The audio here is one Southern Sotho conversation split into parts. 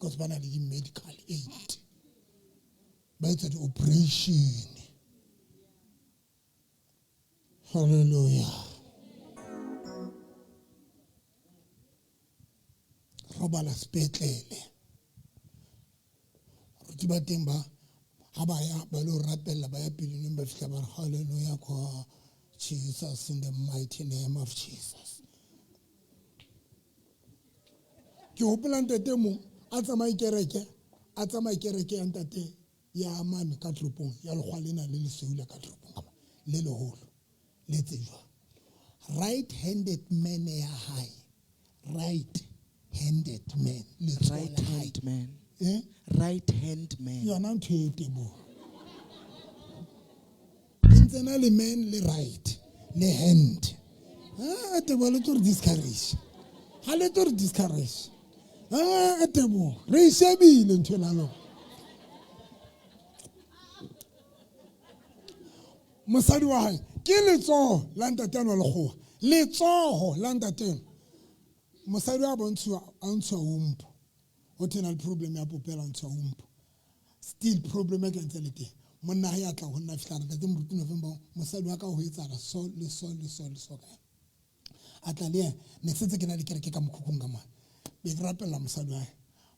Because ba na le di-medical aid, ba etsa di-operation. Halleluja. Robala sepetlele, baruti ba teng ba ha ba ya ba lo rapella, ba ya peleneng, ba fihla ba re halleluja kwa Jesus, in the mighty name of Jesus. Ke hopola ntate mong a tsamaye kereke, a tsamaye kereke ya ntate ya mane ka toropong ya lekgwa lena le lesweu la ka toropong kapa le leholo le tsejwang. Right handed man ya hae, right handed man, letsoho Right la hae. hand man. Eh? Right hand man. Yona ntho e teboho e ntse na le man le right le hand. Ah, teboho, le tlo re discourage, ha le tlo re discourage. Ah, teboho, re e shebile ntho ena lona. Mosadi wa hae ke letsoho la ntate ano wa lekgowa, letsoho la ntate eno. Mosadi wa bontshiwa, a ntshiwa wombo, ho thwe na le problem ya popelo, a ntshiwa wombo, still problem e ka ntse le teng. Monna hae a tla ho nna, fihla re, ntate moruti November, mosadi wa ka ho etsahala so le so le so le so ka yena. A tla le yena, ne setse ke na le kereke ka mokhukhung ka mane, be ke rapella mosadi wa hae.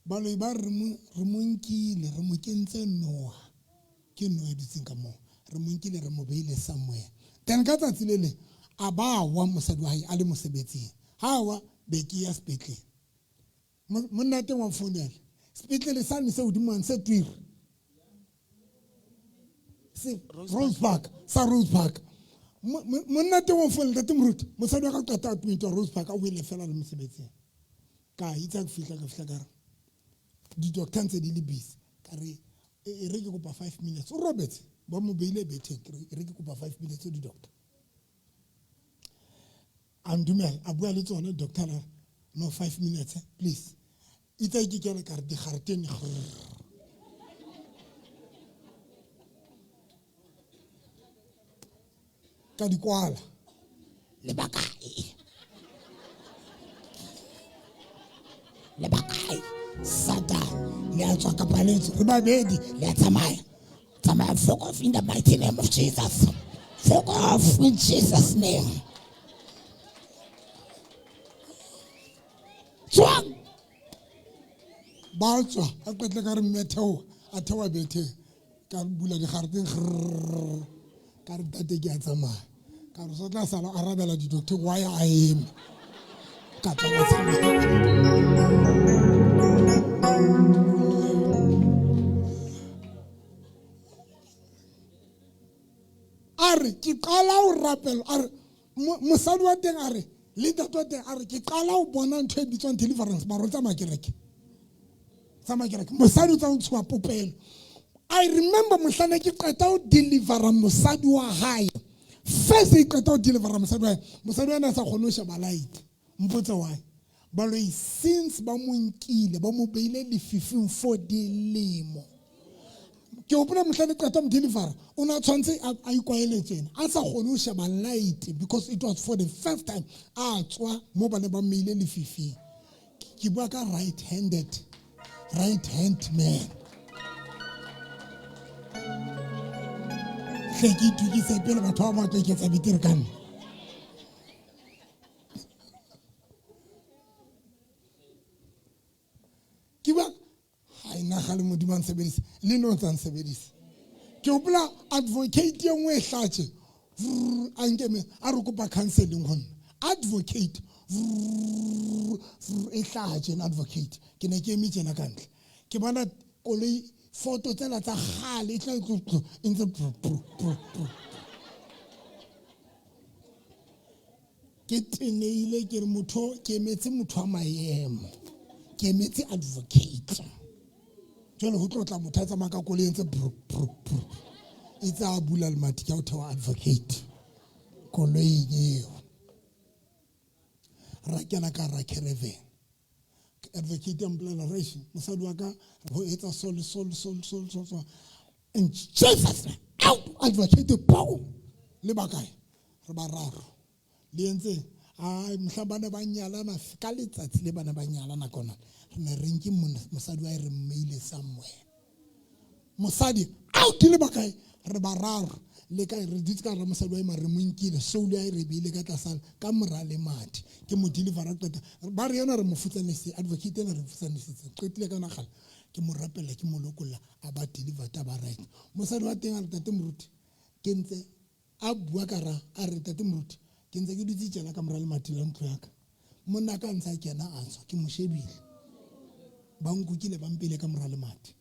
Baloi ba re mo nkile, re mo kentse noha, ke noha e dutseng ka moo, re mo nkile, re mo beile somewhere. Then ka tsatsi le leng a ba wa mosadi wa hae a le mosebetsing, ha wa be ke ya sepetlele. Monna teng wa mfounela, sepetlele sane se hodimo mane se twiri se Rose Park, sa Rose Park. Monna teng wa mfounela, ntate moruti, mosadi wa ka qeta admit wa Rose Park, a wele fela le mosebetsing. Ka itse ka fihla, ka fihla ka re di-doctor ntse di le busy, ka re e re ke kopa 5 minutes, o robetse ba mo beile betheng, ke re e re ke kopa 5 minutes di-doctor. A ndumela, a bua le tsone doctor, la no 5 minutes please. Itse ke kena ka re digaretene ka di kwala le bakae, le bakae, Satan le a tswa kapa le tswe, re babedi le a tsamaya, tsamaya, fuck off in the mighty name of Jesus, fuck off in Jesus name, tswang. Ba tswa, a qetle ka re mme theoha, a theoha betheng, ka bula digareteng, ka re ntate ke a tsamaya, ka re so tla sala arabela di-doctor wa ya a eme, ka tla ka tsamaya. A re ke qala ho rapela, a re mosadi wa teng, a re le ntate wa teng, a re ke qala ho bona ntho e bitswang deliverance, mara o tsamaya kereke, tsamaya kereke, mosadi o tsa o ntshuwa popelo. I remember mohlane ke qeta ho delivera mosadi wa hae, first e qeta ho delivera mosadi wa hae, mosadi wa ena a sa kgone ho sheba light. Mpotse why. Baloi since ba mo nkile, ba mo beile lefifing for dilemo. Ke hopola mohlane qeta mo delivera, o ne a tshwanetse a ikwaele tjena, a sa kgone ho sheba light because it was for the first time a tswa mo ba ne ba mmeile lefifing. Ke bua ka right handed, right hand man. Hle ke itukise pele batho ba batlo iketsa betere ka nna. Ke bua ha e naga le Modimo a nsebedisa, le no tsa nsebedisa. Ke hopola advocate e nngwe e hlatše, a nkeme a re kopa counseling ho nna. Advocate e hlaha tjena, advocate, ke ne ke eme tjena ka ntle, ke bona koloi foto tsela tsa kgale e tla e ntse. Ke teneile, ke re motho, ke emetse motho wa maemo, ke emetse advocate, jwale ho tlo tla motho a tsamaya ka koloi e ntse bru bru bru, e tse a bula lemati, ke a o thewa advocate koloing eo. Ra kena ka ra caravan, advocate a mpolela reish, mosadi wa ka ho etsa so le so le so le so le so so, in Jesus name, out. Advocate, pow, le bakae, re bararo le entse. Ai mohlang ba ne ba nyalana ka letsatsi le ba ne ba nyalana kona re ne re nke mosadi wa e re mmeile somewhere. Mosadi ao ke le bakae re bararo le kae re dutse ka gara mosadi wa e mare re mo nkile soul ya e re beile ka tlasa ka mora le madi ke mo delivera qeta ba re yena re mo futsanise advocate ena re mo futsanisitse qetile ka nagala ke mo rapela ke mo lokolla a ba deliver ta ba right mosadi wa teng a re tate moruti ke ntse a bua ka ra a re tate moruti ke ntse ke dutse tjena ka mora lemati la ntlo ya ka monna ka ntse a kena a tswa ke mo shebile ba nkukile ba mpele ka mora lemati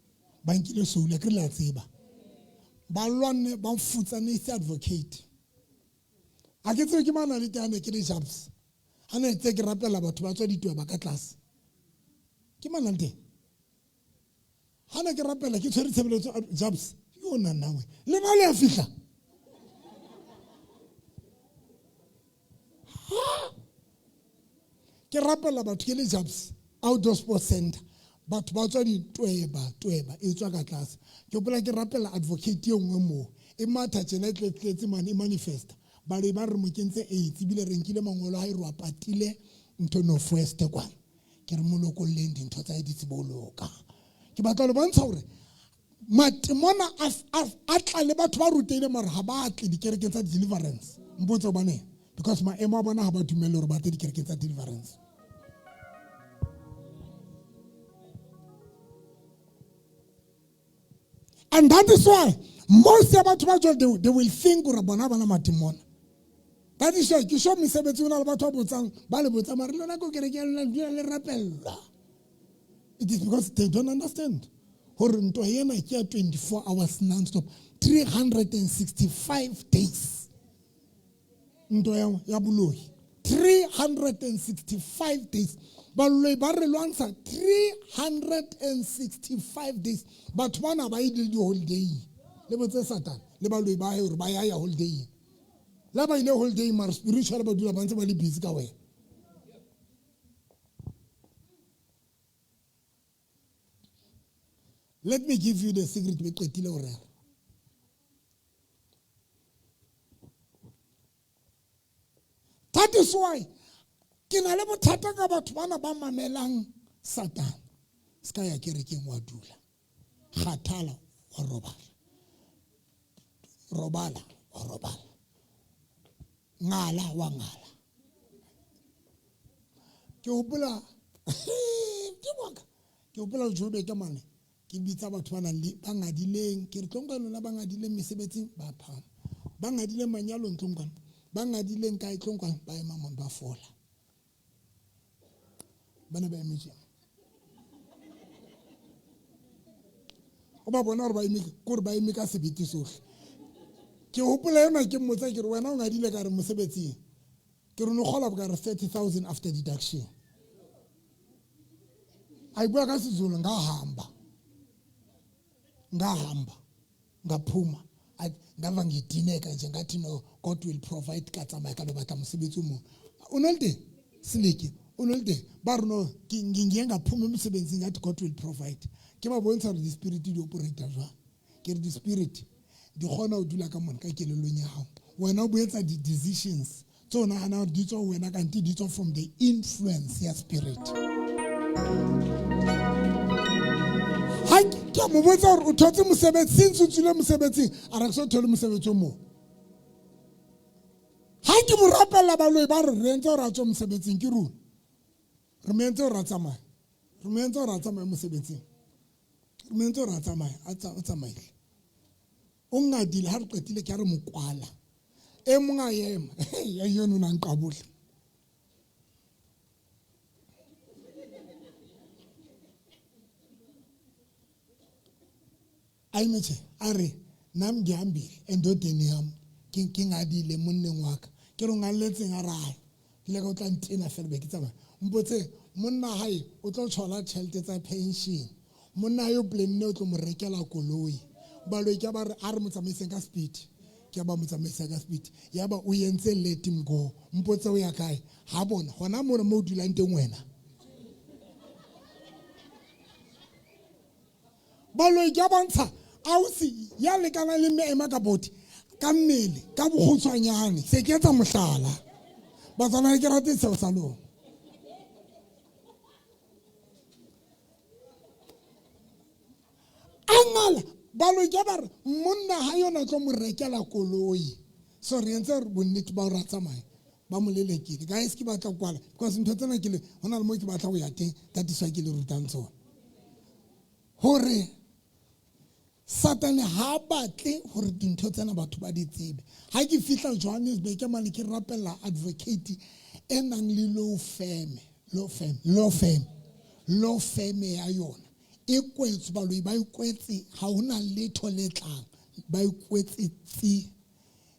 ba nkile soul ke re le a tseba ba lwanne ba futsanetse advocate a ke tsebe ke mana le tane ke le jobs ha ne tse ke rapela batho ba tswa ditweba ka tlase ke mana le teng ha ne ke rapela ke tshwere tshebeletso jobs yo nna nawe le ba le a fihla ke rapela batho ke le jobs outdoor sports center batho ba tswa ditweba tweba e tswa ka tlase ke gopola ke rapela advocate e nngwe moo e matha tjena e tletletse mane e manifesta baloi ba re mo kentse aids ebile re nkile mangolo a e re wa patile ntho northwest kwana ke re mo lokolleng dintho tsa e di tsebo loka ke batla lo bontsha gore matemona a tla le batho ba rutehile mara ga ba tle dikerekeng tsa deliverance mpotse gobaneng because maemo a bona ga ba dumele gore ba tle dikerekeng tsa deliverance and that is why most ya batho ba jwale they will think gore bona bana matimona that is why ke sure mesebetsi o na le batho ba botsang ba le botsang mare lona ko kereke ya lona dula le rapellwa it is because they don't understand gore ntwa ena ke ya 24 hours non-stop 365 days ntwa ya, ya boloi 365 days baloi ba re lwantsha 365 days batho bana ba ile di-holiday le botse satane le baloi ba gore ba ya ya holiday la ba ile holiday mara spiritual ba dula ba ntse ba le busy ka wena Let me give you the secret be qetile ho rera. That is why ke na le bothata ka batho bana ba mamelang Satan. Se ka ya kerekeng wa dula. Kgathala wa robala. Robala wa robala. Ngala wa ngala. Ke hopola ke boka. Ke hopola Jobe ka mane ke bitsa batho ba nang le ba ngadileng ke re tlong ka lona ba ngadileng mesebetsing ba phama ba ngadileng manyalong tlong kwano ba ngadileng kae tlong kwano ba ema mone ba fola ba ne ba eme tjena o ba bona gore ba eme kore ba eme ka sebete sohle ke hopola yona ke mmotsa ke re wena o ngadile ka re mosebetsing ke re no kgola boka re 30,000 after deduction a bua ka Sezulu ngahamba ngahamba ngaphuma ngava ngidineka nje ngathi no God will provide ka tsamaya ka lo batla mosebetsi o mongwe o no le teng seleke o no le teng ba re no ngiye ngaphuma emsebenzini ngathi God will provide ke ba bontsha gore di-spirit di operata jwang ke re di-spirit di kgona go dula ka mone ka kelellong ya gago wena o boetsa di-decisions tse o nagana gore di tswa wena kante di tswa from the influence ya spirit ga ke a mo botsa gore o thotse mosebetsi since o tswile mosebetsing a re ke so thole mosebetsi o mongwe ga ke mo rapelela baloi ba re re entse gore a tswe mosebetsing ke rona re mo entse gore a tsamaye re mo entse gore a tsamaye mosebetsing re mo entse gore a tsamaye a tsamaile o ngadile ha re qetile ke a re mokwala e mong a ema ya yone o nang qabole ayimithe a re nami ngihambile endodeni yami ngingadile monneng wa ka ke re o ngalletseng a rae ke ile ka o tla ntena fela be ke tsamaya mpotse monna hae o tlo tshola tšhelete tsa pension monna yo planne o tlo mo rekela koloi baloi ke ba re a re mo tsamaiseng ka speed ke ba mo tsamaisa ka speed ya ba o entse let him go mpotse o ya kae ha bona gona mona mo o dulang teng wena Baloi ke a bontsha ausi ya lekanang le mme ema ka body ka mmele ka bokgutshwanyane se ke etsa mohlala Batswana ke rate seo sa lona. A ngala baloi ke ba re monna ha yona tlo mo rekela koloi. So re entse re bonnete ba hore a tsamaye ba mo lelekile. Guys ke batla kwala because ntho tsena ke le hona le mo ke batla ho ya teng, that is why ke le rutang tsona. Hore Satane ha batle hore dintho tsena batho ba di tsebe. Ha ke fihla Johannesburg ke mane ke rapella advocate e nang le law firm, law firm, law firm, law firm ya yona e kwetswe, baloi ba e kwetse, ha hona letho le tlang, ba e kwetse tsi.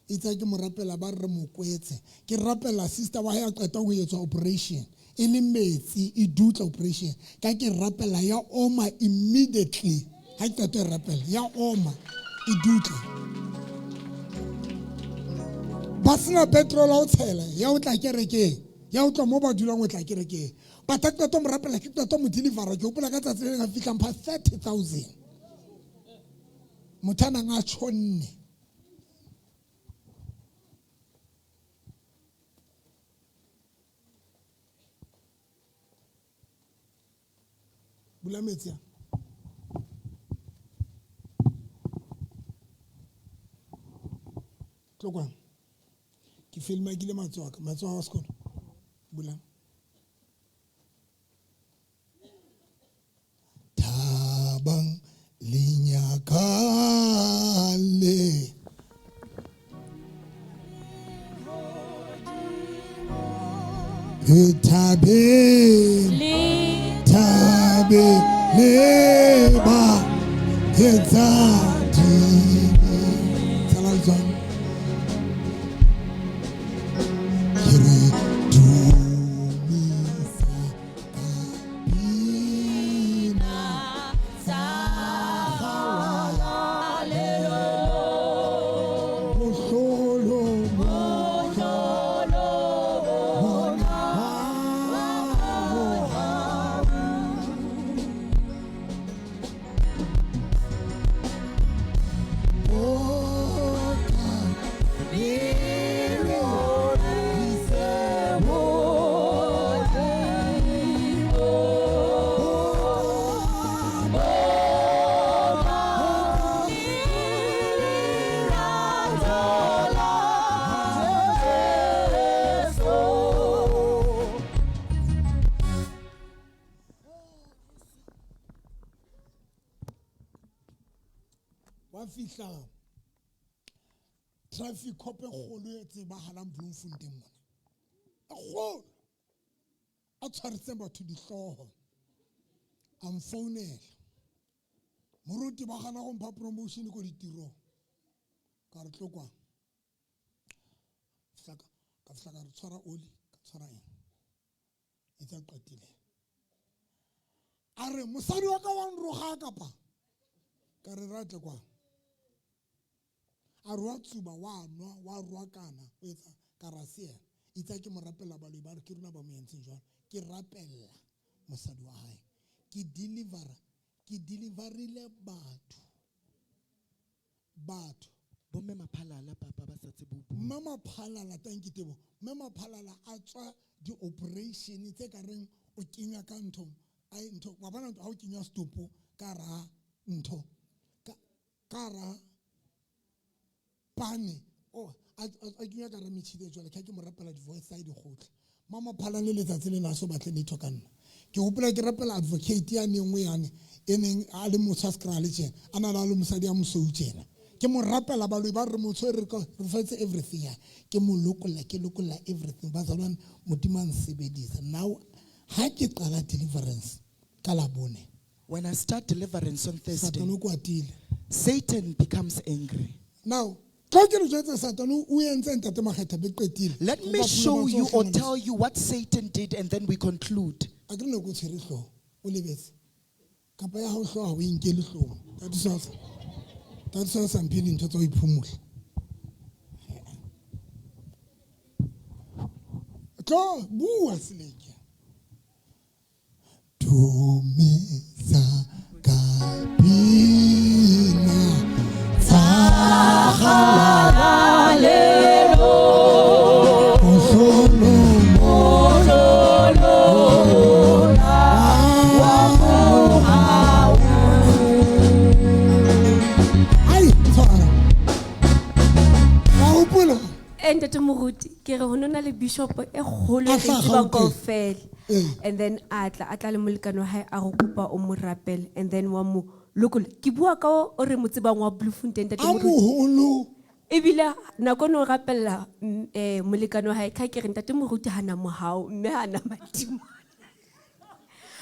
Itse ke mo rapela ba re mo kwetse. Ke rapela sister wa hae a qeta ho etswa operation e le metsi e dutla operation ka ke rapela ya oma immediately ha ke qeta e rapela ya oma e dutla ba sena petrol o tshela ya o tla kerekeng ya o tla mo ba dulang o tla kerekeng but ha ke qeta mo rapela ke qeta mo delivera ke hopola ka tsatsi le leng a fihlang pha 30,000 motho a nang a tshonne. Bula metsi a. Tlo kwano. Ke felimakile matsoho a ka. Matsoho a sekolo. Bula. Thabang le nyakalle. Le thabe, thabe le ba etsa dibe. Tsala jwang? Ke re dumisa Wa fihla traffic cop e kgolo e tsebahalang Bloemfontein mona, e kgolo, a tshwariseng batho dihlooho, a mfounela, moruti ba gana go mpha promotion ko ditirong. Ka re tlo kwang, ka fihla ka re tshwara oli, ka tshwara eng, e tsa qetile. A re mosadi wa ka wa nroga kapa ka re ra tle kwang. A re wa tsuba, wa nwa, wa roakana, o etsa ka ra se yena. Itse ke mo rapella baloi ba re ke rona ba mo entseng jwalo. Ke rapella mosadi wa hae. Ke delivera, ke deliverile batho. Batho. Bomme Maphalala papa ba sa tsebe ho bua. Mme Maphalala, thank you Tebo. Mme Maphalala a tswa di-operation tse ka reng o kenywa ka ntho, ai ntho, wa bona ha o kenywa stopo ka ra ntho, ka ra pane, oh, a kenywa ka ra metšhini e jwale, ke ha ke mo rapela di-voice tsa hae di kgutla. Mama Phalala le letsatsi le na so batle letho ka nna. Ke hopola ke rapela advocate ya nengwe yane e neng a le motho a sekra le tjena, a na le mosadi ya mosweu tjena. Ke mo rapela baloi ba re motho re re fetse everything ya. Ke mo lokolla, ke lokolla everything. Bazalwane Modimo a nsebedisa. Now ha ke qala deliverance ka Labone. When I start deliverance on Thursday, Satan o kwatile. Satan becomes angry. Now, tlo ke le jwetse Satan o entse ntate Makgetha be qetile. Let me Kopa show pholo you or matsoho tell you what Satan did and then we conclude. A ke re nako o tshwere hlooho, o lebetse. Kapa ya hao hlooho ha o e nkele hloohong. That is why, that is why o sa mphe dintho tsa ho iphumula. Tlo bua seleke. Dumisa ka pina tsa kgalalelo. Mohlolo. Kae ntate moruti ke re ho nona le bishop e kgolo A e re hlaha tsebang Gauteng. kaofela. Ee. And then a tla a tla le molekane wa hae a re kopa o mo rapele and then wa mo lokola. Ke bua ka o re mo tsebang wa Bloemfontein ntate A moruti. moholo. Ebile nako no rapella molekane wa hae ka ke re ntate moruti hana mohau mme hana madimo.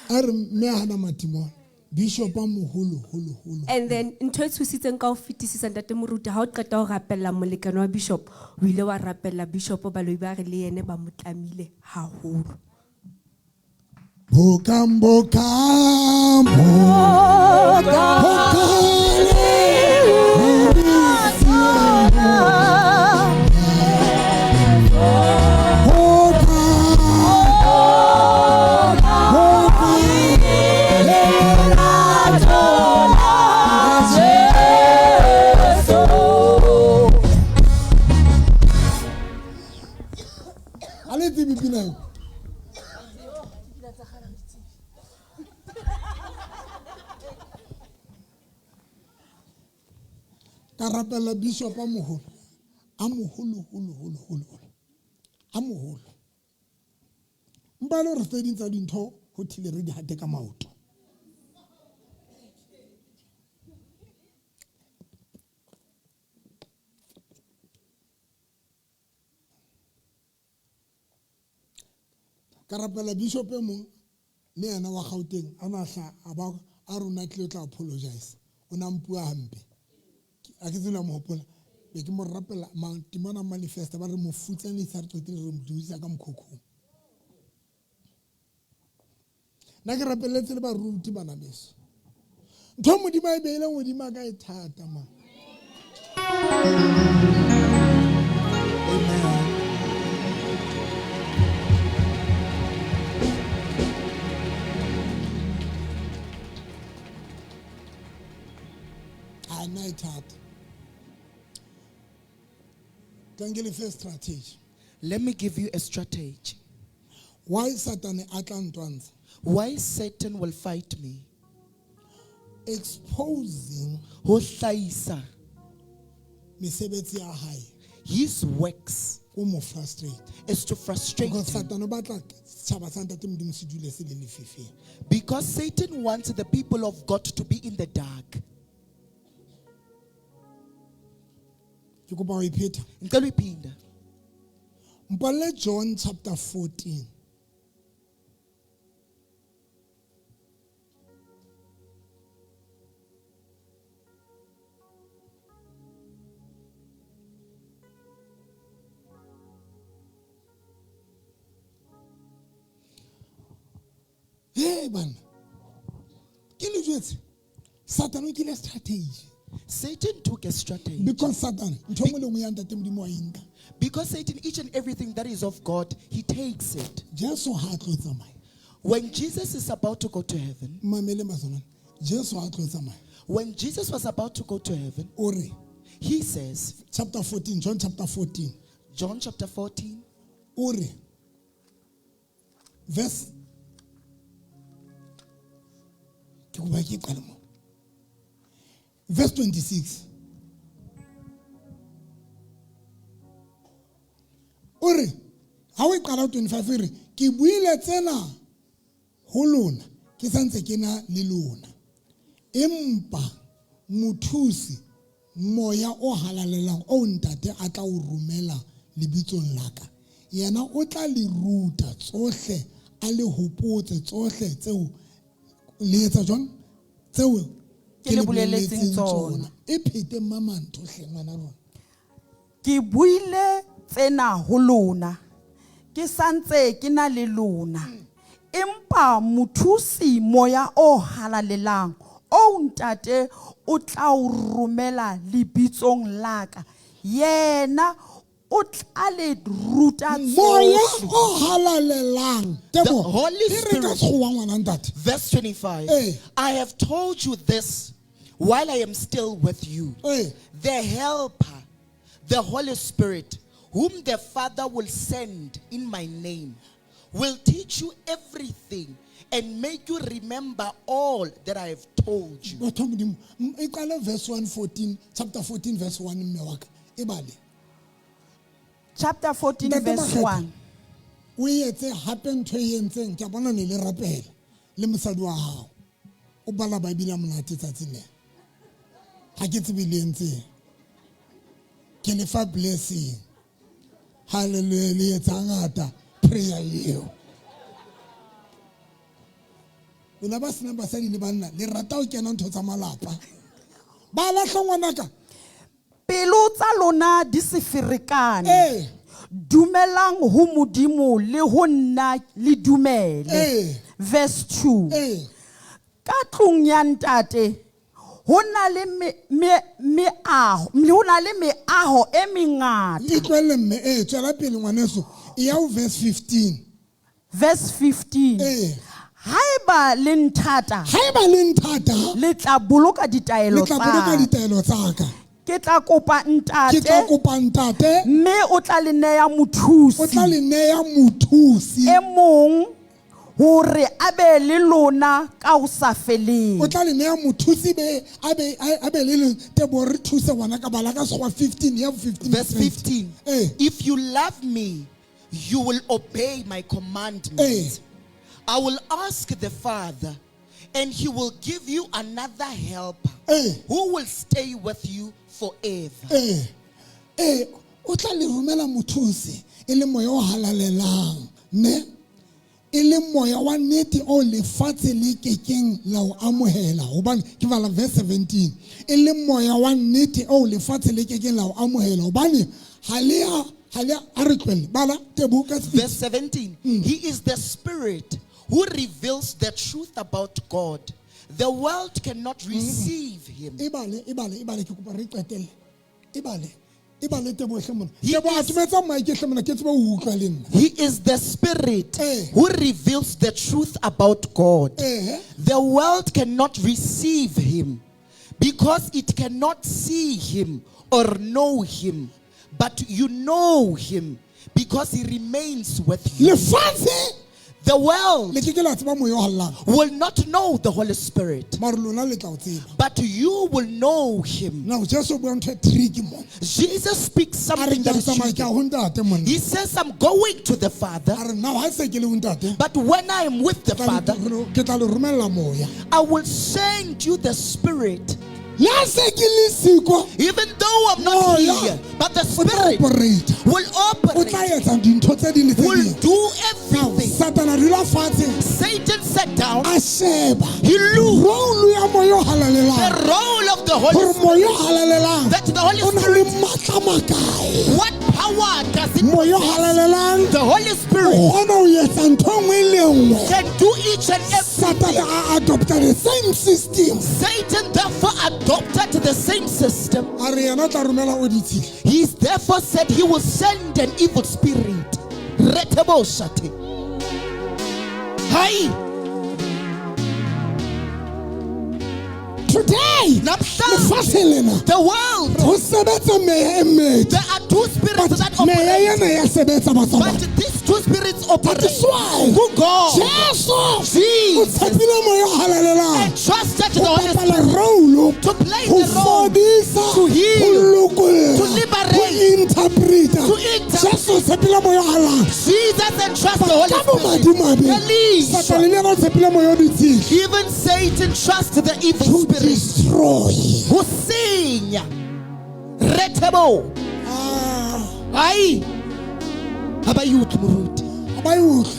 A re mme hana madimo. Bishop a moholo holo holo. And then ntho e tshositseng ka ho fetisisa ntate moruti ha o qeta ho rapella molekane wa bishop o ile wa rapella bishop baloi ba re le yene ba mo tlamile haholo. Bokang bokang A le tsebe pina eo? Ka rapella bishop a moholo, a moholo, holo, holo, holo, holo, a moholo. Mpa le hore tse ding tsa dintho ho thile re di hate ka maoto. Ka rapela bishop e mong le yena wa Gauteng a na hla a ba a rona tlile tla apologize. O na mpua hampe. A ke tsela mo hopola. Be ke mo rapela matimona manifesta ba re mo futsanisa re qetile re mo duisa ka mokhukhung. Nna ke rapeletse le baruti bana beso. Ntho Modimo a e beileng hodimo a ka e thata ma. Amen. A nna e thata. Tla nke le fe strategy. Let me give you a strategy. Why Satan a tla ntwantsha? Why Satan will fight me? Exposing Ho hlahisa mesebetsi ya hae. His works O mo frustrate. is to frustrate Because him. Satan o batla setjhaba sa Ntate Modimo se dule se le lefifing. Because Satan wants the people of God to be in the dark. Ke kopa ho e pheta. Ngicela uyiphinda. Mpalle John chapter 14. Hey bana. Ke le jwetse. Satan o kile strategy. Satan took a strategy. Because Satan, ntho e nngwe le nngwe ya Ntate Modimo wa e nka. Because Satan, each and everything that is of God, he takes it. Jesu ha a tlo tsamaya. When Jesus is about to go to heaven, Mamele mazalwane. Jesu ha a tlo tsamaya. when Jesus was about to go to heaven, O re, he says, chapter 14, John chapter 14. John chapter 14, O re, verse, ke kopa ke qale mo. Verse 26. O re, ha o e qala ho 25 e re, ke buile tsena ho lona, ke santse ke na le lona. Empa mothusi, moya o halalelang o ntate a tla o romela lebitsong la ka, yena o tla le ruta tsohle, a le hopotse tsohle tseo le etsa jwang, tseo Ke le boleletseng tsona. tsona. E phete mama ntho hle ngwana rona. Ke buile tsena ho lona, ke santse ke na le lona. Empa mothusi moya o halalelang o ntate o tla o romela lebitsong la ka, yena o tla le ruta Moya tsohle. o halalelang. The Teboho, Holy e re ka Spirit. sekgowa ngwana ntate. Verse 25, Hey. I have told you this while I am still with you. Hey. The Helper, the Holy Spirit, whom the Father will send in my name, will teach you everything and make you remember all that I have told you. Batho ba Modimo, e qale verse 1 14, chapter 14 verse 1 mme wa ka. E bale. Chapter 14 Ntate verse Makgetha, 1. O etse hape ntho e entseng ke a bona ne le rapela le mosadi wa hao o bala Bible a monate tsatsing lena. Ha ke tsebe le entseng. Ke le fa blessing. Hallelujah, le etsa ngata prayer eo. Lona ba senang basadi le banna le rata ho kena ntho tsa malapa. Ba lahla ngwanaka. Pelo tsa lona di se ferekane. Ee. Dumelang ho Modimo le ho nna le dumele. Ee. Verse 2. Ee. Ka tlung ya ntate ho na le meaho, ho na le meaho e mengata. E tlohelle mme, ee, tswela pele ngwaneso. E ya ho verse 15. Verse 15. Ee. Haeba le nthata, Haeba le nthata, le tla boloka ditaelo le tla boloka tsa ka. ditaelo tsa ka. Ke tla kopa Ke tla ntate, kopa ntate, mme o tla le neya o tla mothusi le neya mothusi. e mong hore a be le lona ka ho sa feleng. O tla le neya mothusi be a be le leng tebo re thuse ngwana ka bala ka sekgowa 15 ya 15. Verse 15. Eh. If you love me, you will obey my commandments. Eh. I will ask the Father, and he will give you another helper Eh. who will stay with you forever. Eh. Eh, o tla le romela mothusi e le moya o halalelang, ne? E le moya wa nnete o lefatshe le kekeng la o amohela, hobane ke bala verse 17. E le moya wa nnete o lefatshe le kekeng la o amohela, hobane ha le a, ha le a, a re tlohelle. Bala tebo ka speed. Verse 17. He is the Spirit who reveals the truth about God. The world cannot receive him. E bale, e bale, e bale, ke kopa re qetelle. E bale, e bale tebo hle mona. He Tebo, is atometsa mic hle mona, ke tsebe ho utlwa le nna. He is the Spirit Eh. who reveals the truth about God. Eh. The world cannot receive him because it cannot see him or know him. But you know him because he remains with you. Lefatshe The world le ke ke la tseba moya o hallang. will not know the Holy Spirit, Mare lona le tla o tseba. but you will know him. Now Jesu o bua ntho e tricky mona. Jesus speaks A re something ke that a is tsamaya ke tricky. ya ho ntate monna. He says, I'm going to the Father, A re now ha se ke le ho ntate, but when I am with the ke tla Father, le- ke tla le romella moya. I will send you the Spirit. Le ha se ke le siko, Even though I'm not Moya here, but the o tla Spirit operate. will O tla operate, etsa dintho tse ding le tse will ding. do Now, everything. Satan a dula fatshe, Satan sat down, a sheba he looked role ya moya o the halalelang, role of the Holy hore Spirit. moya o halalelang That the Holy o na le Spirit, matla a makae. what power does it Moya o possess? halalelang The Holy o Spirit kgona ho etsa ntho e nngwe le e nngwe. can do each and every. Satan a adopta the same system. Satan therefore adopted the same system. A re yena o tla romela o ditshila. He therefore said he will send an evil spirit. Reteboshate. Hi. Today, Namhlanje, lefatshe lena the world, ho sebetsa meya e mmedi. there are two spirits that But meya operate. ena ya sebetsa batho ba. But these two spirits That operate. is why Who God Jesu o Jesus tshepile moya o halalelang and trusted the ho Holy bapala Spirit role, to play ho the role, fodisa, to heal, ho lokolla, to liberate, ho interpreta. to interpret. Jesu o tshepile moya o halalelang. Jesus and trust the Holy Ka Spirit. bomadimabe, Elisha. Satane le yena o tshepile moya o ditshila Even Satan trusts the evil to spirit. destroy. Who sing. Retebo. Ah, Hayi. Abayuthi moruti. ha ba e utlwe.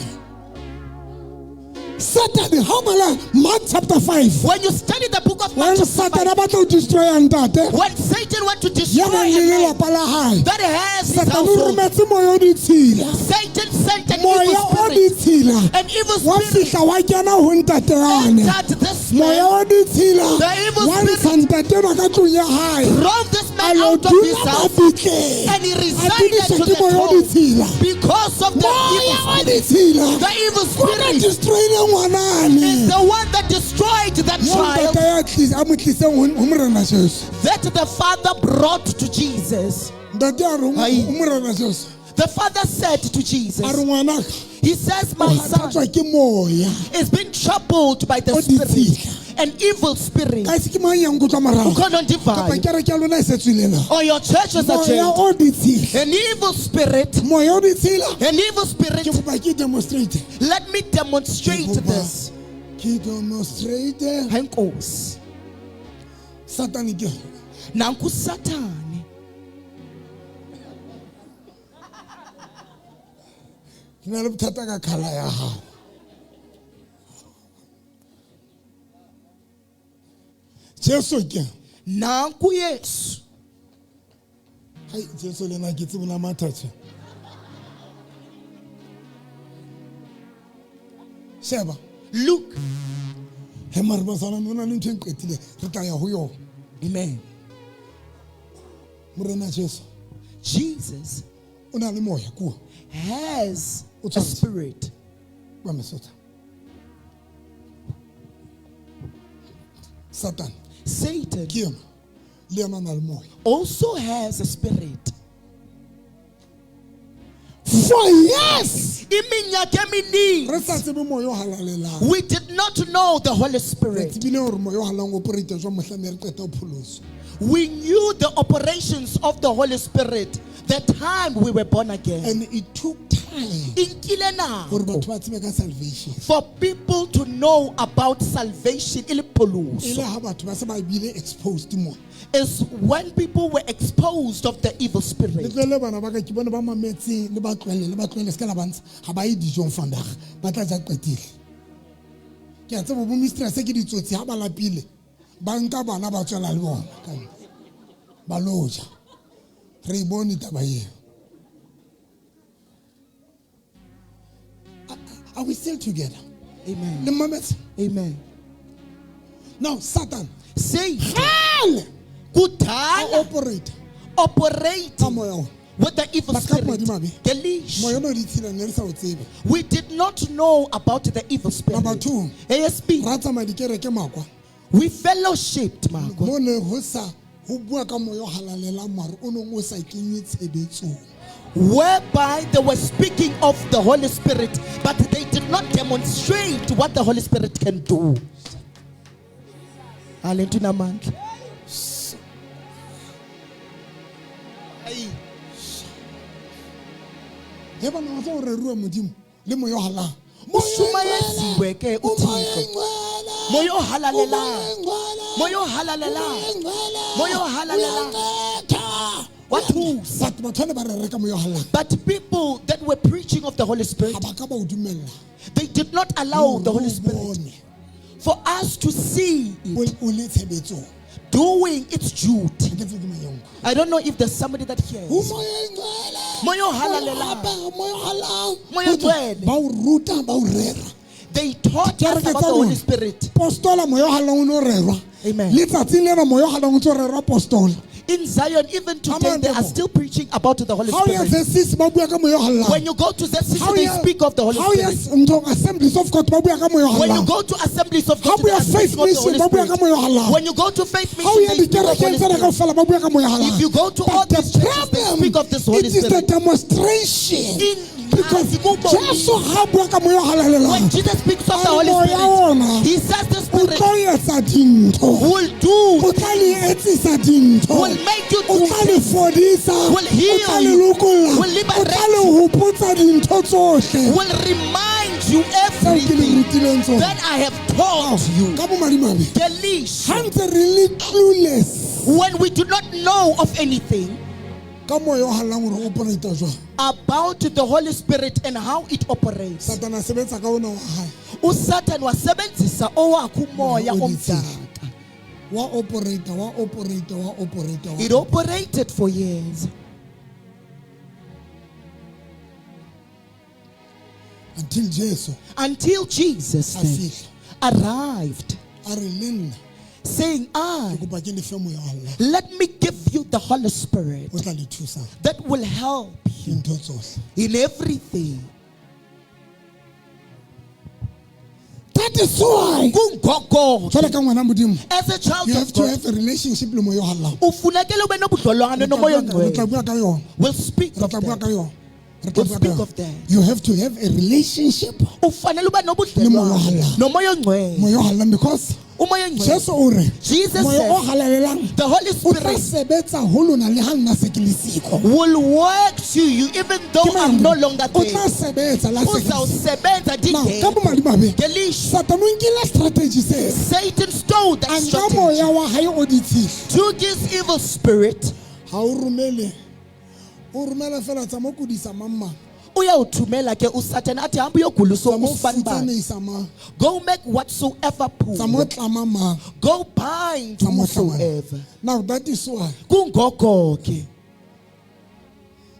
Satan, ha o bala Mark chapter 5, When you study the book of Mark, when Satan a batla ho destroy ntate, when Satan went to ya destroy nang a le man lelapa la hae, that has his Satan o household, rometse moya o ditshila. Satan sent an Moya evil o spirit. ditshila An evil wa spirit fihla wa kena ho ntate yane. entered this Moya man, o ditshila The evil wa spirit ntsha ntate enwa ka tlung ya hae, drove this a man lo out of his dula house, mabitleng, and he a resided dudiswa to ke the moya o throne ditshila. because of the Moya evil o spirit. ditshila The evil o na spirit destroyile ngwanane. is the one that destroyed that Yo child ntate ya a mo tliseng ho Morena Jesu. that the father brought to Jesus. Ntate a re Hai. ho Morena Jesu, The father said to Jesus, a re ngwanaka he says, o my son kgathatswa ke moya is being troubled by the O spirit, ditshila. An evil spirit. Ka ise ke mang ya nkutlwa morago? Ukhona Kapa ondivayo. kereke ya lona e se tswile na? Or your church is Moya adjourned. o ditshila. An evil spirit. Moya o ditshila. An evil spirit. Ke kopa ke demonstrate. Let me demonstrate Ke kopa this. Ke demonstrate. Enkosi. Satane ke. Nanku Sathane. Ke na le bothata ka khala ya gago. Jesu ke. Nanku Yesu. Hai Jesu le nna ke tsebe la mathatha. Sheba. Look. He mare bazalwane ho na le ntho e nqetile re tla ya ho yona. Amen. Morena Jesu Jesus o na le moya kua has O a tshwanetse. spirit. wa mesotha. Satan Satan ke yena le yena o na le moya. also has a spirit. For years Iminyaka eminingi, re sa tsebe moya o halalelang. we did not know the Holy Re Spirit. tsebile hore moya o halalelang o operate jwang mohlang ne re qeta ho pholoswa. We knew the operations of the Holy Spirit the time we were born again. And it took time Inkile nako hore batho ba tsebe ka salvation. For people to know about salvation, e le E pholoso, le ha batho ba se ba bile exposed mo. is when people were exposed of the evil Le spirit. tlohelle bana ba ka ke bone ba mametse le ba tlohelle le ba tlohelle se ka la ba ntsha ha ba ye dijong vandag ba tla ja qetile. Ke a tseba bo mistress ke ditsotsi ha ba lapile ba nka bana ba tswela le bona ka ntle. Ba lo ja. Re e bone taba eo. Are we still together? Amen. Le mmametse? Amen. Now Satan Satan kgale a kudala operate operating ka moya ona. with the evil But ka spirit. madimabe. Delish. Moya ona o ditshila ne re sa o tsebe. We did not know about the evil spirit. Number two. ASP. Ra tsamaya dikereke makwa. We fellowshipped, Marco. Mo ne ho sa ho bua ka moya o halalelang mare o nong o sa kenywe tshebetsong. Whereby they were speaking of the Holy Spirit, but they did not demonstrate what the Holy Spirit can do. Alento inamandla. Ayi. He bana wa tseba hore re rua Modimo le moya o halalelang. Ushumayesiwe ke uThixo. Moya o halalelang. Moya o halalelang. Moya o halalelang. Wathusa. But batho ba ne ba rera ka moya o halalelang. But people that were preaching of the Holy Spirit, Ha ba ka ba o dumella. they did not allow the Holy O Spirit bone for us to see it o le tshebetsong. doing its duty. Ha ke tsebe ke mang ya nkutlwa. I don't know if there's somebody that hears. Ho moya o ngcwele. Moya o halalelang. Moya o halalelang. Moya o ngcwele. Ba o ruta, ba o rera. They taught us Kereke about tsa the Holy rona. Spirit. Postola moya o halalelang o no rerwa. Amen. Letsatsing lena moya o halalelang o ntso rerwa postola. In Zion, even today, Amen, they are people. still preaching about the Holy Ha o ya Spirit. ZCC ba bua ka moya o halalelang. When you go to ZCC, Ha o they ya- speak of the Holy ha o ya Spirit. nthong Assemblies of God ba bua ka moya o When you halalelang. go to Assemblies of Ha God, they bua are Faith speaking of the Mission, Holy ba bua ka Spirit. moya o halalelang. When you go to Faith Ha o Mission, ya they speak of the dikerekeng Holy tsena Spirit. kaofela ba bua ka moya o halalelang. If you go to But all the these churches, they problem, speak of this Holy it is the Spirit. demonstration. In Because Kubonisa. Jesu ha bua ka moya o halalelang, When Jesus speaks of the A Holy moya Spirit, ona he says the o Spirit tlo etsa dintho. will do, O tla le etsisa dintho. will make you O do tla le fodisa. Will heal O tla le you. lokolla. Will liberate O tla le hopotsa dintho tsohle will remind you tseo ke le everything rutileng tsona. that I have taught you. Ka bomadimabe, Delish. ha ntse re le clueless When we do not know of anything ka moya o halalelang hore o operate jwang. about the Holy Spirit and how it operates, Satana a sebetsa ka ona wa hae. uSatan wasebenzisa owakhe umoya Moya o ditshila. omdaka. Wa operate, wa operate, wa operate. It operated for years Until Jesu until Jesus a then fihla. arrived, A re le nna saying, I ke kopa ke le fe moya wa halalelang let me give you the Holy Spirit o tla le thusang that will help you dintho tsohle. in everything. That is why Kungogo. jwale ka ngwana Modimo As a child you of have to God, have a relationship le moya o halalelang. ufunakele ube nobudlelwane nomoya Re tla ongcwele. bua ka yona. We'll speak Re of tla bua that. ka yona. Re tla We'll bua ka speak yona. of that. You have to have a relationship Ufanele ube Le moya o nobudlelwane halalelang. nomoya ongcwele. moya o halalelang because Umoya Ongcwele. Jesu o re Jesus moya o says, halalelang The Holy o tla Spirit sebetsa ho lona le ha nna se ke le siko. will work to you even though Ke I'm mang? no longer O there. tla sebetsa la se ke le siko. Uzawusebenza Now, ka ndingekho. bomadimabe Ngelishwa, Satan o nkile strategy seo Satan stole that a nka strategy. moya wa hae o ditshila Took his evil spirit. ha o romele o romela fela tsa mo kodisa mang mang Uyawuthumela ke uSatan athi hamba uyogulisa tsa mo usibanibani. futsaneisa mang Go make whatsoever tsa mo poor. tlama mang Go bind tsa mo tlama whosoever. now that is why Kungoko ke.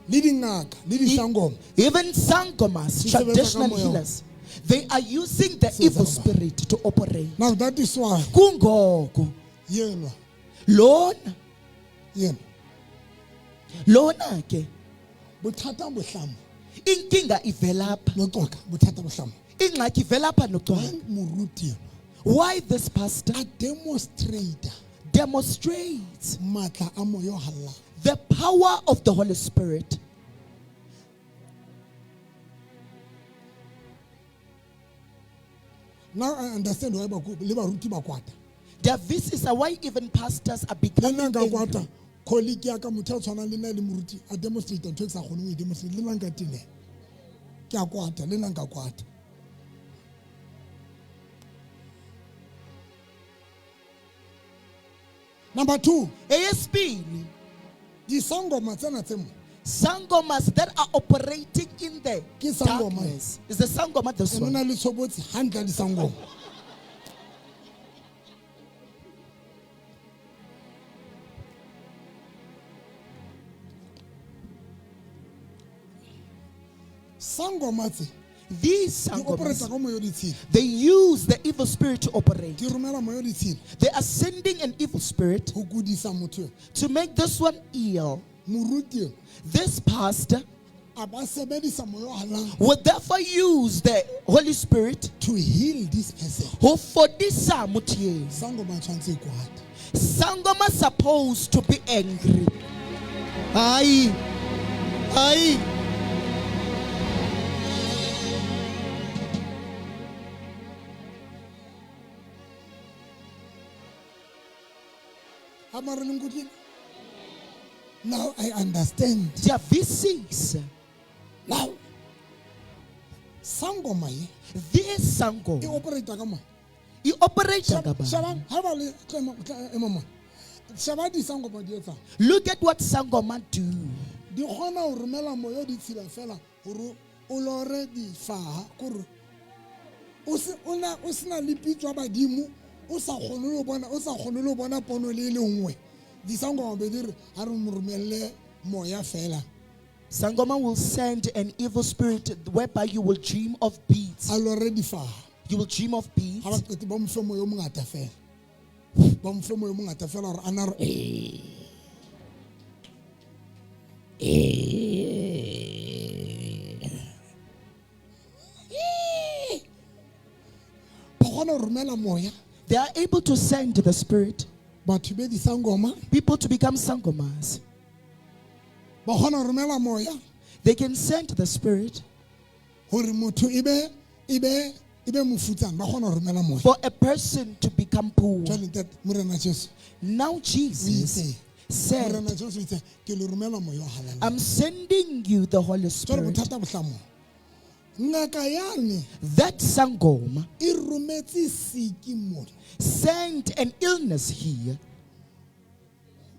le dingaka le disangoma Even sangomas, Di sebetsa ka traditional moya. healers, they are using the Sebetsa evil ka moya. spirit to operate. Now that is why Kungoko yenwa lona yena lona ke bothata bohlamo inkinga ivelapha noxoka bothata bohlamo ingxaki ivelapha nocwaka. when moruti enwa Why this pastor a demonstrate demonstrates matla a moya o halalelang the power of the Holy Spirit. Now I understand why le baruti ba kwata. Ndiyavisisa why even pastors are Le becoming nna nka angry. kwata colleague ya ka motho a tshwanang le nna le moruti a demonstrate ntho e ke sa kgoneng ho e demonstrate le nna nka teneha. Ke a kwata le nna nka kwata. Number 2, Eyesibini, disangoma tsena tse mo sangomas that are operating in the Ke sangoma. darkness. Is the sangoma this ene o one? na le tshobotsi hantle ya disangoma. Sangoma tse These di operate sangomas, ka moya o ditshila. they use the evil spirit to operate. Di romela moya o ditshila They are sending an evil spirit ho kodisa motho eo. to make this one ill. Moruti eo This pastor a ba sebedisa moya o halalelang will therefore use the Holy Spirit to heal this person. ho fodisa motho eo. Sangoma tshwanetse e kwate. Sangoma supposed to be angry. Aye. Aye. Ha mara le nkutlwile? Now I understand. Ndiyavisisa. Now sangoma ye This e sangoma operate ka moya. i-operate ngabantu. Shebang ha ba le tla ema mona. Sheba disangoma di etsang. Look at what sangoma do. Di kgona ho romela moya o ditshila fela hore o lore difaha kore o se o na o sena le pitso ya badimo o sa kgone le ho bona o sa kgone le ho bona pono le e le nngwe. Disangoma be di re ha re mo romelle moya fela Sangoma will send an evil spirit whereby you will dream of beads. a lore difaha. You will dream of Ha beads. ba qete ba mo fe moya o mongata fela. Ba mo fe moya o mongata fela hore a na re ba kgona ho romela moya They are able to send the spirit batho be disangoma people to become sangomas. ba kgona ho romela moya They can send the spirit hore motho e be e be e be mofutsana ba kgona ho romela moya for a person to become poor. jwale ntate morena Jesu Now o Jesus itse said, morena Jesu o itse ke le romela moya o halalelang I'm sending you the Holy jwale Spirit. bothata bo hlaha moo ngaka yane That sangoma e rometse siki mona sent an illness here.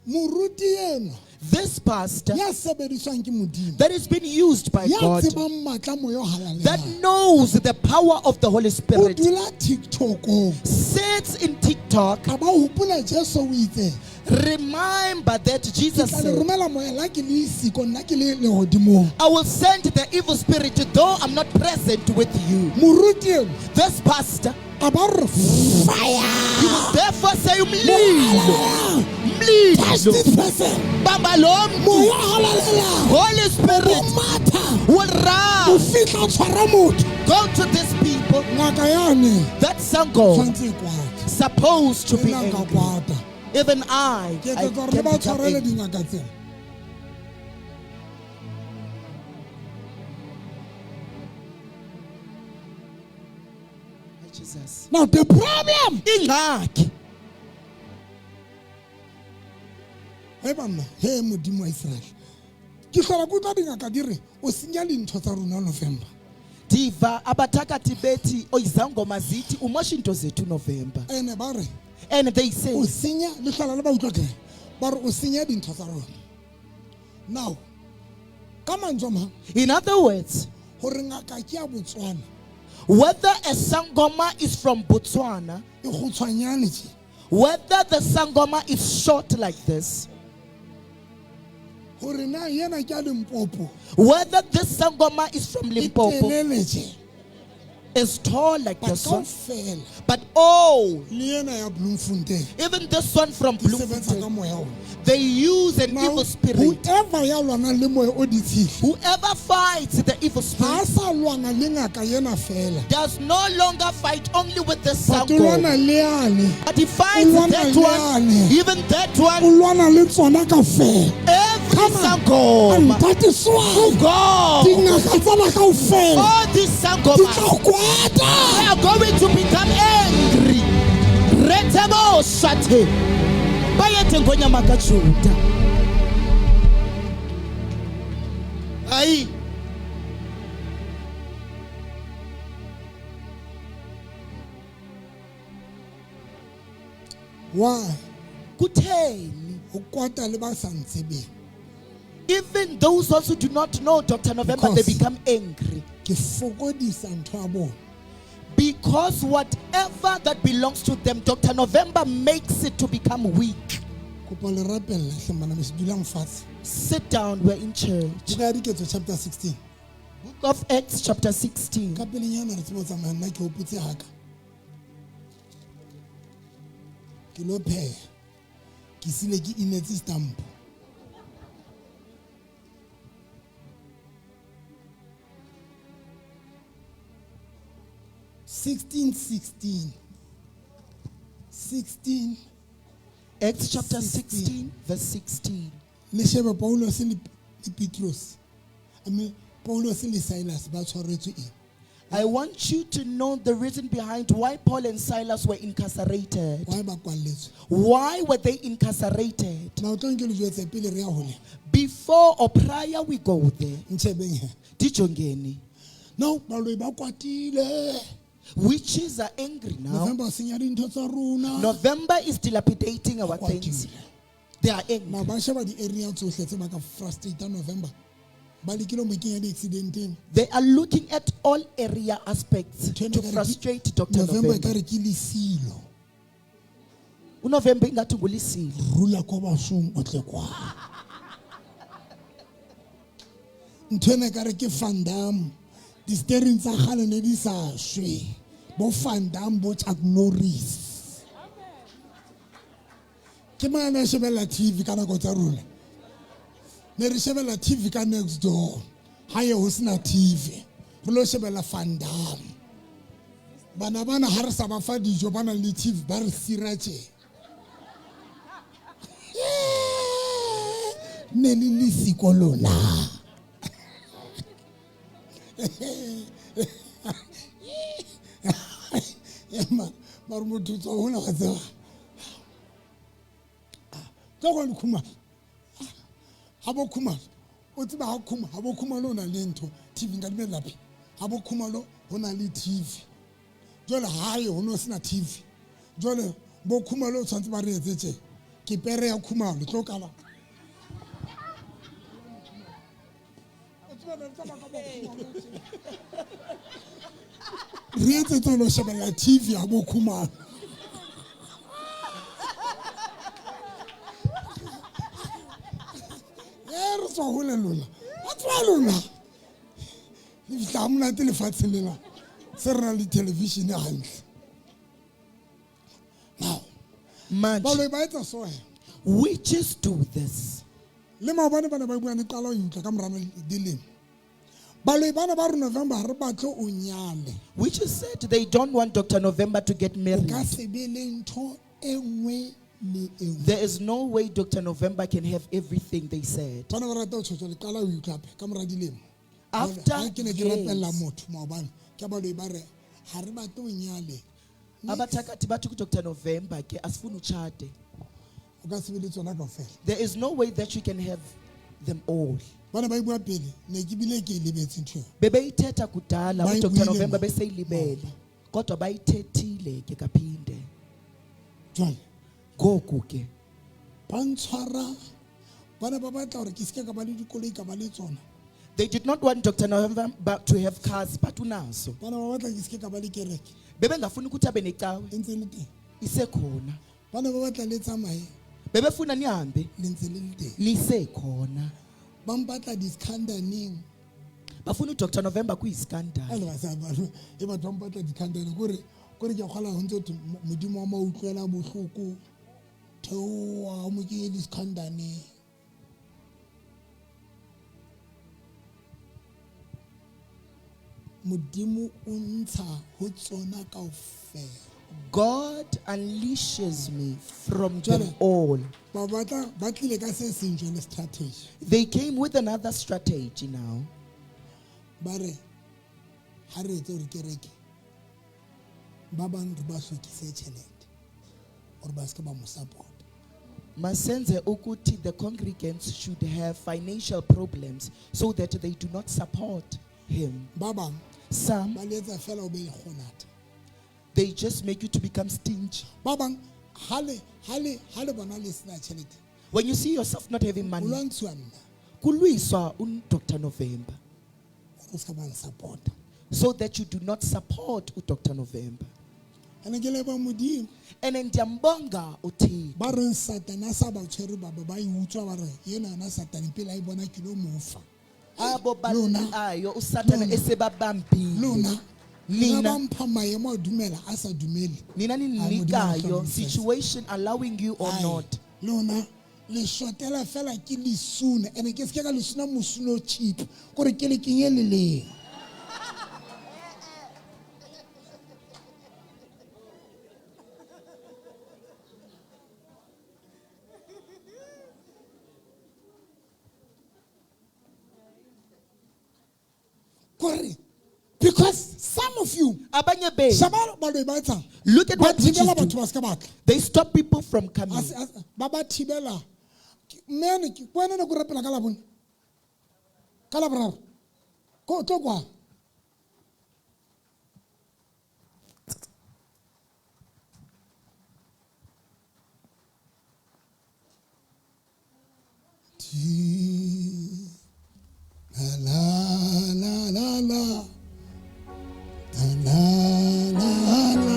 moruti enwa This pastor ya sebediswang ke modimo that has been used by ya God, tsebang matla moya o that halalelang knows the power of the Holy o Spirit, dula tiktokong sits in TikTok. a ba hopola Jesu o itse Remember that ke Jesus tla le said, romela moya la ke le isiko nna ke le lehodimong I will send the evil spirit, though I'm not present with you. moruti enwa This pastor, a ba re fire he will therefore say, Mlilo, touch Mlilo, this person Baba lo mntu, moya o halalelang Holy o Spirit matha will o run. fihla o tshwara motho Go to these people. ngaka yane That sangoma tshwanetse e kwate supposed to le be nna nka angry. kwata Even I, ke I etsetsa hore can le ba become tshwarele angry. dingaka tsena Jesus. Yes. Now the problem, Ingxaki. He banna, he Modimo wa Israel. Ke hlola ke utlwa dingaka di re o senya dintho tsa rona November. Diva abathakathi bethi oyizangoma zithi umosha into zethu November. Ene ba re And they say o senya le hlola le ba utlwa kae? Ba re o senya dintho tsa rona. Now ka mantswe a mang in other words, hore ngaka ke ya Botswana whether a sangoma is from Botswana, e kgutshwanyane tje. whether the sangoma is short like this, Hore na yena ke a Limpopo whether this sangoma is from e Limpopo, telele tje. is tall like But this one, kaofela but oh, le ena ya Bloemfontein even this one from e sebetsa ka Bloemfontein, moya ona. they use an Now, evil spirit. whoever ya lwanang le moya o ditshila Whoever fights the evil ha a spirit sa lwana le ngaka ena fela does no longer fight only with the but o lwana sangoma, le yane but he fights lwana that le one, yane. even that o one, lwana le tsona kaofela. every Come on. sangoma. Ntate Swai, God, dingaka tsena kaofela all these di sangomas, tla o kwata. they are going to become angry. Retebo shate. Bayethe ngonyama kaJuda. Hayi, Why kutheni? o kwata le ba sa ntsebeng? Even those also do not know Dr. November, they Because- become angry. Ke fokodisa ntho ya bona. Because whatever that belongs to them, Dr. November makes it to become weak. Kopa le rapella hle bana beso, dulang fatshe. Sit down, we're in church. Buka ya Diketso chapter 16. Book of Acts, chapter 16. Ka pelenyana re tsebe ho tsamaya, nna ke hopotse haka. Ke lo pheha. Ke sile ke inetse stamp. 16:16. 16 Acts chapter 16. 16, verse 16. Le shebe Paulus le Petrus. I mean Paulus le Silas ba tshwaretswe eng? I want you to know the reason behind why Paul and Silas were incarcerated. Why ba kwalletswe? Why were they incarcerated? Na o tlo nke le jwetse pele re ya hole. Before or prior we go there, Ntshebeng he. Dijongeni, No, baloi ba kwatile. witches are angry now. November o senya dintho tsa rona. November is dilapidating our things. Kwatile. They are angry. Na ba sheba di-area tsohle tse ba ka frustrate November. Ba lekile ho mo kenya di-accidenteng. They are looking at all area aspects Ntho ena to ekare ke- frustrate Dr. November November. ekare ke lesilo. UNovember ingathi ngulisile. Rula ko basong o tle kwa. Ntho ena ekare ke Van Damme. Di-steering tsa kgale ne di sa shwe. Bo Van Damme, bo Chuck Norris. Ke mang a ne a shebella TV ka nako tsa rona? Ne re shebella TV ka next door. Hae ho sena TV. Re lo shebella Van Damme. Bana bana ha re sa ba fa dijo ba nang le TV ba re sira tje. Ne le le siko lona. Mare motho o tswa hole wa tseba. Tlo go le Khumalo. Ha bo Khumalo, o tseba ha Khumalo, ha bo Khumalo o na le ntho, TV nka dumella phi. Ha bo Khumalo ho na le TV. Jwale hae ho no sena TV. Jwale bo Khumalo o tshwanetse ba re etse tje. Ke pere ya Khumalo tlo kala. O tseba ne re tsamaya ka bo Khumalo tje. Re etsetse ho lo shebella TV ha bo Khumalo. Eh, re tswa hole lona. Ba tswa lona. Le fihla ha monate lefatsheng lena. Se re nang le television hantle. Now, Manje, baloi ba etsa so he. witches do this. Le maobane ba ne ba bua ne qala ho utlwa ka mora dilemo. Baloi bana ba re November ha re batle o nyale. Witches said they don't want Dr. November to get O married. ka se be le ntho e nngwe le e nngwe. There is no way Dr. November can have everything, they said. Bana ba rata ho tjhotjha le qala ho utlwa hape ka mora dilemo. After Ha ke ne ke years. rapella motho maobane, ke baloi ba re ha re batle o nyale. Abathakathi bathi kuDr November ke asifuni utshate. O ka se be le tsona kaofela. There is no way that you can have them all. Ba ne ba e bua pele, ne ke bile ke e lebetse ntho eo. Bebeyithetha kudala Bayibuyile uDr November ma. beseyilibele kodwa bayithethile ke kaphinde. Jwale Ngoku ke ba ntshwara, ba ne ba batla hore ke se ke ka ba le dikoloi, ka ba le tsona. They did not want Dr November to have cars, but unazo. Ba ne ba batla ke se ke ka ba le kereke. Bebengafuni ukuthi abe necawe. E ntse le teng. Isekhona. Ba ne ba batla le tsamaye. Bebefuna nihambe. Le ntse le le teng. Nisekhona. Ba mpatla di-scandaling. Bafuna uDr November kuyi-scandal. A le ba sa ba e batho ba mpatla di-scandal kore kore ke a kgola ho ntse ho thwe Modimo wa mautlwela bohloko theoha o mo kenye di-scandaneng. Modimo o ntsha ho tsona kaofela. God unleashes me from Jwale, them all. Ba batla ba tlile ka se seng jwale strategy. They came with another strategy now. Ba re ha re etse hore kereke ba bang re ba hlokise tjhelete hore ba se ke ba mo support. Masenze ukuthi the congregants should have financial problems so that they do not support him. Ba bang Some, ba le etsa fela o be lekgonatha. they just make you to become stingy. Ba bang ha le ha le ha le bona le sena tjhelete. When you see yourself not having money, O lwantshuwa nna. kulwiswa uDr November. Hore o ska ba support. So that you do not support uDr November. Ene ke leboha Modimo. Ene ndiyambonga uThixo. Ba reng Satane a sa ba tshwere ba ba e utswa ba re ena yona Satane pele a e bona ke lo mo fa. Abo Lona. balayo uSathane Lona. esebabambile. Lona. Nina. Nina ba mpha maemo a dumela a sa dumele. Nina Ai, Modimo a ninikayo hlohonolofatse. situation allowing you or Ai, not. Lona le shotela fela ke lesuna ene ke se ke ka lesuna mosuno cheap kore ke le kenye le leng. Kore because some of you Abanye benu, shaba baloi ba etsang. Look at Ba what witches thibela do. batho ba se ka batla. They stop people from coming. Ba ba thibela. Mme ke wena ne ko rapela ka labone. Ka laboraro. Ko tlo kwa. Ti la la la la la la la la.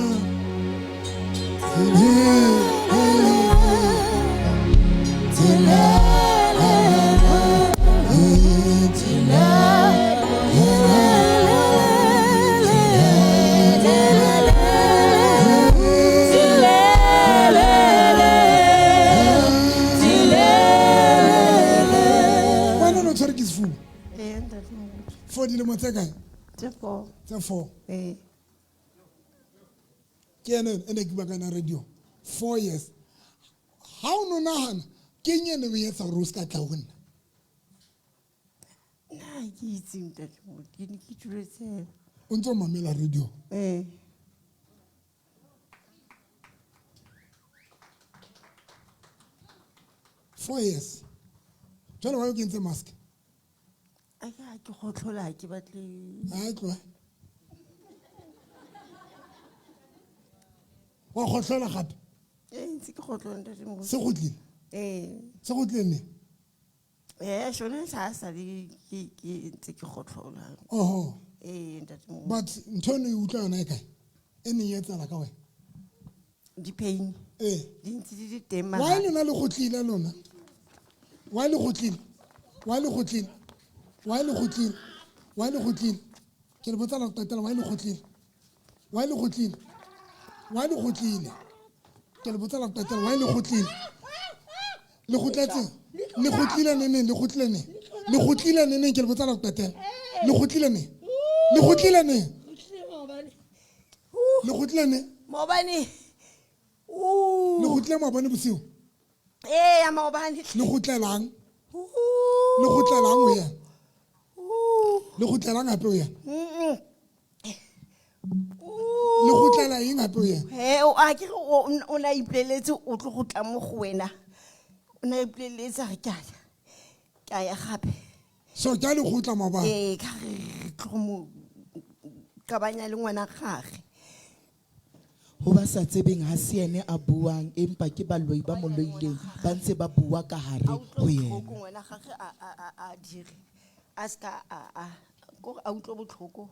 Wena no tshwere ke sefuba? Ee, ntate Moruti. For dilemo tse kae? Tse four. Tse four. Ee. Ke ene e ne ke bua ka yona radio. 4 years. Ha o no nahana, ke eng e ne o etsa hore o se ka tla ho nna? Nna ha ke itse, ntate Moruti, ke ne ke ituletse fela. O ntso mamela radio? Ee. 4 years. Jwale why o kentse mask? A ke ha ke gotlhola, ha ke batle. Ha e tloha. Wa gotlhola gape? Ee, ntse ke gotlhola, ntate Moruti. Se go tlile? Ee. Se go tlile neng? Ee, sone sa sa le ke ntse ke gotlhola. Oho. Ee, ntate Moruti. But ntho eno e utlwa yona e kae? E neng e etsahala ka wena? Di-pain. Ee. Di ntse di le teng Why mara. lona le gotlile lona? Why le gotlile? Why le gotlile? Why le gotlile? Why le gotlile? Ke le botsa la go qetela, why le gotlile? Why le gotlile? Why le gotlile? Ke le botsa la go qetela, why le gotlile? Le gotletse? Le gotlile neneng? Le gotlile neng? Le gotlile neneng? Ke le botsa la go qetela. Le gotlile neng? Le gotlile neng? Le gotlile neng? Maobane. Le gotlile maobane bosigo? Ee, ya maobane. Le gotlelang? Le gotlelang ho yena? Le gotlelang hape ho yena? Le kgutlela eng hape ho yena? He, a ke re o ne a ipoleletse o tlo go tla mo go wena. O ne a ipoleletse a re ke a ya. Ke a ya gape. So ke a le kgutla maobane. Ee, ka re re tlo go mo qabanya le ngwana gage. Ho ba sa tsebeng ha se ene a buang empa ke baloi ba mo loileng ba ntse ba bua ka hare A ho utlwe yena. botlhoko ngwana gage a dire. A ska a kore a utlwe botlhoko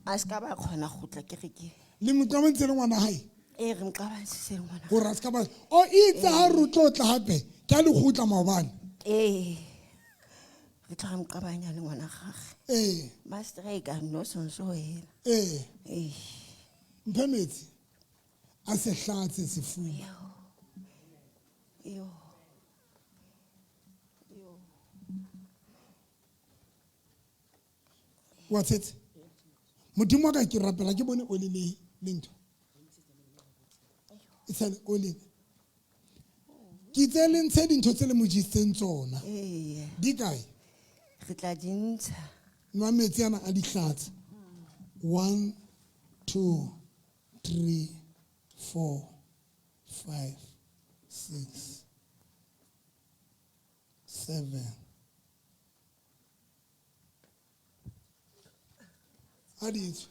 a ska ba kgona go tla kerekeng. Le mo qabantse le ngwana hae? Ee, re mo qabantshitse le ngwana. Hore a ska ba o itse ha re tlo tla hape ke a le kgutla maobane. Ee. Re tla mo qabanya le ngwana gage. Ee. Ba strike no sonso hela. Ee. Ee. Mphe metsi. A se hlatse sefuba. Yo. Yo. Wa tshetse? Modimo wa ka ke rapela ke bone oli le ntho. E sale oli. Ke itse le ntshe dintho tse le mo jesitseng tsona. Ee. Di kae? Re tla di ntsha. Nwa metsi ana a di hlatse. 1 2 3 4 5 6 7. A di tswe.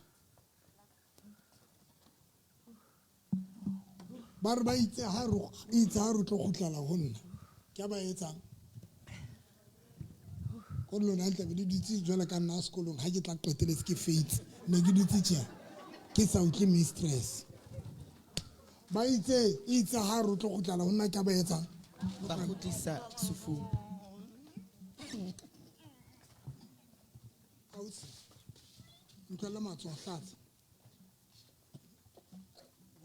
Ba re ba itse ha re itse ha re tlo kgutlela ho nna. Ke a ba etsang. Ko lona le tlabe le dutse jwalo ka nna sekolong ha ke tla qeteletse ke faith. Ne ke dutse tje. Ke sa utlwe mistress. Ba itse itse ha re tlo kgutlela ho nna ke a ba etsang. Ba kgutlisa sefuba. Ausi, ntlwela matsoho, hlatsa.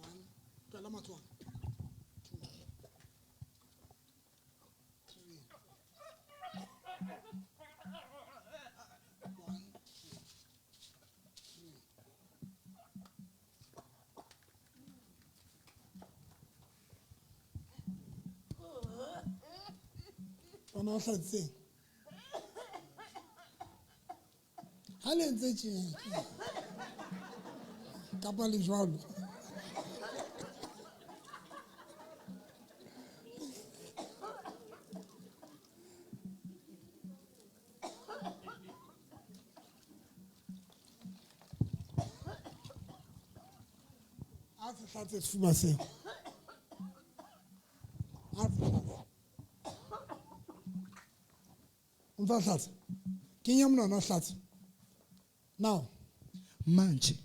1, ntlwela matsoho. 2, 3. 1, 2, 3. Bona o hlatsitseng? Ha le ntse tje, kapa le jwalo. A se hlatse sefuba seo. A se hlatse. O ntsa hlatsa? Kenya monwana o hlatse. Now, Manje.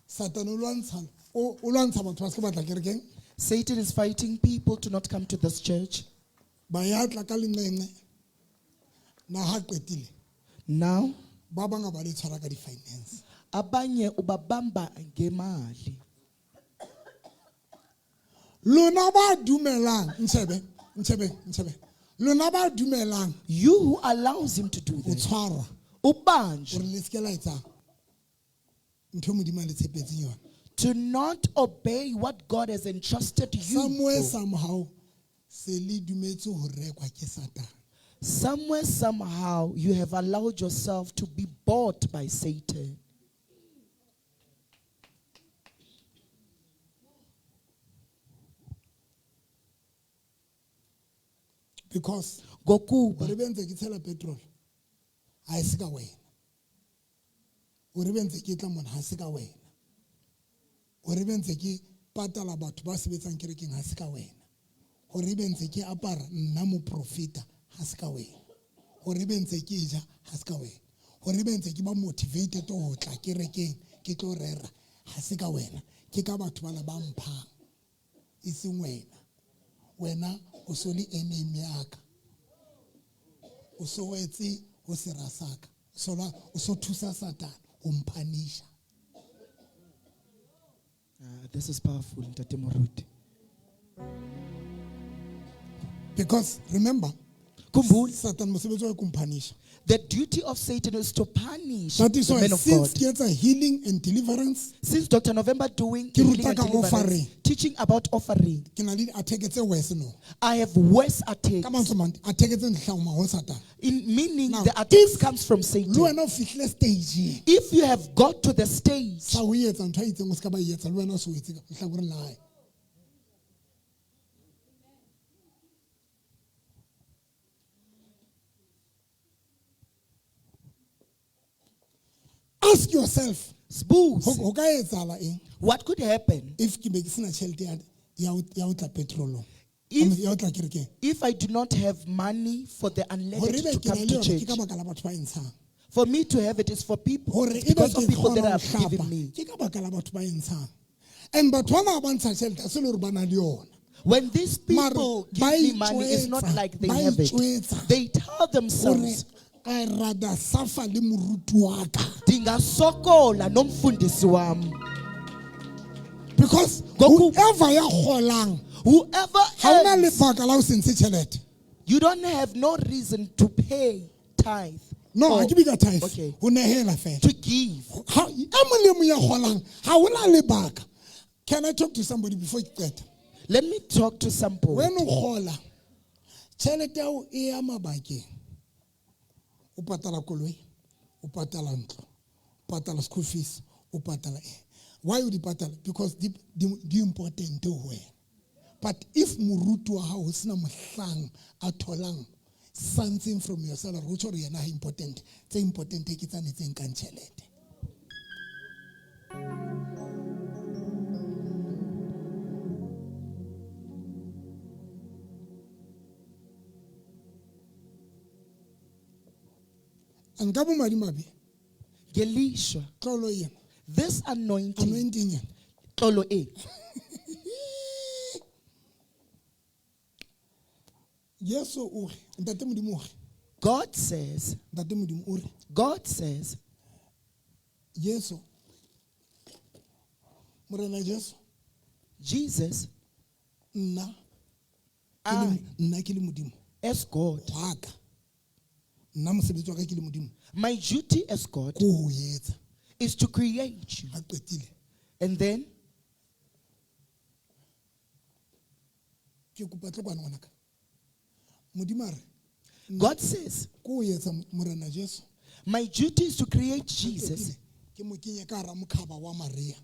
Satan o lwantsha, o lwantsha batho ba se batla kerekeng. Satan is fighting people to not come to this church. Ba ya tla ka lenqenqe. Na ha qetile. Now, ba bang ba le tshwara ka di-finance. Abanye ubabamba ngemali. Lona ba dumelang, ntshebe, ntshebe, ntshebe. Lona ba dumelang. You who allows him to do O that. tshwarwa. Ubanjwe. Hore le seke la etsa ntho e Modimo a le tshepetseng yona. To not obey what God has entrusted you. Somewhere, for. somehow, se le dumetse ho rekwa ke Satan. Somewhere, somehow, you have allowed yourself to be bought by Satan. Because Ngokuba. hore be ntse ke tshela petrol, ha e se ka wena. Hore be ntse ke tla mona, ha se ka wena. Hore be ntse ke patala batho ba sebetsang kerekeng, ha se ka wena. Hore be ntse ke apara nna moprofeta, ha se ka wena. Hore be ntse ke ja, ha se ka wena. Hore be ntse ke ba motivated ho tla kerekeng, ke tlo rera, ha se ka wena. Ke ka batho bana ba mphang, e seng wena. Wena o so le enemy ya ka. O so wetse ho sera sa ka. O so thusa Satan ho mphanisha. This is powerful, Ntate Moruti. Because remember, Khumbula, Satan mosebetsi wa hae ke ho mphanisha. the duty of Satan is to punish That is the why men of since God. ke etsa healing and deliverance, Since Dr. November doing Ke healing ruta and ka deliverance, offering. teaching about offering, ke na le di-attack tse worse no. I have worse attacks. Ka mantswe a mang, attack tse ntlhaoma ho Satan. In meaning Now, the attacks if comes from Le Satan. wena o fihlile stageng If you have got to the stage sa ho etsa ntho a itseng o se ka ba e etsa, le wena o se o etse lehlakoreng la hae. Ask yourself, Sbuze, ho ka etsahala eng what could happen if ke be ke sena tjhelete ya ho tla petrolong, ya ho tla kerekeng? if I do not have money for the Hore unleaded ebe to ke na come le to yona ke church? ka baka la batho ba e ntshang. For me to have it is for people. Hore It's ebe because ke of people that kgona ho have given hlapa, me. ke ka baka la batho ba e ntshang. And batho bana ha ba ntsha tjhelete, ha se le hore ba na le yona. When these Mara, people ba give me money, it's not itjwetsa, like they ba have it. itjwetsa They tell hore themselves, I rather suffer le moruti wa ka. Ndingasokola nomfundisi wam. Because Ngoku- whoever ya kgolang, Whoever ha ona earns, lebaka la ho se ntshe tjhelete. you don't have no reason to pay tithe. No, Or- ha ke bue ka tithe. Okay. Ho nehela fela. To give. Ha, e mong le e mong ya kgolang, ha hona lebaka. Can I talk to somebody before ke qeta? Let me talk to somebody. When o kgola, tjhelete ya hao e ya mabakeng. O patala koloi, o patala ntlo, o patala school fees, o patala eng. Why o di patala? Because di important ho wena. But if moruti wa hao ho sena mohlang a tholang something from your salary, ho tjho hore yena ha important. Tse important ke tsane tse nkang tjhelete. And ka bomadimabe, Ngelishwa, tlolo ena, this anointing, anointing ena, tlolo e, Jesu o re, Ntate Modimo o re, God says, Ntate Modimo o re, God says, Jesu, Morena Jesu, Jesus, nna ke le- I, nna ke le Modimo, as God, wa ka, nna mosebetsi wa ka ke le Modimo, my duty as God ke ho etsa. is to create you. Ha qetile, And then, ke kopa tlo kwana ngwanaka. Modimo a re, God says, ke ho etsa Morena Jesu. my duty is to create Ha Jesus, qetile, ke mo kenye ka hara mokhaba wa Maria.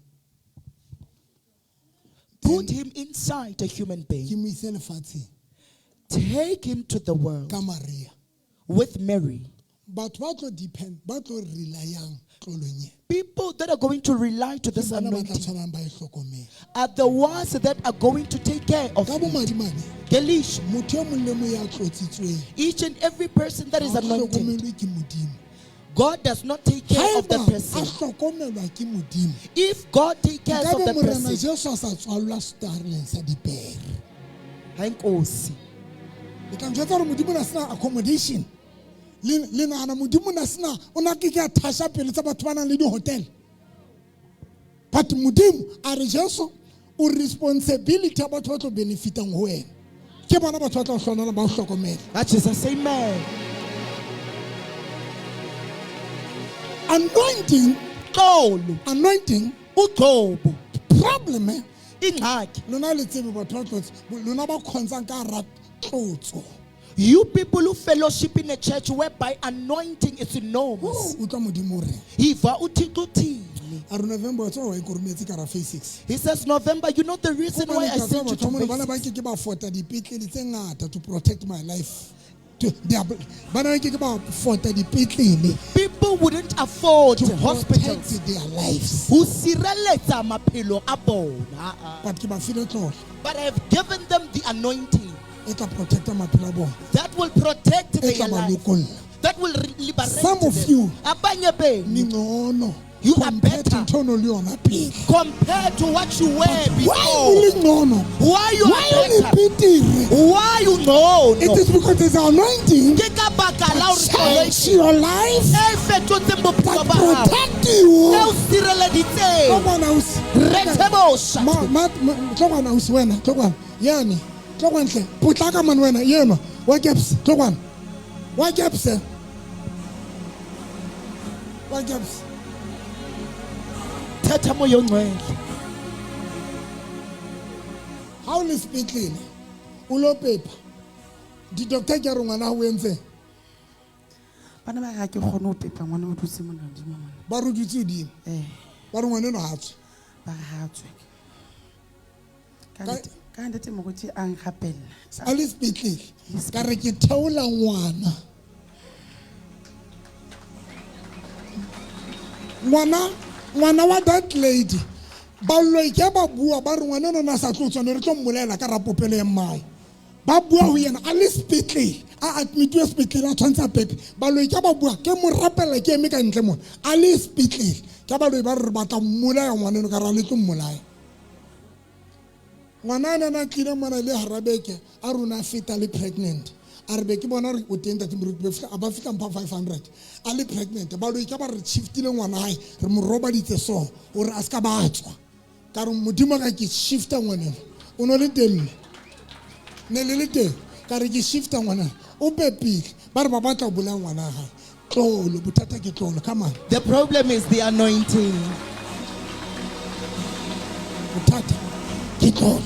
put him inside a human Ke being, mo ise lefatsheng take him to the world ka Maria. with Mary. Batho ba tlo depend, ba tlo rely-ang tlolong e. People that are going to rely to Ke this bona ba tla anointing tshwanang ba e hlokomele. are the ones that are going to take care of Ka it. bomadimabe, Ngelishwa, motho e mong le mong ya tlotsitsweng, each and every person that is ha anointed, hlokomelwe ke Modimo. God does not take care of Haeba that a person. hlokomelwa ke Modimo, If God takes care of nkabe that Morena person, Jesu a sa tswallwa setareng sa dipere. ha inkosi. Le tla njwetsa hore Modimo o na sena accommodation. Le nahana Modimo o na sena, o na ke ke a thasha pelo tsa batho ba nang le di-hotel. But Modimo a re Jesu o responsibility ya batho ba tlo benefitang ho wena. Ke bona batho ba tla o hlonela ba o hlokomele. That Jesus, amen. Anointing, Xolo, anointing, ugcobo, problem eh, ingxaki. lona le tsebe batho ba tlotse, lona ba khontsang ka hara tlotso. You people who fellowship in a church whereby anointing is enormous. O utlwa Modimo o reng? Iva uThixo uthini? A re November wa tseba wa e korometse ka hara phase six. He says, November, you know the reason why I Hobane sent you batho to mona bana ba Basics. ke ke ba fota dipetlele tse ngata to protect my life. Bana ba ke ke ba fota dipetlele People wouldn't afford to hospitals. protect their lives. Ho sireletsa maphelo a bona. But ke ba file tlotlo But I have given them the anointing e tla protecta maphelo a bona, that will protect e their tla ba life, lokolla. that will liberate Some of them. you- Abanye benu, Ningcono You are compared to better. ntho o no le yona pele. compared to what you were Why o before. le ngcono? Why you Why are o le better? betere? Why you ngcono? It is because there's anointing Ke ka baka la hore change tlolo your life e fetotseng bophelo that ba hao, protect you. e o sireleditseng. Tlo kwana ausi. Rethebosa. Tlo kwana ausi wena, tlo kwana. Yane, tlo kwana hle. Potlaka man wena, yenwa. Wa caps, tlo kwana. Wa kepse. Wa kepse. Thetha moya ongcwele. Ha o le sepetlele o lo pepa di-doctor ke a re ngwana o entseng Bana ba re ha ke kgone ho pepa ngwana o dutse mona hodimo mona. Ba re o dutse hodimo. Eh. Ba re ngwana eno ha tswe. Ba re ha tswe. Ka ntate moruti a nrapella. A le sepetlele. Ka re ke theola ngwana. Ngwana ngwana wa that lady baloi ke ba bua ba re ngwana eno a sa tlo tswa ne re tlo mmolela ka rapopelo ya mmae. Ba bua ho yena a le sepetlele a admitiwe sepetlele a tshwanetse a pepe baloi ke ba bua ke mo rapella ke eme ka ntle mona a le sepetlele ke baloi ba re re batla mmolaya ngwana eno ka re a le tlo mmolaya ngwana a nana a tlile mona le harabeke a rona a feta le pregnant a re be ke bona re o teng tate moruti be fihla a ba fihla mpha 500 a le pregnant baloi ka ba re shiftile ngwana hae re mo robaditse so gore a se ka ba tswa ka re modimo ka ke shifta ngwaneno o no le teng mme ne le le teng ka re ke shifta ngwana o pepile ba re ba batla go bolaya ngwana gae tlolo bothata ke tlolo come on. The problem is the anointing. Bothata ke tlolo.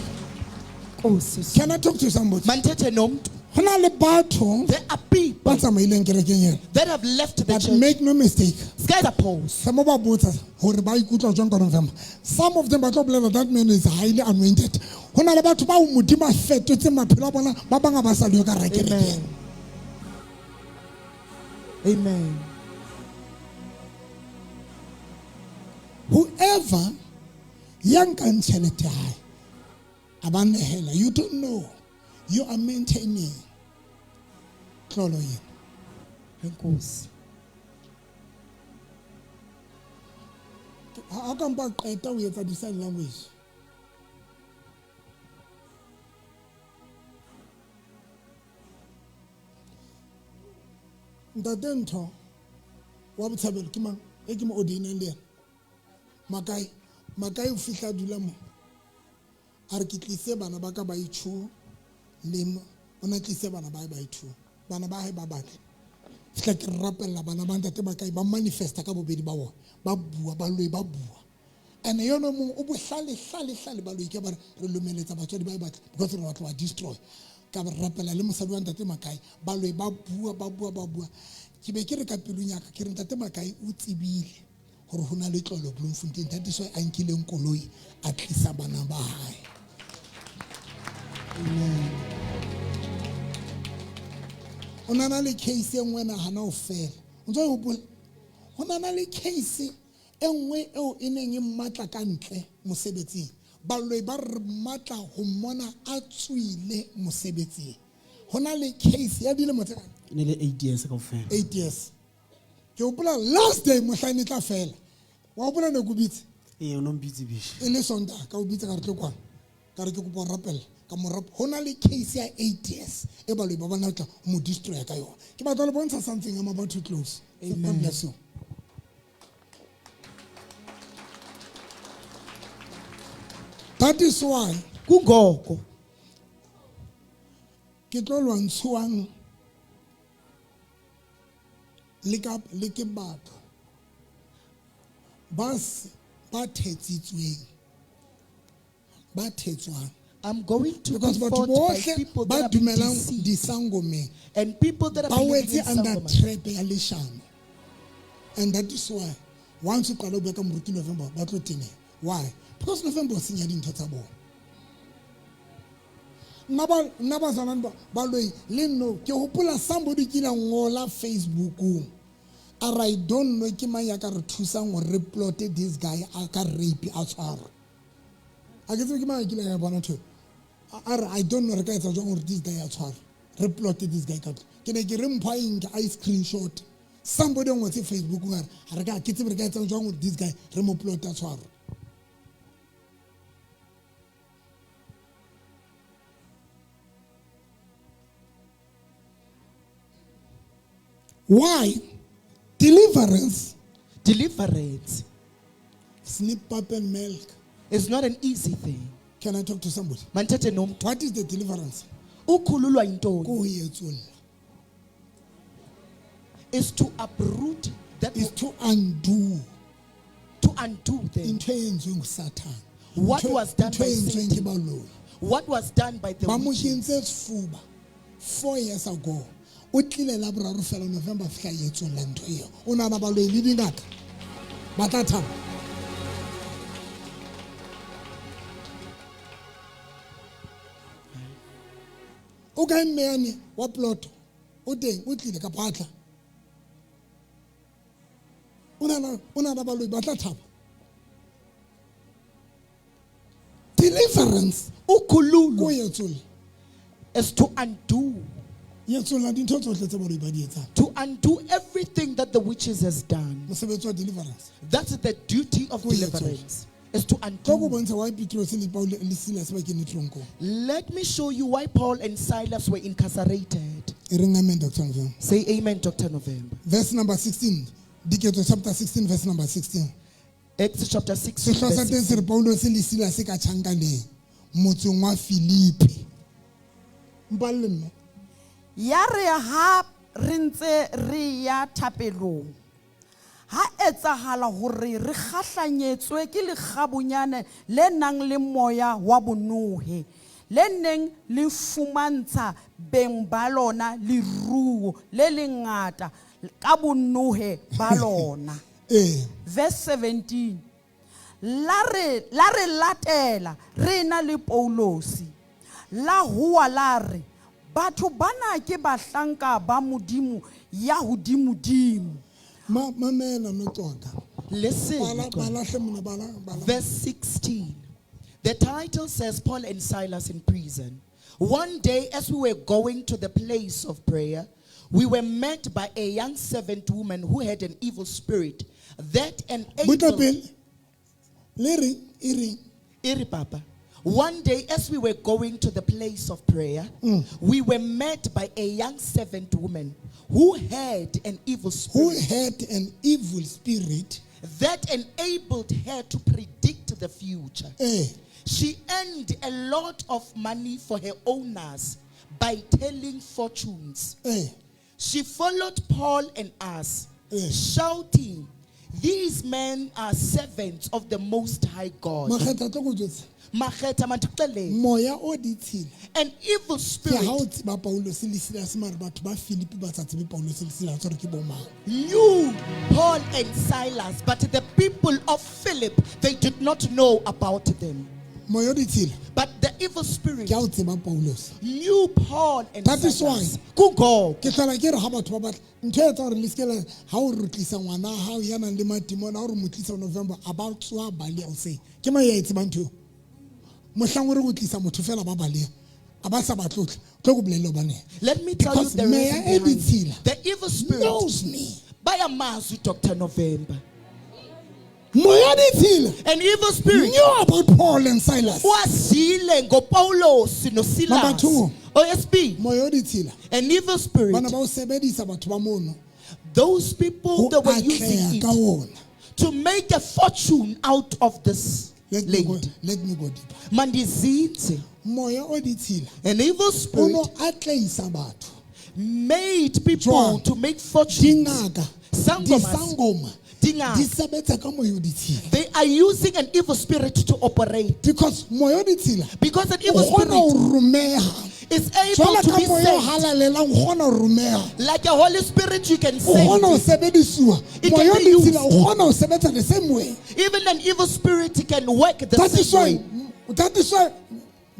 Nkosi. Can I talk to somebody? Mandithethe nomntu. Go na le batho There are people ba tsamaileng kerekeng ena. that have left the But church. make no mistake. Sky pause. Sa mo ba botsa gore ba ikutlwa jwang ka November. Some of them ba tlo bolela that man is highly anointed. Go na le batho bao Modimo a fetotseng maphelo a bona ba bangwe ba sa le yo ka hara kerekeng. Amen. Amen. Whoever ya nkang tjhelete ya hae a ba nehela, you don't know you are maintaining tlolo ena. Enkosi. Ha ka mpa qeta ho etsa di-sign language. Ntate Ntho wa Botshabelo ke mang e ke mo ordainang le yena? Makai, Makai o fihla a dula mo. A re ke tlise bana ba ka ba itšhuo le mo. O na tlise bana ba hae ba itšhuo. Bana ba hae ba batle. Fihla ke rapella bana ba ntate Makai ba manifesta ka bobedi ba bona. Ba bua, ba lwe, ba bua. And yona mong o bohlale hlale hlale ba lwe ke ba re lomeletsa batswadi ba e batla because re batla ba destroy. Ka ba rapela le mosadi wa ntate Makai ba lwe ba bua ba bua ba bua. Ke be ke re ka pelong ya ka ke re ntate Makai o tsebile hore ho na le tlolo Bloemfontein. That is why a nkileng koloi a tlisa bana ba hae. Amen. O na le case e nngwe nahana ho fela. O ntso hopola? Ho na le case e nngwe eo e neng e mmatla ka ntle mosebetsing. Baloi ba re mmatla ho mmona a tswile mosebetsing. Ho na le case ya dilemo tse kae? E ne le 8 years kaofela. 8 years. Ke hopola last day mohla ne tla fela. Wa hopola ne ke o bitse? Ee, o no mpitse bishi. E le Sontaha ka o bitsa ka re tlo kwana. Ka re ke kopa ho rapella. Ka mo rap. Ho na le case ya 8 years e baloi ba bona tla mo destroy ka yona. Ke batla le bontsha something I'm about to close. Amen. God bless you. That is why Kungoko ke tlo lwantshuwang le ka le ke batho ba ba thetsitsweng ba thetswang. I'm going to Because be batho fought by bohle people ba that are dumelang deceived disangomeng and people that are ba believing wetse in under sangoma. trap ya leshano. And that is why once o qala ho bua ka moruti November ba tlo teneha. Why? Because November o senya dintho tsa bona. Nna ba zwanang ba loi le nno ke hopola somebody ke ile ngola Facebookong. A re I don't know ke mang ya ka re thusang hore re plote this guy a ka rape a tshwarwe. A ke tsebe ke mang a kileng ya bona ntho eo. A re I don't know re ka etsa jwang hore this guy a tshwarwe. Re plote this guy ka tlung. Ke ne ke re mpho a e nke a e screenshot. Somebody o ngotse Facebookong a re ha re ka ke tsebe re ka etsa jwang hore this guy re mo plote a tshwarwe. Why? Deliverance. Deliverance. Snip pap and milk. It's not an easy thing. Can I talk to somebody? Mandithethe nomntu. What is the deliverance? Ukhululwa yintoni? Ko ho etsolla. Is to uproot that, Is to undo to undo them. ntho e entsweng Satan. What was done Ntho by e entsweng ke Satan. baloi. What was done by the Ba mo witches. kentse sefuba 4 years ago. O tlile la boraro fela November fihla e etsolla ntho eo. O nahana baloi le dingaka ba tla thaba. O kae mme yane wa ploto? O teng, o tlile kapa ha tla? O nahana baloi ba tla thaba? Deliverance ko Ukhululwa etsolla. is to undo, Etsolla dintho tsohle tse baloi ba di etsang. to undo everything that the witches has done. Mosebetsi wa deliverance. That's the duty of Ko etsolla. deliverance. Is to Tlo ko undo. bontsha why Petrus le Paul le Silas ba kene tronkong. Let me show you why Paul and Silas were incarcerated. E reng amen, Dr. November. Say amen, Dr. November. Verse number 16. Diketso chapter 16 verse number 16. Acts chapter 16. Sehlooho sa Verse teng se 16. re Paulus le Silas ka tjhankaneng motseng wa Filipi. Mpalle mme. Ya re ha re ntse re ya thapelong, ha etsahala hore re kgahlanyetswe ke lekgabunyane le nang le moya wa bonohe, le neng le fumantsha beng ba lona leruo le lengata ka bonohe ba lona. Eh, Verse 17. La re latela re na le Paulosi. La hua la re batho bana ke bahlanka ba Modimo ya hodimodimo. Mamela no tswaka. Listen. Bala bala hle mona bala bala. Verse 16. The title says Paul and Silas in prison. One day, as we were going to the place of prayer, we were met by a young servant woman who had an evil spirit that Butle enabled. pele. Le reng e reng? Iri Papa. One day, as we were going to the place of prayer, we were met by a young servant woman who had an evil Who spirit had an evil spirit? that enabled her to predict the future. Eh, She earned a lot of money for her owners by telling fortunes. eh. She followed Paul and us, Eh. shouting, These men are servants of the Most High God. Makgetha tlo go jwetsa. Makgetha mantuxelele. Moya o ditshila. An evil Ke spirit ha o tseba Paulus le Silas mare batho ba Filipi ba sa tsebe Paulus le Silas hore ke bo mang. knew Paul and Silas, but the people of Philip, they did not know about them. Moya o ditshila. But the evil spirit Ke ha o tseba Paulus. knew Paul and That is Silas. why- Kungoku. Ke hlola ke re ha batho ba batla ntho e etsa hore le seke la ha o re tlisa ngwana hao ya nang le matimona ha o re mo tlisa November a ba tsoha baleha hoseng. Ke mang ya e tsebang ntho eo? Mohlang o re o tlisa motho fela ba baleha. A ba sa ba tlotle. Tlo ko bolelle hobaneng. Let me tell you Because the meya reason e behind ditshila the evil spirit knows me. bayamazi Dr. November. Moya ditshila An evil spirit knew about Paul and Silas. wazile ngoPaulos noSilas. Number two. OSB, Moya o ditshila. an evil spirit. Bana ba o sebedisa batho ba mono Those people ho that were using atleha it ka ona. to make a fortune out of this Let me go, lady. let me go deeper. Mandizinze, Moya o ditshila an evil o spirit no atlehisa batho. made people Jwang? to make fortunes. Dingaka, Sangomas. disangoma Dingaka. di sebetsa ka moya o ditshila. They are using an evil spirit to operate. Because moya o ditshila Because an o evil kgona ho spirit romeha. is able Jwalo to ka be moya o sent. halalelang o kgona ho romeha. Like a Holy Spirit, you can O kgona ho send. sebedisuwa. It Moya can o be used. ditshila o kgona ho sebetsa the same way. Even an evil spirit can work the That is same why, way. that is why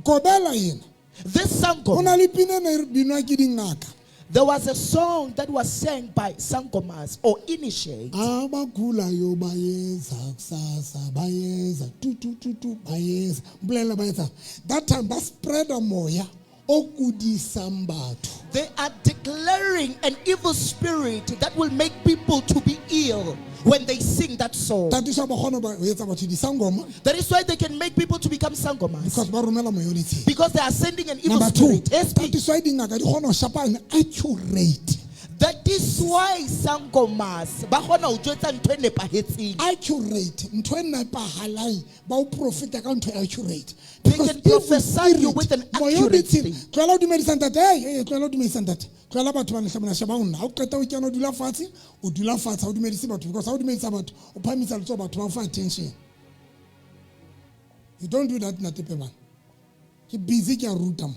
Kobela yena. This Ho sangoma, na le pina e ne e binwa ke dingaka. there was a song that was sang by sangomas or initiates. Abagulayo bayeza kusasa bayeza tu tu tu tu bayeza mpolelela ba etsang that time ba spreada moya o kudisang batho. They are declaring an evil spirit that will make people to be ill when they sing that song. That is why ba kgona ho etsa batho disangoma That is why they can make people to become sangomas. because ba romela moya o ditshila. Because they are sending an evil Number two, spirit. that SP. is why dingaka di kgona ho shapa an accurate. That is why sangomas ba kgona ho jwetsa ntho e nepahetseng. Accurate ntho e nepahalang ba o profeta ka ntho e accurate. They Because can evil prophesy you spirit, with an moya o accurate ditshila- thing. Tlohela ho dumedisa ntate. Hey, hey, tlohela ho dumedisa ntate. Tlohela batho ba lehlabona sheba ho nna. Ha o qeta ho kena o dula fatshe, o dula fatshe ha o dumedise batho because ha o dumedisa batho, o phahamisa letsoho batho ba o fa attention. You don't do that ntate Pebane. Ke busy ke a ruta mo.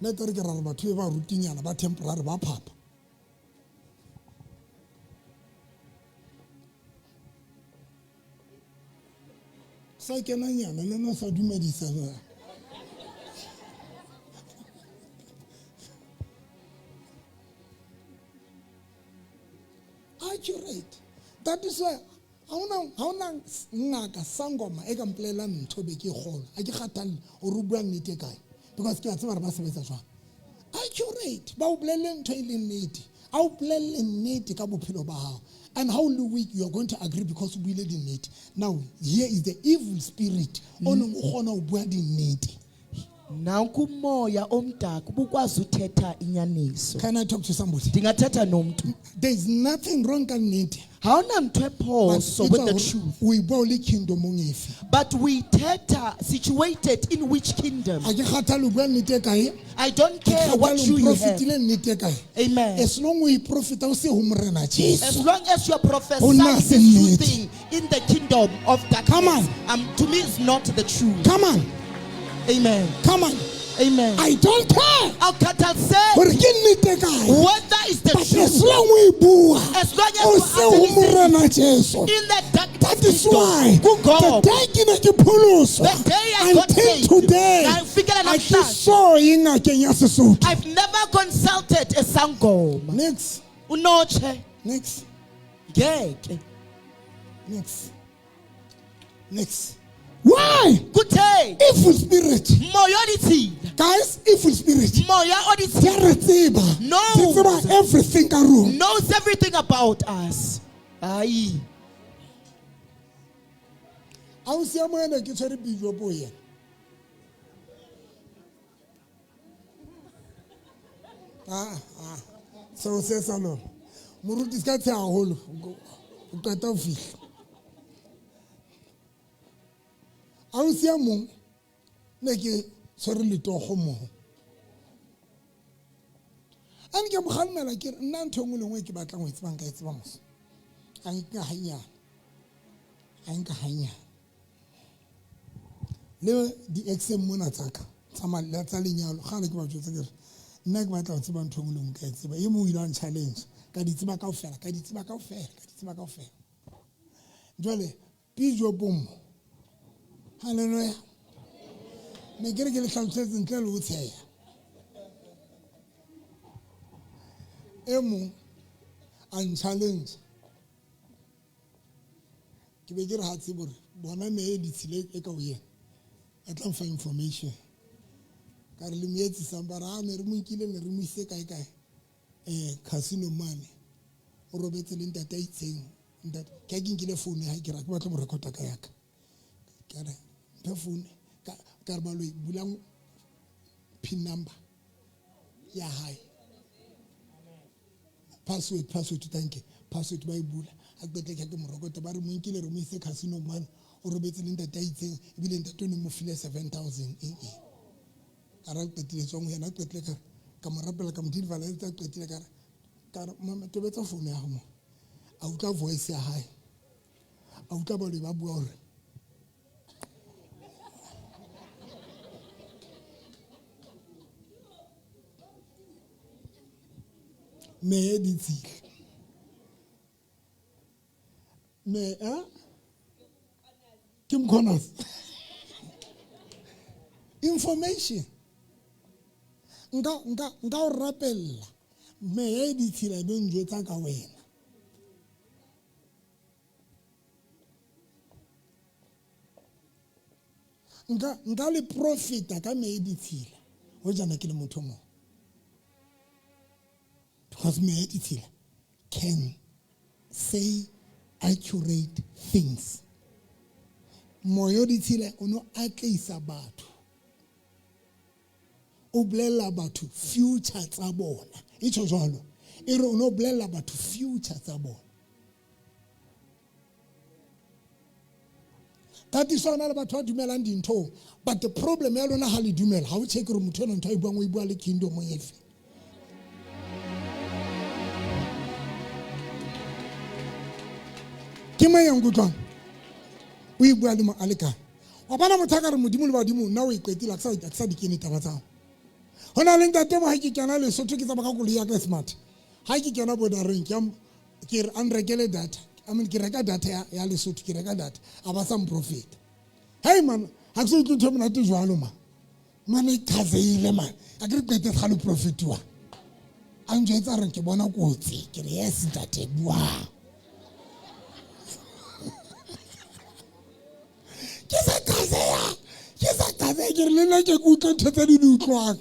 Nna tere ke ra re batho ba rutinyana ba temporary ba phapa. Sa kenanyana le nna sa dumedisa. Accurate. That is why ha hona ngaka sangoma e ka mpolelang ntho be ke e kgolwa. Ha ke kgathalle hore o bua nnete e kae. Because ke a tseba hore ba sebetsa jwang. Accurate. Ba o bolelle ntho e leng nnete. A o bolelle nnete ka bophelo ba hao. And how le weak you are going to agree because o buile dinnete. Now, here is the evil spirit. O neng o kgona ho bua dinnete. Nanku umoya omdaka ubukwazi uthetha inyaniso. Can I talk to somebody? Ndingathetha nomntu. There is nothing wrong ka nnete. Ha hona ntho e phoso But with the e tswa truth. hore o e bua o le kingdomong efe. But we thetha situated in which kingdom? Ha ke kgathale o bua nnete e kae. I don't care what Kgathale o you have. profitile nnete e kae. Amen. As long o e profita o se ho Morena As Jesu. long as you are Ho prophesying nna se this true nnete. thing in the kingdom of darkness, Come on. To me it's not the truth. Come on. Amen. Come on. Amen. I don't care Awukhathaliseki hore ke nnete e kae. whether it's the But as truth. long o e bua, As long as o you se ho utter this Morena Jesu. in the darkness That is kingdom, why kungoba the day ke ne ke pholoswa, The day I got until saved, today, ngafikela ha ke namhlanje. so ye ngakeng ya Sesotho. I've never consulted a sangoma. Next, Unotshe next, ngeke. next, next. Why? Kuthe Evil spirit. moya odithile. Guys, evil spirit. Moya Di odithile a re tseba. No. Di tseba everything ka rona. knows everything about us. Ayi. Ausi ya moena ke tshwere bijo po yena. Ah, ah. Seo se sa lona. Moruti se ka tsheha haholo. O qeta ho fihla. Ausi ya mong ne ke tshwere letogo moo. A ne ke mo kgalemela ke re nna ntho e nngwe le nngwe e ke batlang ho e tseba nka e tseba mos. A nka hanyane. A nka hanyane. Le di-ex-eng mona tsa ka, tsa tsa lenyalo, kgale ke ba jwetsa ke re, nna ke batla ho tseba ntho e nngwe le nngwe ka e tseba. E mong o ile a n-challenge, ka di tseba kaofela, ka di tseba kaofela, ka di tseba kaofela. Jwale, bijopong mo, hallelujah. Ne ke re ke le hlalosetse ntle le ho tsheha. E mong a n-challenge. Ke be ke re ha tsebe hore bona meya e ditshila e ka ho yena. A tla mfa information. Ka re le mo etsisang ba re, ah, ne re mo nkile, ne re mo ise kae kae. Casino mane. O robetse le ntate a itseng. Ntate, ke ha ke nkile phone ya hae, ke re ha ke batle ho record-a ka ya ka. Ka re, mphe phone. Ka re baloi, bulang PIN number ya hae. Password, password, thank you. Password ba e bula. Ha ke qeta ke ha ke mo record-a, ba re mo nkile, re mo ise casino mane. O robetse le ntate a itseng, ebile ntate o ne mo file 7,000, eng, eng. Ka re ha ke qetile tswang ho yena, ha ke qetile ka re, ka mo rapela, ka mo deliver, ha ke qetile ka re, ka re, mama, tobetsa phone ya hao mo. A utlwa voice ya hae. A utlwa baloi ba bua hore meya e ditshila. Me, eh? Kim Connors. Information. Nka o rapella. Meya e ditshila e be njwetsa ka wena. Nka le profita ka meya e ditshila. Ho jana ke le motho mo. Because meya e ditshila can say accurate things. Moya o ditshila o no atleisa batho. O bolella batho future tsa bona. E tjho jwalo. E re o no bolella batho future tsa bona. Tatiso ona le batho ba dumelang dinthong, but the problem ya lona ha le dumela, ha o check hore motho ena ntho a e buang o e bua le kingdom efe. Ke mang ya nkutlwang? O e bua le mo a le kae? Wa bona motho a ka re modimo le badimo nna o e qetile, ha ke sa di kene taba tsa hao. Ho na le ntate mo ha ke kena Lesotho ke tsamaya ka koloi ya ka e smart. Ha ke kena bordereng ke ke re a nrekele data. I mean ke reka data ya Lesotho, ke reka data. A ba sa mprofeta. Hey man, ha ke so utlwe ntho e monate jwalo man. Man e qhazeile man. A ke re qete kgale profetiwa. A njwetsa re ke bona kotsi. Ke re yes ntate bua. Ke sa qhazeya. Ke sa qhazeya ke re le nna ke utlwe ntho tse di di utlwang.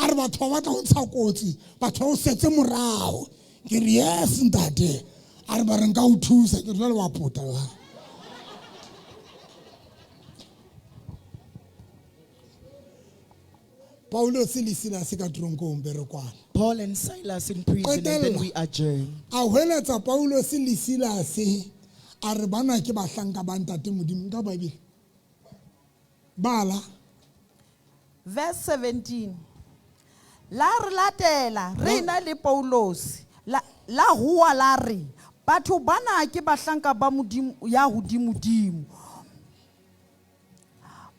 A re batho ba batla ho ntsha kotsi, batho ba o setse morao. Ke re yes ntate. A re ba re nka o thusa, ke re jwale wa pota wa. Paulos le Silas ka tronkong be re kwana. Paul and Silas in prison, and then Qetella. we adjourn. A hweletsa Paulos le Silas a re bana ke bahlanka ba ntate Modimo ka Bible. Bala. Verse 17. La re latela re na le Paulos la hua la re batho bana ke bahlanka ba Modimo ya hodimodimo.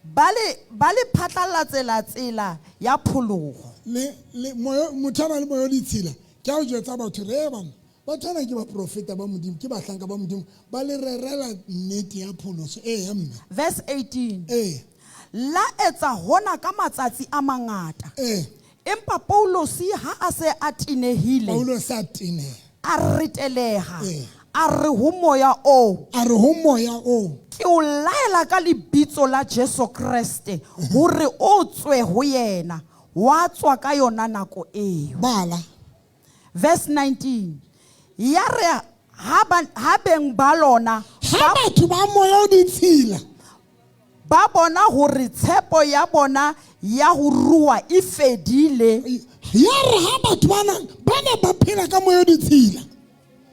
Ba le phatlalatsa tsela ya pholoho. Le moyo motho a na le moyo ditshila. Ke a o jwetsa batho re bana. Batho bana ke baprofeta ba Modimo, ke bahlanka ba Modimo, ba le rerela nnete ya pholoso. Ee, ya mme. Verse 18. Ee. La etsa hona ka matsatsi a mangata. Ee. Empa Paulos ha a se a tenehile. Paulos a teneha. A reteleha. Ee. A re ho moya oo. A re ho moya oo. Ke o laela ka lebitso la Jesu Kreste hore o tswe ho yena. Wa tswa ka yona nako eo. Bala. Verse 19. Ya re ha beng ba lona, Ha batho ba moya o ditshila. ba bona hore tshepo ya bona ya ho rua e fedile. Ya re ha batho bana ba phela ka moya o ditshila.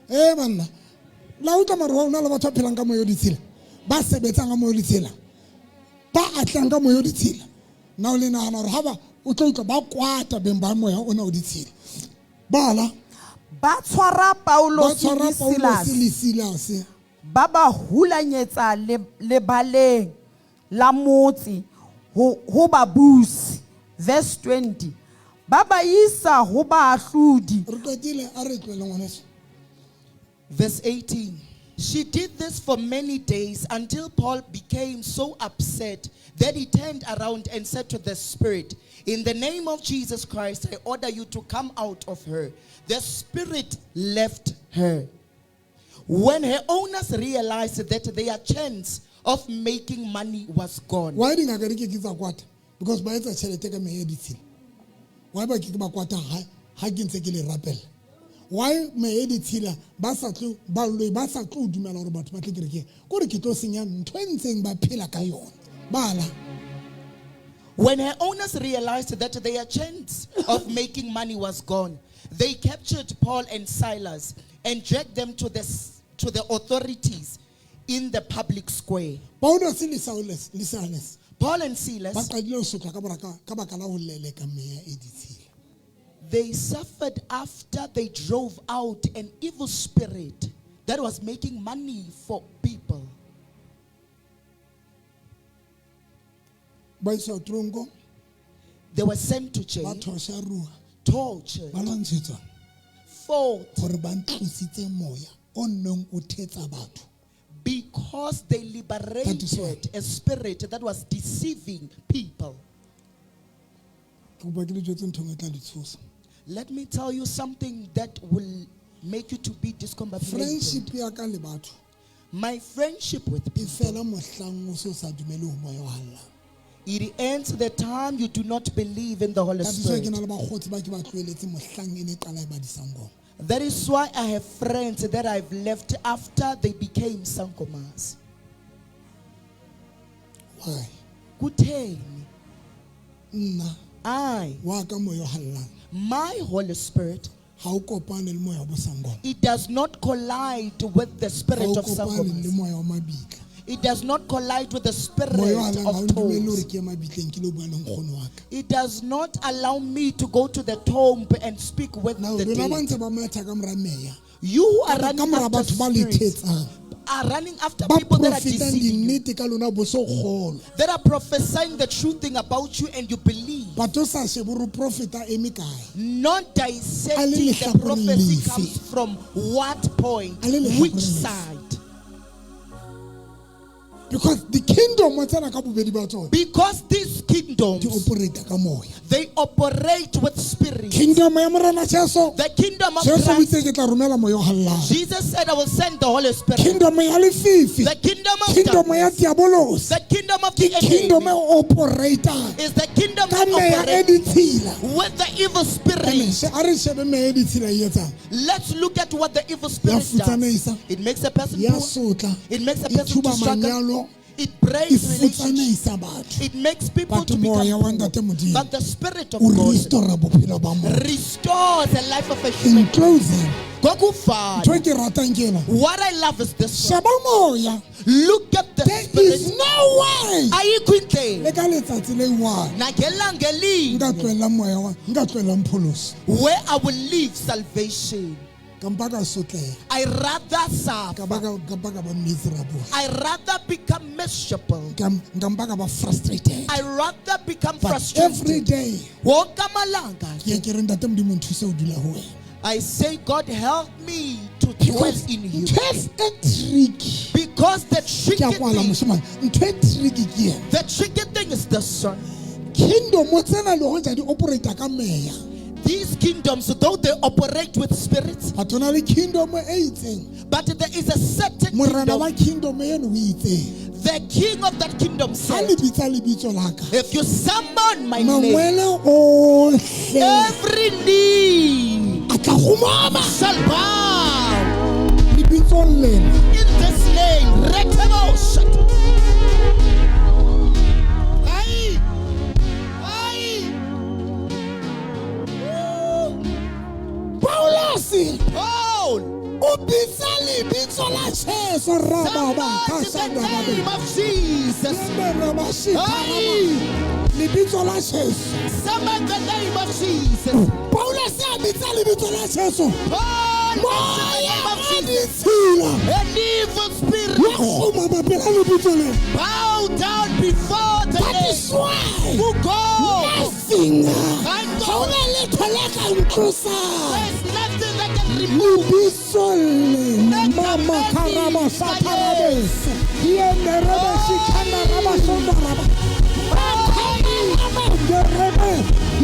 Banna. La utlwa mare wa ona le batho ba phelang ka moya o ditshila. Ba sebetsang ka moya o ditshila. Ba atlang ka moya o ditshila. Na o le nahana hore ha ba o tlo utlwa ba kwata beng ba moya ona o ditshila. Bala. Ba tshwara Paulos Ba tshwara le Paulos Silas. le Silas. Ba ba hulanyetsa lebaleng la motse ho babusi. Verse 20. Ba ba isa ho baahlodi. Re qetile, a re tlohele ngwaneso. Verse 18. She did this for many days until Paul became so upset that he turned around and said to the spirit, In the name of Jesus Christ, I order you to come out of her. The spirit left her. When her owners realized that their chance of making money was gone. Why dingaka di ke ke tsa kwata? Because ba etsa tjhelete ka meya ditshila. Why ba ke ke ba kwata ha ke ntse ke le rapela? Why meya ditshila ba sa tlo ba lwe ba sa tlo dumela hore batho ba tle kerekeng? Kore ke tlo senya ntho e ntseng ba phela ka yona. Bala. When her owners realized that their chance of making money was gone, they captured Paul and Silas and dragged them to the authorities in the public square. Paulos le Silas, le Silas. Paul and Silas, Ba qadile ho sotlwa ka bora ka baka la ho leleka meya e ditshila. They suffered after they drove out an evil spirit that was making money for people. Ba iswa tronko. They were sent to jail. Ba thosha rua. Tortured. Ba lwantshetswa. Fought. Hore ba ntlositse moya o neng o thetsa batho. Because they liberated That is why. a spirit that was deceiving people. Ke kopa ke le jwetse ntho e nngwe e tla le tshosa. Let me tell you something that will make you to be discombobulated. Friendship ya ka le batho. My friendship with E people. fela mohlang o so sa dumele ho moya o hallang. It ends the time you do not believe in the Holy That is why ke Spirit. na le bakgotsi ba ke ba tlohelletse mohlang e ne qala e ba disangoma. That is why I have friends that I've left after they became sangomas. Why? Kutheni? Nna I, wa ka moya o hallang my Holy Spirit, ha o kopane le moya wa bosangoma. it does not collide with the Ha spirit o of kopane le Sangomas. moya wa mabitla. It does not collide with the spirit Moya o hallang ha o of ntumelle hore tombs. ke ye mabitleng ke lo bua le nkgono wa ka. It does not allow me to go to the tomb and speak with Now the lona ba dead. ntse ba matha ka mora meya. You who are Ka running mora after batho ba le spirits, thetsang. are running after Ba people that are profetang deceiving you, dinnete ka lona bo so kgolwa. that are prophesying the true thing about you and you believe. Batho o sa shebe hore o profeta eme kae. Not A le dissecting the lehlakoreng prophecy lefe? comes from what point, A le lehlakoreng which lefe? side. Because the kingdom tsena ka bobedi ba tsona Because these di kingdoms, operate ka moya. they operate with spirits. Kingdom ya Morena Jesu. The kingdom of Jesu o Christ, itse ke tla romela moya o hallang. Jesus said, I will send the Holy Spirit. Kingdom ya lefifi. The kingdom of Kingdom ya darkness, diabolosi. the kingdom of the Ke kingdom e enemy operatang is the kingdom ka that meya e operates ditshila. with the evil Ene, spirit. a re shebe meya e ditshila e etsang. Let's look at what the evil Ya spirit does. futsaneisa, It makes a person ya poor. sotla, It makes a e person thuba to struggle. manyalo, It e breaks relationships. futsaneisa batho. It makes people But to moya become wa Ntate poor. Modimo But the spirit of o God restora bophelo ba motho. restores the life of a In human. closing, Kokuvala. ntho e ke ratang ke ena. What I love is this one. Sheba moya. Look at the There spirit. is no way Ayikho indlela. le ka letsatsi le one Nangelanga elinye nka tlohelang moya wa nka tlohelang pholoso where I will leave salvation. ka mpa ka sotleha I rather ka suffer. ba ka ka mpa ka ba miserable I rather become miserable. ka nka mpa ka ba frustrated I rather become but every frustrated. day Wonke amalanga ke ye ke re ntate modimo nthuse ho dula ho wena I say, God help me to dwell because in you. ntho e tricky Because the ke tricky a kwala thing, moshemane ntho e tricky ke ena the tricky thing is the son. kingdom tsena le hoja di operate ka meya These kingdoms, though they operate with spirits, but ho na le kingdom e itseng but there is a certain morena wa kingdom. kingdom eno o itseng The king of that kingdom ha said, le bitsa lebitso la ka if you summon my name, mangwele ohle every knee a tla kgumama shall bow lebitsong lena in this name. Reteboshat. Aye. Aye. Paulus Paul, o bitsa lebitso la Jesu rababa summon the name of Jesus. Aye. Lebitso la Jesu Summon the name of Jesus. Paulus a bitsa lebitso la Jesu Paul, mention the moya name of wa Jesus. ditshila An evil spirit wa kgumama pela lebitso lena bow down before the that name. is why Who go? nothing I ha go. hona letho le ka ntlosang There's nothing that can remove. lebitso lena mama karaba satarabeso yenerebe sikanaraba sondaraba makhanamanderebe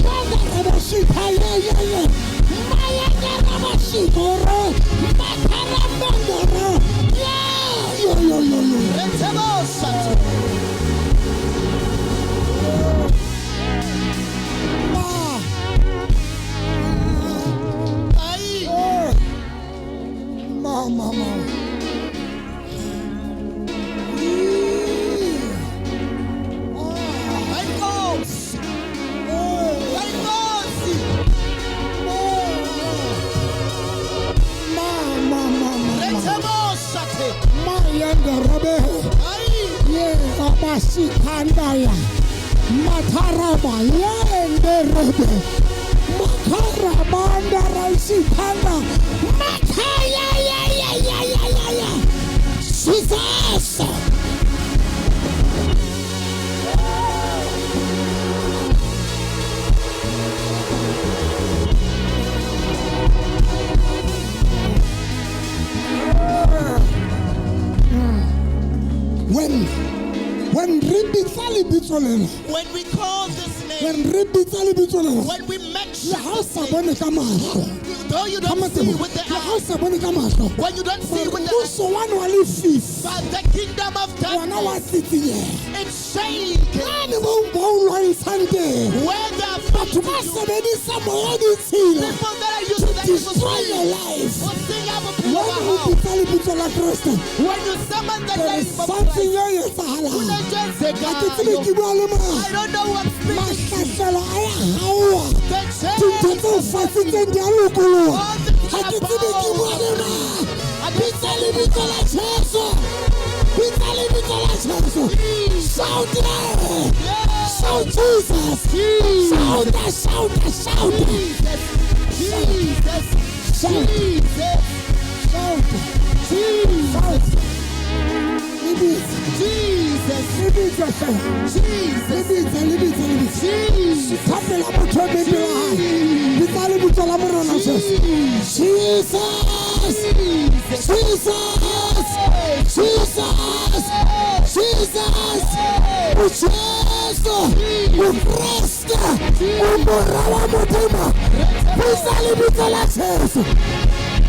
yandarebe sithayeyeye mayandaraba sikore makharamandere yoyoyoyo Reteboshat. Aye. ma ma ma I go. I go. Ma ma ma ma Reteboshat. ma yanda rabe Aye. ye abasikhandaya matharaba yende rebe makharabanda raisikanda makhaya ya ya ya ya ya ya Jesus. When re bitsa lebitso lena When we call this name, when re bitsa lebitso lena when we mention le ha o this sa name, bone ka mahlo though you ka don't see matsebo with the le ha o eyes, sa bone ka mahlo when you don't see with the eyes, mmuso wane wa lefifi but the kingdom of wona wa darkness, tsitsinyeha it's shaken. ane mo ba o lwantshang teng Where the batho Batho to ba do. sebedisa moya o ditshila People that are using to the evil destroy your spirit life. ho senya bophelo When ba o hao. bitsa lebitso la Kreste, When you summon the there is name of something Christ, e etsahalang. kunento Ha ke tsebe ke enzekayo. bua le mang. I don't know who I'm speaking to. Mahlahlelo a ya kgaoha. The Dintho chains tse o fasitseng di a lokoloha. Ha ke tsebe ke bua le mang. Bitsa lebitso la Jesu. Bitsa lebitso la Jesu. Shout there. Shout Jesus. Shout, shout, shout. Jesus, Jesus, Shout. Jesus, Shout. Jesus, Shout. Lebitsa. Jesus, Lebitsa hle. Jesus, Lebitsa, lebitsa, lebitsa. Jesus, Thapela motho e meng pela hae. Bitsa lebitso la Morena Jesu. Jesus. Jesus. Jesus. Jesus. O Jesu. O Kreste. O Mora wa Modimo. Bitsa lebitso la Jesu.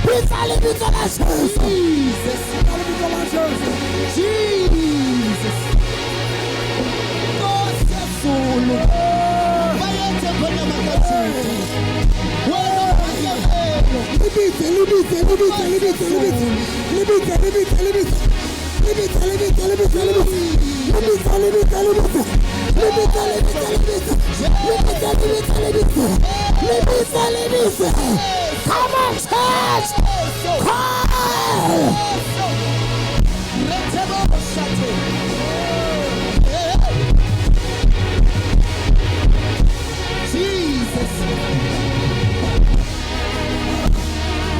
Bitsa lebitso la Jesu. Jesus, Bitsa lebitso la Jesu. Jesus. Nkosi yezulu, bayethe khona makaJuda. Wena ophakemeyo, Lebitse, lebitse, lebitse, lebitse, lebitse. Lebitse, lebitse, lebitse. Lebitse, lebitse, lebitse, lebitse. Lebitse, lebitse, lebitse. Lebitse, lebitse, lebitse. Lebitse, lebitse, lebitse. Lebitse, lebitse. Come on, church. Call. Reteboshate. Jesus.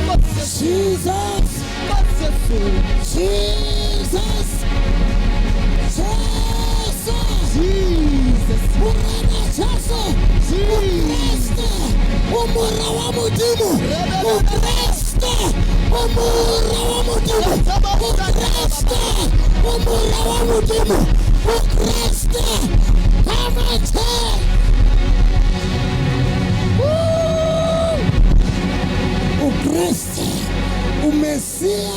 Nkosi yezulu, Jesus. Nkosi yezulu. Jesus. Jesus. Jesus. Morena Jesu. O Kreste. O Mora wa Modimo. O Kreste. O Mora wa Modimo. O Kreste. O Mora wa Modimo. O Kreste. Come on, church. O Kreste. O Messia.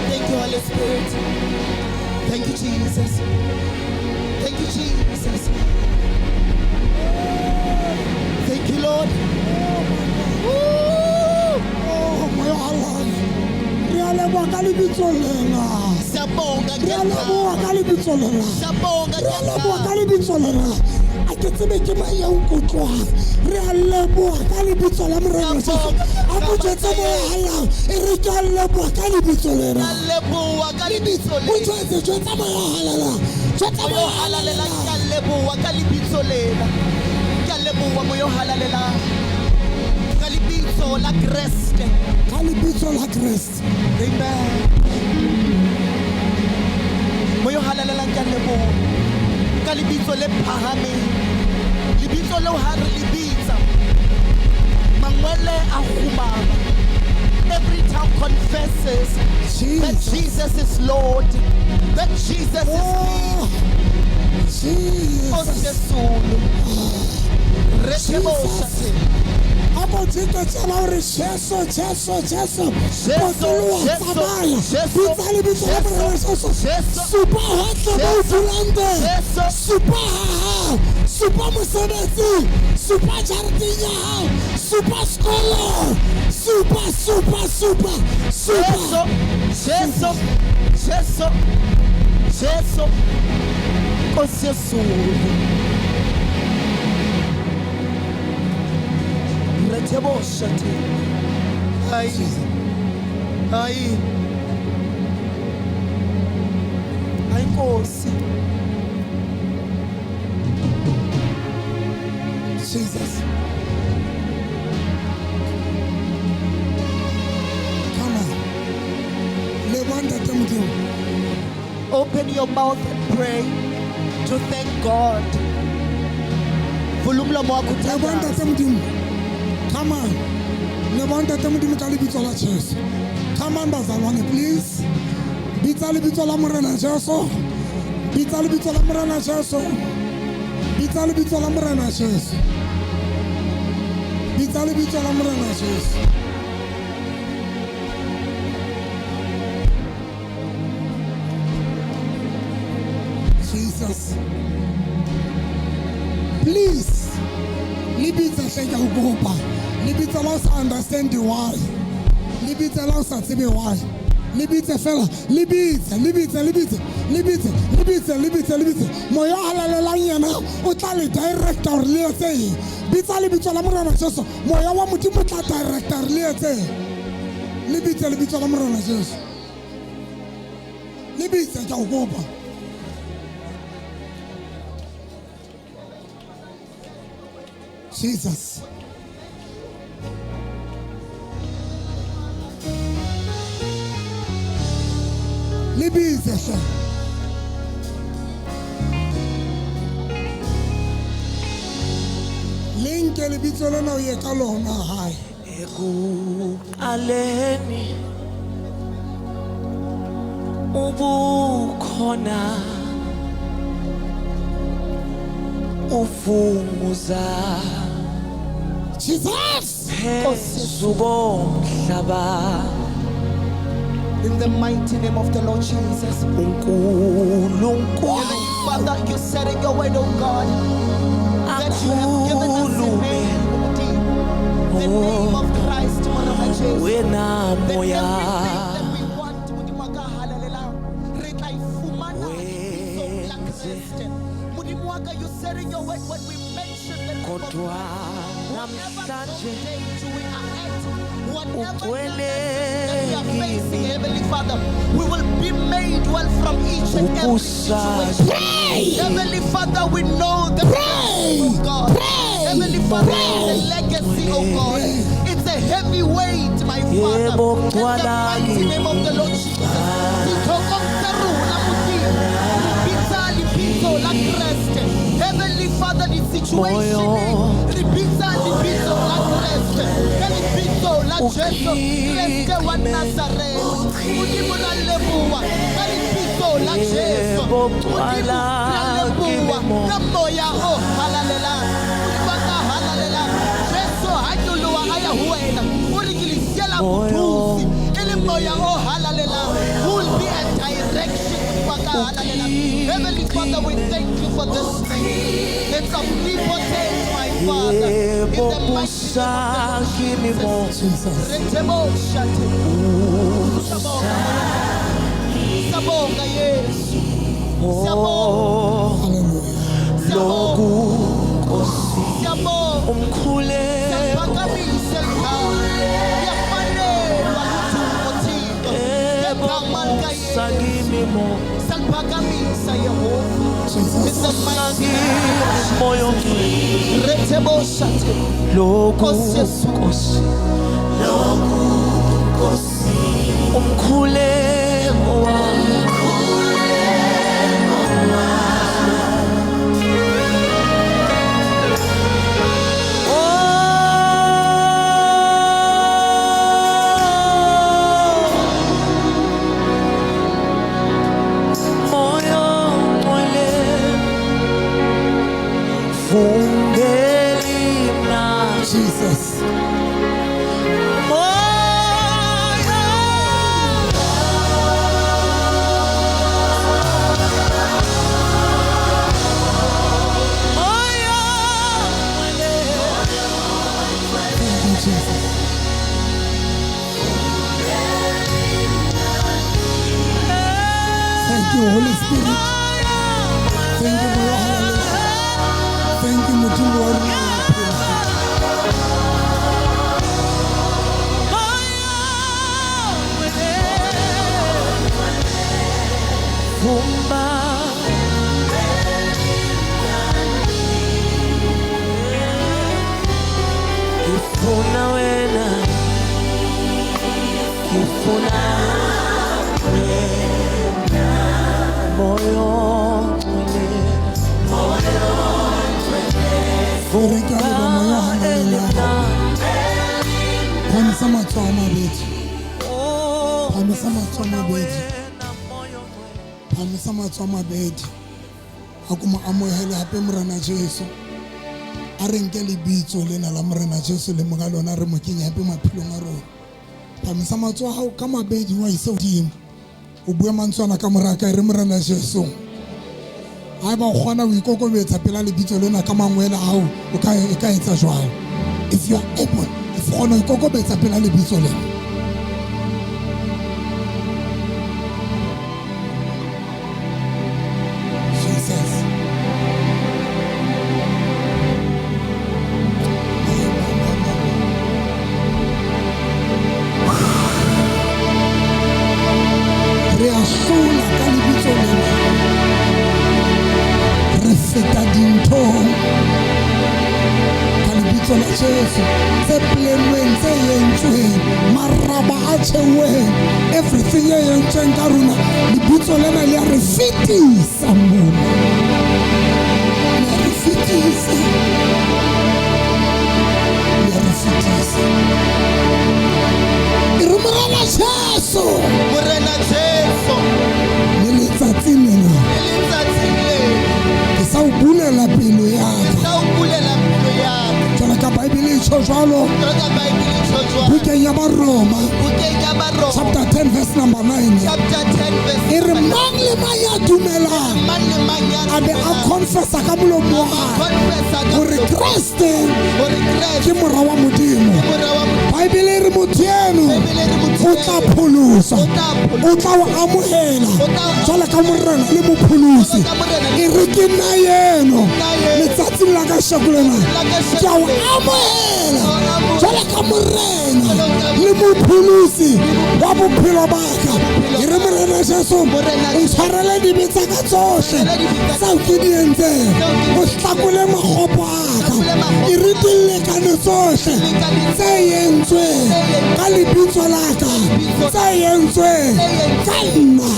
Thank you, Holy Spirit. Thank you, Jesus. Thank you, Jesus. Thank you, Lord. Woo! Oh, moya wa Allah. Re a leboha ka lebitso lena. Siyabonga Re a leboha ka lebitso lena. Siyabonga Re a leboha ka lebitso lena. A ke tsebe ke mang ya nkutlwang. Re a leboha ka lebitso la Morena Jesu. A ko jwetse moya wa Allah. E re ke a leboha ka lebitso lena. Leboha ka lebitso O lena. jwetse, jwetsa moya wa halala. Jwetsa Moya moya o wa halalelang, halala. ke a leboha ka lebitso lena. Ke a leboha moya o halalelang. Ka lebitso la Kreste. Ka lebitso la Kreste. Amen. Moya o halalelang ke a leboha. Ka lebitso le phahameng. Lebitso leo ha re le bitsa, mangwele a kgumama. Every tongue confesses that Jesus. Jesus is Lord, that Jesus is King. Oh, Jesus. Nkosi yezulu. Reteboshate. A ko jeke tsela hore Jesu, Jesu, Jesu. Jesu, Potoloha, Jesu, tsamaya. Jesu, Bitsa lebitso la Jesu, Morena Jesu. Jesu, Supa hohle moo o Jesu, dulang teng. Jesu. Supa ha hao. Supa mosebetsing. Supa jareteng ya hao. Supa sekolong. Supa, supa, supa, supa. Jesu, Jesu, Jesu, Jesu, Nkosi yezulu. Reteboshate. Hayi. Hayi. Hayi Nkosi. Jesus. Come on. Leboha Ntate Modimo. Open your mouth and pray to thank God. Vula umlomo wakho Leboha uthandaze. Ntate Modimo. Come on. Leboha Ntate Modimo ka lebitso la Jesu. Come on bazalwane please. Bitsa lebitso la Morena Jesu. Bitsa lebitso la Morena Jesu. Bitsa lebitso la Morena Jesu. Bitsa lebitso la Morena Jesu. Jesus. Please. Le bitsa hle ke a o kopa. Le bitsa la o sa understand why. Le bitsa la o sa tsebe why. Le bitse fela, le bitse, le bitse, le bitse, le bitse, le bitse, le bitse, le bitse. Moya o halalelang yena o tla le directa hore le etse eng. Bitsa lebitso la Morena Jesu. Moya wa Modimo o tla directa hore le etse eng. Le bitse lebitso la Morena Jesu. Le bitse ke a o kopa. Jesus. Le bitse hle. Le nke lebitso lena o ye ka lona hae. Ekuqaleni ubukhona uvunguza Jesus. phezu komhlaba In the mighty name of the Lord Jesus. uNkulunkulu Heavenly Father, you said in your word, oh God, that you have given us a akhulume name, Modimo, the name of Christ, Morena Jesu. wena That moya everything that we want, Modimo wa ka halalelang, re tla e fumana lebitsong la Kreste. Modimo wa ka, you said in your word when we mention the name of kodwa Christ, whatever namhlanje stage we are at, whatever ugcwele illnesses that we are facing, kimi Heavenly Father, we will be made well from each and every situation. Pray. Heavenly Father, we know the Pray. oh God. Pray. Heavenly Father, it's a Pray. legacy, oh God. It's a heavy weight, my Father. Yebo, In the gcwala mighty kimi. name of the Lord Jesus. Ditlhokong tsa rona, Modimo, re bitsa lebitso la Kreste. Heavenly Father, the situation re bitsa lebitso la Kreste. Ka lebitso la Jesu Kreste wa Nazareth. Modimo ra leboha ka lebitso la Jesu. Yebo, Modimo gcwala ra leboha kimi ka moya o halalelang. Modimo wa ka halalelang. Jesu ha nyoloha a ya ho wena, o re ke le siela mothusi, e leng moya o halalelang, who will be a direction. Modimo wa ka halalelang. Heavenly Father, we thank you for this name. It's omnipotent, my Father. In Yebo the mighty busa name of kimi the Lord mo Jesus. Jesus. Retebo shate. Siyabonga, Siyabonga Yesu. Siyabonga. Oh Hallelujah. Siyabonga. loku Nkosi Siyabonga. umkhuleko Siyaphakamisa igama. Liyafanelwa ludumo Thixo. Yebo Ngegama busa likaYesu. kimi mo Saliphakamisa Yehova. In Jesus. the mighty name of kimi moya ongcwele Jesus. Retebo shate. loku Nkosi Yesu. Nkosi umkhuleko wami Oh, moya ongcwele fungeli mna Jesus. moya moya ongcwele Thank you, Jesus. Thank you, Holy Spirit. Thank you, Moya o halalelang. Thank you, Modimo wa rona wa bophelo. Vumba Ngifuna wena Ngifuna wena Moya ongcwele E re ke a leboha Moya o halalelang. Phamisa matsoho a mabedi. Phamisa matsoho a mabedi. Phamisa matsoho a mabedi. A ko mo amohele hape Morena Jesu. A re nke lebitso lena la Morena Jesu le monga lona re mo kenye hape maphelong a rona. Phamisa matsoho a hao ka mabedi wa ise hodimo. O bue mantswe ana ka mora ka e re Morena Jesu. Haeba o kgona ho ikokobetsa pela lebitso lena ka mangwele ao o ka e ka etsa jwalo. If you are able, if o kgona ho ikokobetsa pela lebitso lena. Jesus. Re a hlola ka lebitso lena. Re feta dinthong ka lebitso la Jesu tse plenweng tse entsweng maraba a tjheuweng everything e entsweng ka rona lebitso lena le a re fetisa mona le a re fetisa le a re fetisa e re Morena Jesu Morena Jesu le letsatsing lena le letsatsing lena ke sa o bulela pelo ya ke ka sa o bulela pelo ya ka jwalo ka Bibele e tjho jwalo jwalo ka Bibele e tjho jwalo bukeng ya Baroma bukeng ya Baroma chapter 10 verse number 9 chapter 10 verse e re number mang le mang ya dumelang mang le mang ya a be a dumelang, confessa ka molomo wa hae confessa ka hore molomo Kreste hore Kreste ke mora wa Modimo. ke mora wa Modimo. Bibele e re motho eno Bibele e re motho o tla eno pholoswa o tla pholoswa. o tla o amohela O tla o jwalo ka morena le mopholosi Jwalo ka morena le e re ke nna eno Nna eno. letsatsing la kasheko lena La kasheko ke a o lena. amohela Ke a o amohela. jwalo ka morena Jwalo ka le mopholosi wa bophelo ba ka e re morena Jesu Morena o ntshwarele dibe tsa ka tsohle Ntshwarele dibe tsa ka tseo ke di entseng Tseo ke di o hlakole makgopo a ka Hlakole makgopo e re dilekane tsohle Dilekane tse entsweng ka lebitso la ka tse entsweng ka nna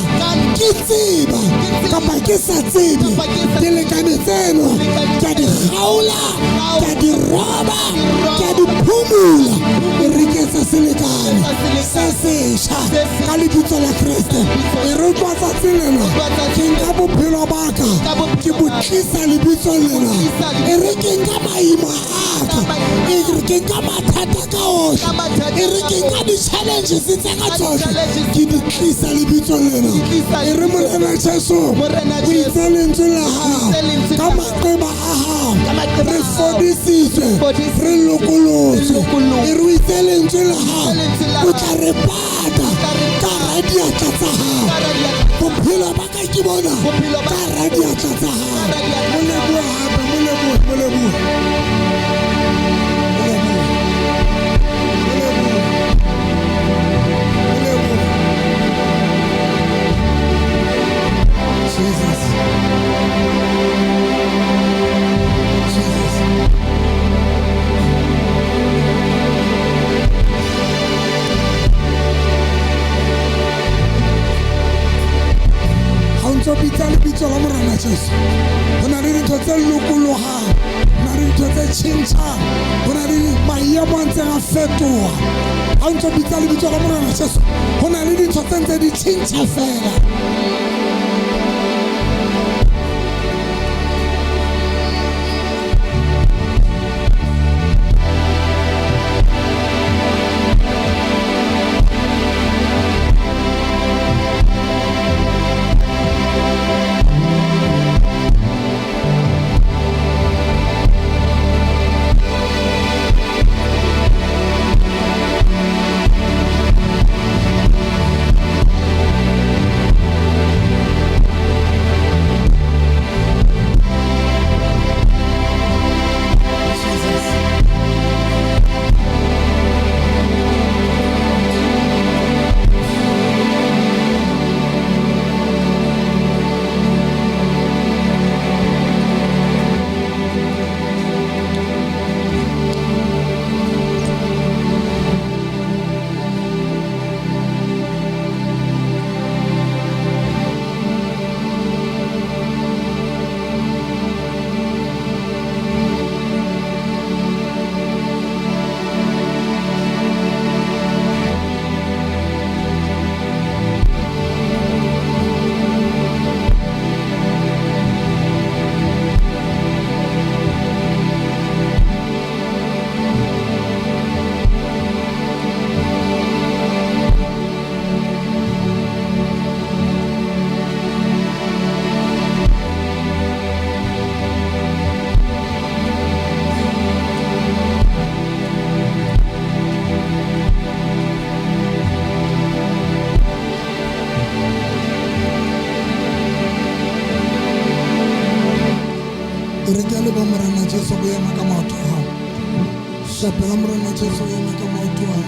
ke tseba kapa ke sa tsebe dilekane tseno ke a di kgaola ke a di roba ke a di phumula e re ke etsa selekane se setjha ka lebitso la Kreste e re utlwa tsatsi lena ke nka bophelo ba ka ke bo tlisa lebitsong lena e re ke nka maimo a ka e re ke nka mathata ka ohle e re ke nka di-challenges tsa ka tsohle ke di tlisa lebitsong lena e re Morena Jesu o itse lentswe la hao ka maqeba a hao re fodisitswe re lokolotswe e re o itse lentswe la hao o tla re pata ka hara diatla tsa hao bophelo ba ka ke bona ka hara diatla tsa hao mo lebohe hape mo lebohe mo lebohe mo lebohe mo lebohe mo lebohe Jesus Jesus ha o ntso bitsa lebitso la Morena Jesu ho na le dintho tse lokolohang ho na le dintho tse tjhentjhang ho na le maemo a ntseng a fetoha ha o ntso bitsa lebitso la Morena Jesu ho na le dintho tse ntse di tjhentjha fela. E re ke leboha Morena Jesu go ema ka maoto a hao. Rapela Morena Jesu go ema ka maoto a hao.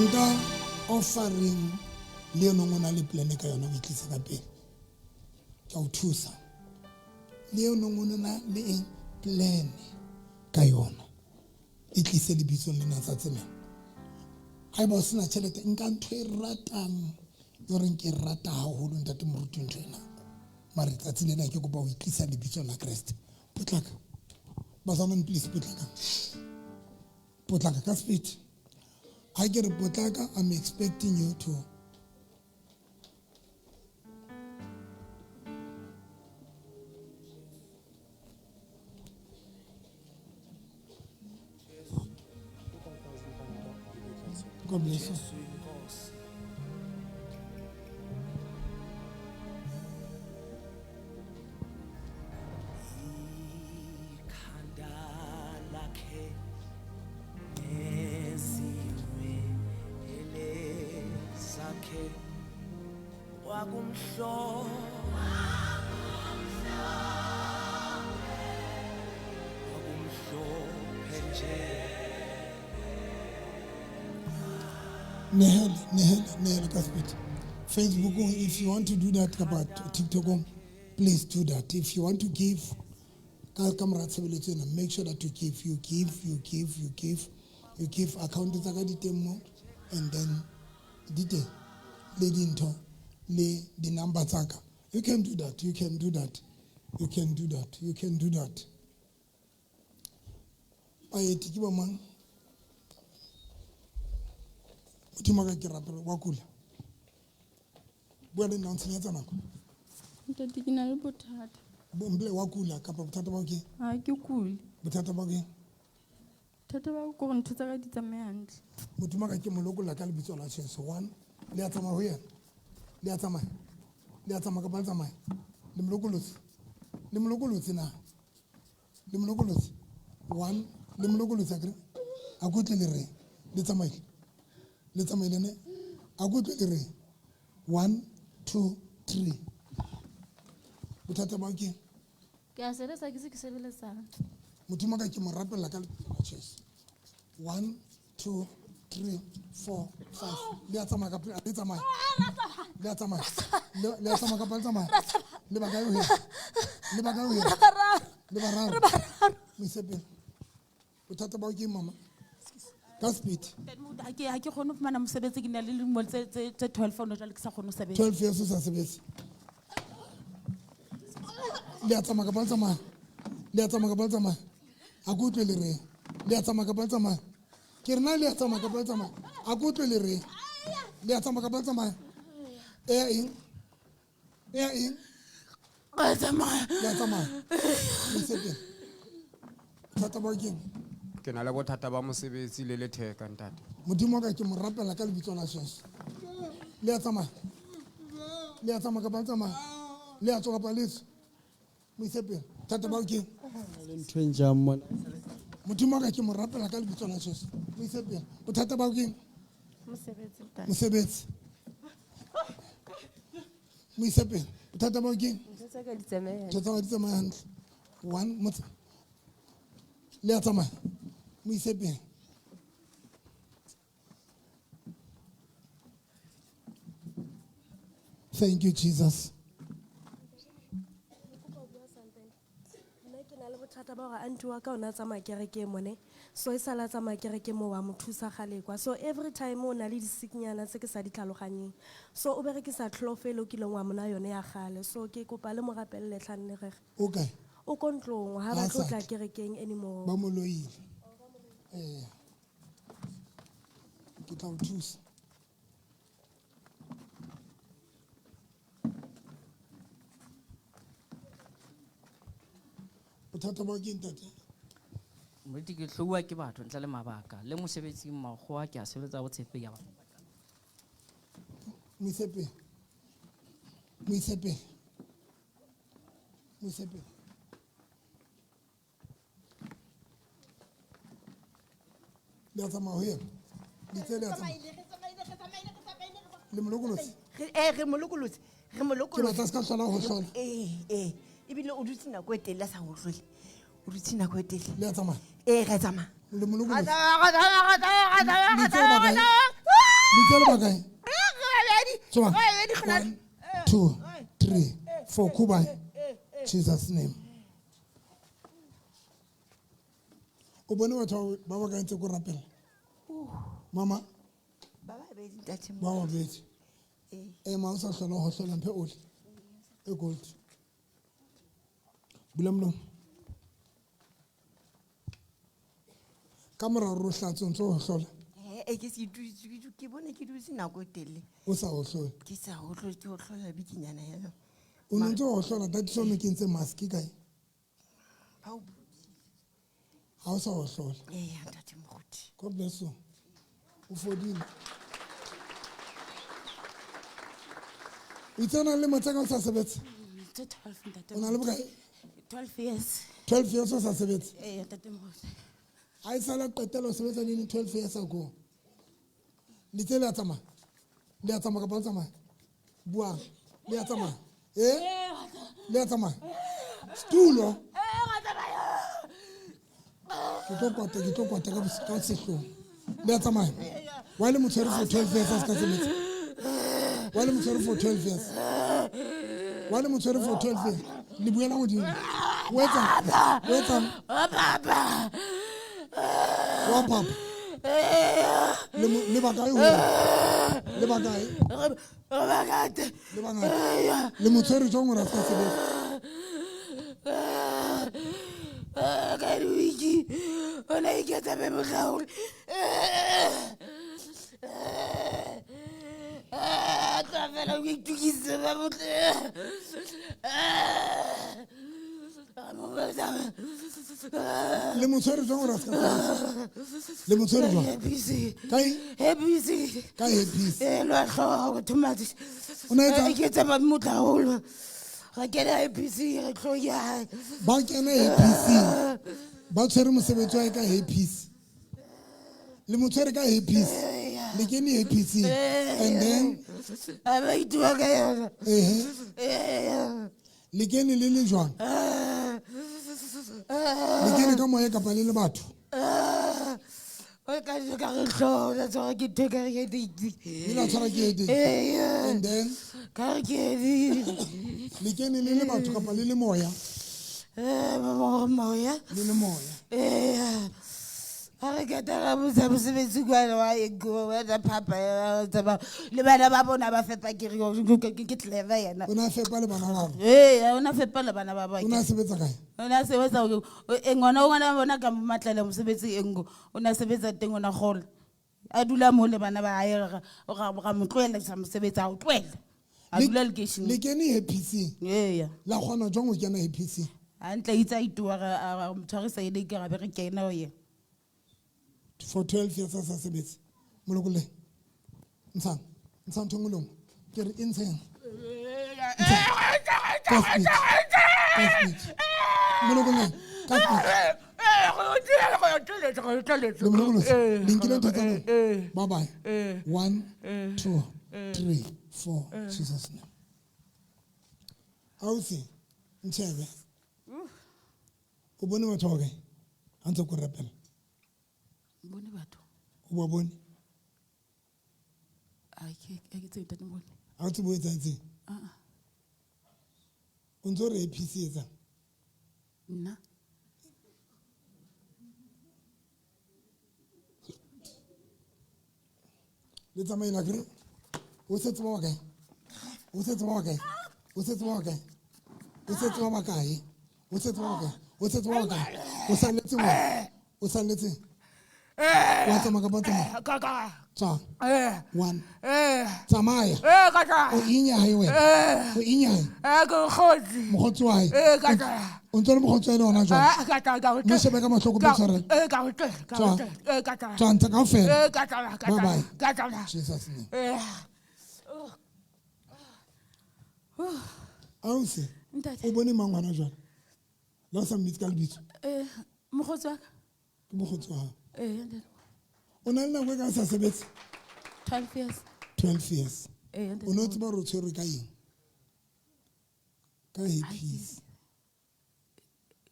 Nka offering le yone o na le plan ka yona o itlise ka pele. Ke a o thusa. Le yone o na le eng plan ka yona. E tlise lebitsong lena tsatsi lena. Haeba o sena tjhelete, nka ntho e ratang e reng ke rata haholo ntate moruti ntho ena. Mare tsatsi lena ke kopa ho e tlisa lebitsong la Kreste. Potlaka. Bazalwane please potlaka. Potlaka ka speed. Ha ke re potlaka, I'm expecting you to God bless you. Ikhanda lakhe nezinwele zakhe kwakumhlophe nje. Nehele, nehele, nehele ka speed. Facebook, if you want to do that kapa TikTok, please do that. If you want to give, ka mora tshebeletso ena, make sure that you give, you give, you give, you give, you give. Account tsa ka di teng mo, and then di teng le dintho le di-number tsa ka. You can do that, you can do that, you can do that, you can do that. Baeti ke ba mang? Modimo wa ka ke rapela wa kula. Bua le nna o ntshenyetsa nako. Ntate, ke na le bothata. Mple wa kula kapa bothata ba ke? Ha ke kule. Bothata ba ke? Bothata ba ke hore ntho tsa ka di tsamaye hantle. Modimo wa ka ke mo lokolla ka lebitso la Jesu. One, le a tsamaya ho yena. Le a tsamaya. Le a tsamaya kapa le tsamaya. Le mo lokolotse. Le mo lokolotse na? Le mo lokolotse. One, le mo lokolotse akere? A ko tle le reng? Le tsamaile. Le tsamaile ne? A ko tle le reng? 1, 2, 3. Bothata ba ke? Ke a sebetsa, ke se ke sebeletsang. Modimo ka ke mo rapella ka lebitso la Jesu. 1, 2, 3, 4, 5. Le a tsamaya kapa le tsamaya? Le a tsamaya? Le a tsamaya kapa le tsamaya? Le ba kae ho yena? Le ba kae ho yena? Le bararo. Mo ise pele. Bothata ba ke mama? Ka speed. Ha ke kgone ho fumana mosebetsi, ke na le dilemo tse 12 hona jwale ke sa kgone ho sebetsa. 12 years o sa sebetse. Le a tsamaya kapa le tsamaya? Le a tsamaya kapa le tsamaya? Ha ke utlwe le reng. Le a tsamaya kapa le tsamaya? Ke re na le a tsamaya kapa le tsamaya? Ha ke utlwe le reng. Le a tsamaya kapa le tsamaya? E ya eng? E ya eng? Le a tsamaya. Le a tsamaya. Mo ise pele. Bothata ba ke eng? Ke na le bothata ba mosebetsi le letheka ntate. Modimo wa ka ke mo rapela ka lebitso la Jesu. Le a tsamaya. Le a tsamaya kapa le tsamaya? Le a tswa kapa le tswe? Mo ise pele. Bothata ba ke eng? Le ntho e njang mona? Modimo wa ka ke mo rapela ka lebitso la Jesu. Mo ise pele. Bothata ba ke eng? Mosebetsi, ntate. Mosebetsi. Mo ise pele. Bothata ba ke eng? Ntho tsa ka di tsamaye Ntho tsa ka di tsamaye hantle. One, motse. Le a tsamaya. Mo ise pele. Thank you, Jesus. Nna ke na le bothata ba hore aunty wa ka o na tsamaya kerekeng mone. So e sala tsamaya kerekeng moo wa mo thusa kgale kwa. So every time o na le di-sick-nyana tse ke sa di tlhaloganyeng. So o berekisa tlhof e le o kileng wa mona yone ya kgale. So ke kopa le mo rapelle tlhanne rere. O kae? O ko ntlong, ha Ha batle ho sa tla tle. kerekeng anymore. Ba mo loile. Ee. Ke tla o thusa. Bothata ba ke ntate? Moruti, ke hlouwa ke batho ntle le mabaka. Le mosebetsing makgowa ke a sebetsa botshepehi ya batho. Mo ise pele. Mo ise pele. Mo ise pele. Le a tsamaya ho yena. Litse le a tsamaya. Le mo lokolotse. Ee, re mo lokolotse, re mo Ke lokolotse. batla se ka hlola ho hlola. Ee, ee, ebile o dutse nako e telele a sa hohlole, o dutse nako e telele. Le a tsamaya. Ee, re a tsamaya. Le mo lokolotse. Litse le bakae? Litse le bakae? Tsoha. 1 2 3 4 Kubai. Jesus name. O bone batho ba ba kae ntse ko rapela? Mama. Ba babedi ntate. Ba babedi. Ema o sa hlola ho hlola mphe oli. E gold. Bula molomo. Ka mora hore o hlatswe o ntso o hlola. Ee, ke se ke bone ke dutse nako e telele. O sa hohlole. Ke sa hohlole, ke hohlola bikinyana yana. O ne ntse o hohlola, that is why ke ntse mask kae? Ba o Ha o sa hohlola. Ee, ntate Moruti. God bless you. O fodile. O itse o na le lemo tse kae o sa sebetse? Tse 12 ntate. O na le bokae? 12 years. 12 years o sa sebetse? Ee, ntate Moruti. Ha e sala qetela o sebetsa nini 12 years ago? Litse le a tsamaya? Le a tsamaya kapa le tsamaya? Buang. Le a tsamaya? Eh? Le a tsamaya? Stulo. Ke tlo kwata, ke tlo kwata ka sehloho. Le a tsamaya? Wa le motshwere for 12 years a se ka sebetsa? Wa le motshwere for 12 years? Wa le motshwere for 12 years? Le buela hodimo. O etsang? O etsang? Wa papa. Le le bakae ho yena? Le bakae? Le bangata. Le motshwere jwang hore a se ka sebetsa? Ka wiki o ne iketsa be bohlaole. Tla fela o itukisitse ba botle. Le motshwere jwang hore a se ka sebetsa? Le motshwere jwang? Happy. Kae? Happy. Ka happy. Eh, lo a hlooho too much. O na etsa? Iketsa ba motla haholo. Re kena happy, re tlo ya. Ba kena happy. Ba tshwere mosebetsi wa hae ka happy. Le motshwere ka happy. Le kene happy. And then A ba itua ka yona. Ehe. Le kene le le jwang? Le kene ka moya kapa le le batho? O ka jo ka re hlooho, la tshwara ke ntho e ka re ke headache. Le la tshwara ke headache? Ee. And then? Ka re ke headache. Le kene le le batho kapa le le moya? Ba bang re moya. Le le moya. Ee. Ha re qeta ra botsa mosebetsi kwana wa eng, wa tsa phapa, wa tsa le bana ba bona ba fepa ke re, ke clever yena. O ne a fepa le bana ba bona? Ee, o ne a fepa le bana ba bona. O ne a sebetsa kae? O ne a sebetsa, ngwana o ngwana bona ka Matlala mosebetsi e nngwe, o ne a sebetsa teng, o ne a kgola. A dula moo le bana ba hae, ra mo tlohela sa mosebetsi, a o tlohela. A dula lekeisheneng. Le kene happy-seng? Ee. La kgona jwang ho kena happy-seng? Hantle, itse a itoa, ra mo tshwarisa e le ke ra be re kena ho yena. For 12 years a sa sebetse. Molokole. Ntshang. Ntshang ntho e nngwe le nngwe. Ke re e ntsheng. Ka speed. Ka speed. Molokole. Ka speed. Le molokole. Le nkile ntho tsa lona. Bye bye. 1 2 3 4. Jesus name. Ausi, ntshebe. O bone batho ba kae? Ha ntse ko rapela. Bone batho. O ba bone? A ke tsebe ntate Moruti. Ha o tsebe o etsahetseng? Ah. O ntso re APC etsang? Nna. Le tsamaela kere? O setse ba bakae? O setse ba bakae? O setse ba bakae? O setse ba bakae? O setse ba bakae? O setse ba bakae? O salletse mo? O salletse? Wa tsamaya kapa tsamaya? Kaka. Tswa. Eh. 1. Tsamaya. Kaka. O inya hae wena. O inya hae. Ke mokgotsi. Mokgotsi wa hae. Kaka. O ntse o le mokgotsi wa hae le hona jwale? Kaka, ka o Mo shebe ka mahloko Ka pele tshwarela. Ka o tlohela, ka o Tswa. tlohela. Kaka. Tswa ntse kaofela. Kaka, kaka, Bye bye. kaka. Jesus name. Ausi, Ntate. o bone mang hona jwale? Le ha o sa mmitse ka lebitso? Mokgotsi wa ka. Ke mokgotsi wa hao. Ntate. O na le nako e ka sa sebetse? 12 years. 12 years. Ee, ntate O ne o Moruti. tseba hore o tshwerwe ka eng? Ka herpes.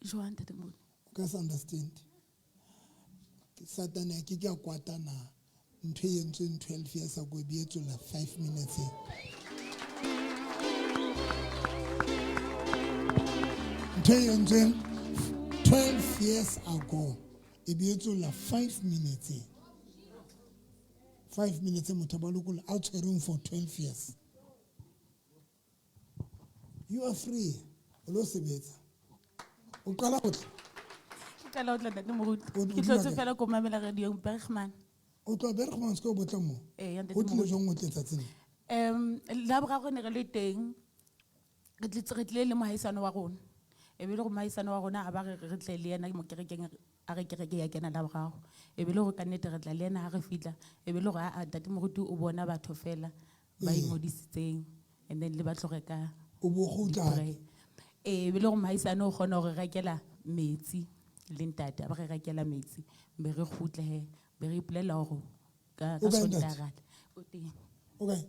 Jwang, ntate Moruti? O ka se understand. Satane a ke ke a kwata na ntho e entsweng 12 years ago e be e tswela 5 minutes e. Ntho e entsweng 12 years ago e be e tswela 5 minutes e. 5 minutes e motho a ba lokolla a tshwerweng for 12 years. You are free. O lo sebetsa. O qala ho tla. Ke qala ho tla, ntate Moruti. O Ke dula tlotse kae? fela ko mamela radio Bergman. O tloha Bergman se ke o botla mo. Ee, ntate O tlile Moruti. jwang o tle tsatsing? La boraro ne re le teng. Re tletse re tlile le mohaisane wa rona. E be le hore mohaisane wa rona a ba re re tle le yena mo kerekeng a re kereke ya kena la boraro. E be le hore ka nnete re tla le yena ha re fihla. E be le hore aa ntate Moruti o bona batho fela ba Ee. ingodisitseng and then le ba tlo reka O bo kgutla hape. di-prayer. Ee, e be le hore mohaisane o kgona ho re rekela metsi le ntate a ba re rekela metsi be re kgutle hee be re ipolela hore ka O ka kae ntate? Sontaha ra tla. O teng. O kae?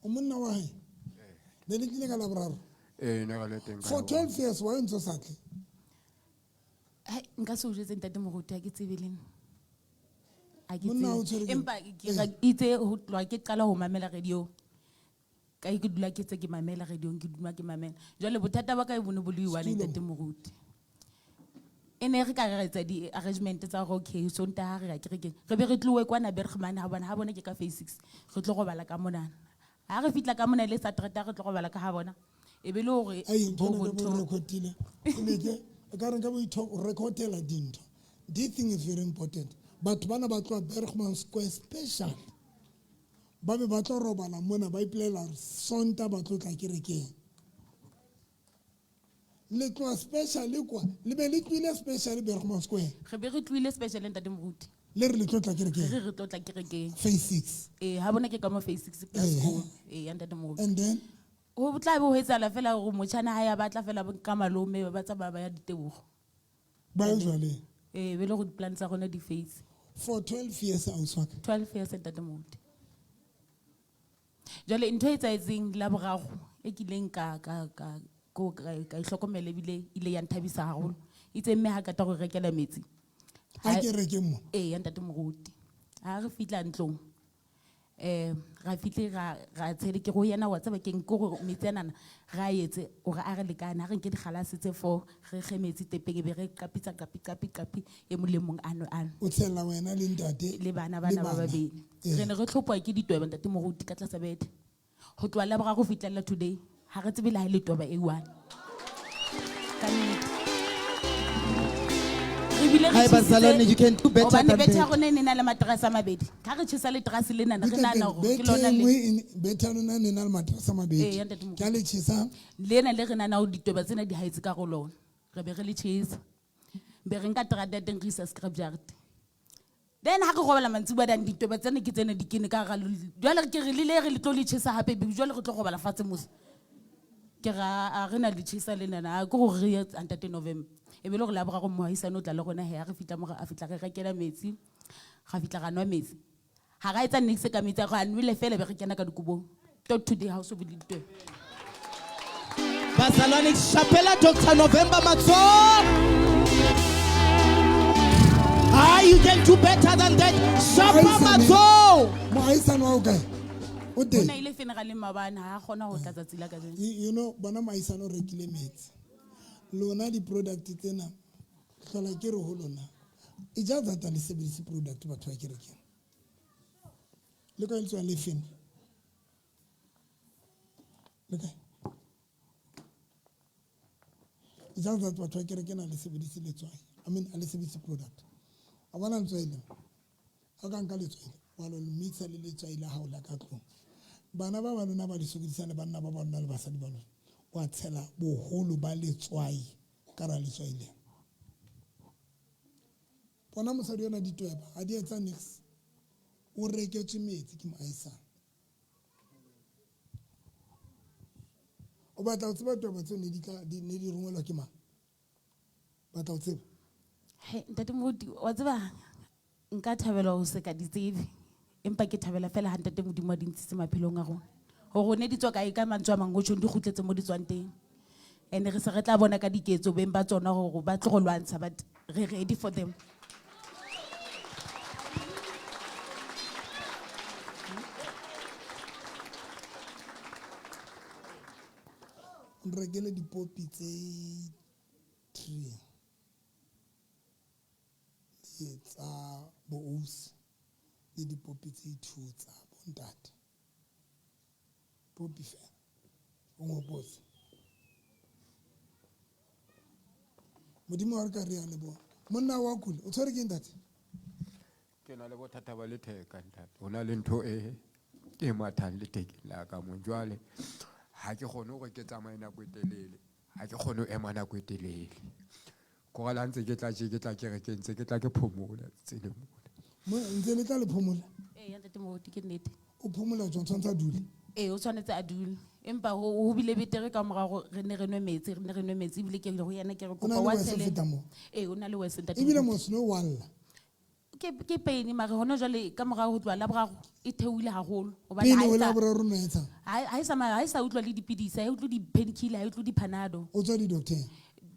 O monna wa hae? Ne le tlile ka Laboraro? Ee, ne re le teng ka For Laboraro. 12 years why o ntso sa tle? Hai, nka se o jwetse ntate Moruti ha ke tsebe le nna. Ha ke Monna o tsebe. tshwere ke- Empa ke ra itse ho tloha ke qala ho mamela radio. Ka ke dula ke tse ke mamela radio ke dula ke mamela. Jwale bothata ba ka e bone bo le one Setulo. ntate Moruti. E ne re ka re etsa di-arrangement tsa hore okay Sontaha re ya kerekeng. Re be re tlohe kwana Bergman ha bona ha bona ke ka phase 6. Re tlo robala ka monana. Ha re fihla ka mona le Satereta re tlo robala ka ha bona. E be le hore Ai, ntho bo ena ka bo ntho- recordile. O leke, o ka re nka bo o recordela dintho. This thing is very important. Batho bana ba tloha Bergman Square special. Ba be ba tlo robala mona ba ipolela hore Sontaha ba tlo tla kerekeng. Le tloha special kwa, le be le tlohile special Bergman Square. Re be re tlohile special ntate Moruti. Le re le tlo tla kerekeng. Re re tlo tla kerekeng. Phase 6. Ee, ha bona ke ka mo phase 6 plus Ee. school. Ee, ya ntate Moruti. And then Ho tla be ho etsahala fela hore motjhana ha ya batla fela bo ka malome ba tsamaya ba ya ditebogo. Ba ya jwale. Ee, be le hore di-plan tsa rona di face. For 12 years ausi wa ka. 12 years ntate Moruti. Jwale ntho e etsahetseng la boraro e kileng ka ka ka ko ka ka ihlokomela ebile ile ya nthabisa haholo. Itse mme ha kata ho re rekela metsi. Ha kerekeng mo? Ee, ya ntate Moruti. Ha re fihla ntlong, ra fihle ra tshele ke go yena wa tseba keng ke gore metsi anana re a etse hore a re lekane ha re nke dikgalase tse 4 re kge metsi tepeng e be re qapitsa qapi qapi qapi e mong le mong a nwe a nwe. O tshela wena le ntate Le bana le bana ba bana. babedi. Ee. Re ne re tlhophwa ke ditweba ntate Moruti ka tlasa bethe. Ho tloha la boraro ho fihlella today ha re tsebe le ha e le tweba e one. Ka nnete. Re bile re Hi, Bazalwane, tjhesitse you can do better hobane than bethe ya that. rona e ne na le materase a mabedi. Ha re tjhesa leterase lenana, re Bethe nahana hore ke lona e le nngwe e ne- bethe ya lona e ne na le materase a mabedi. Ee, ya ntate Moruti. Ke a le tjhesa. Lena le re nahana hore ditweba tsena di haetse ka ho lona. Re be re le tjhesa. Be re nka terata ya teng re isa scrap yard. Then ha re robala mantsibuya dane ditweba tsena ke tsena di kene ka hara jwale ke re le re le tlo le tjhesa hape, be jwale re tlo robala fatshe mose. Ke ra, a re na le tjhesa lenana, a ke hore re ye ntate November. E be le hore la boraro mohaisane o tla le rona he, ha re fihla mo re, a fihla re rekela metsi, ra fihla ra nwa metsi. Ha ra etsa niks ka metsi, ra nwele fela be re kena ka dikobong. Till today ha o so be le ditweba. Bazalwane, shapela Dr. November matsoho. You can do better than that. Shapa Mohaisane- matsoho. Mohaisane wa o kae? O teng? O na ile funeral-eng maobane, ha a kgona ho tla tsatsi la kajeno. You know, bona mohaisane o rekile metsi. Lona di-product tsena, hlola ke re ho lona. E ja thata le sebedise product batho ba kerekeng. Le kae letswai le feng? Le kae? E ja thata batho ba kerekeng ha le sebedise letswai. I mean, ha le sebedise product. A bona letswai lena? Ha o ka nka letswai le, wa lo le mixa le letswai la hao la ka tlung. Bana ba ba lona ba le sokodisang le banna ba ba lona le basadi ba lona. Wa tshela boholo ba letswai ka hara letswai lena. Bona mosadi ona ditweba, ha di etsa niks. O reketswe metsi ke moahisani. O batla ho tseba tweba tseo ne di tla, di, ne di rongwelwa ke mang? Batla ho tseba? He, ntate Moruti, wa tseba, Nka thabela ho se ka di tsebe, empa ke thabela fela ha ntate Modimo a di ntshitse maphelong a rona. Hore ne di tswa kae ka mantswe a mang ho tjhong di kgutletse mo di tswang teng. And re se re tla bona ka diketso beng ba tsona hore ba tlo go lwantsha, but re ready for them. Nrekele dipopi tse 3 le tsa boausi le dipopi tse 2 tsa bontate. Popi fela o ngopotse. Modimo wa re ka re a leboha. Monna wa kula o tshwere ke eng, ntate? Ke na le bothata ba letheka ntate. Ho na le ntho e e mathang lethekeng la ka mo. Jwale ha ke kgone hore ke tsamaye nako e telele, ha ke kgone ho ema nako e telele. Kore le ha ntse ke tla tje, ke tla kerekeng, ntse ke tla ke phomola tseleng mona. Mo ntse le tla le phomola? Ee, ntate Moruti, ke nnete. O phomola jwang? Tshwanetse a dule? Ee, o tshwanetse a dule. Empa ho bile betere ka mora hore re ne re nwe metsi, re ne re nwe metsi, ebile ke re ho yena ke re O na kopa le wa worse ho tshele. feta moo? Ee, o na le worse, ntate Ebile Moruti. mos no wa lla. Ke pain mare hona jwale ka mora ho tloha Laboraro e theohile haholo. Hobane Pele ha e ho sa Laboraro no etsang? Ha e sa utlwa le dipidisi, ha e utlwe di-painkiller, ha e utlwe di-Panado. O tswa di-doctor-eng?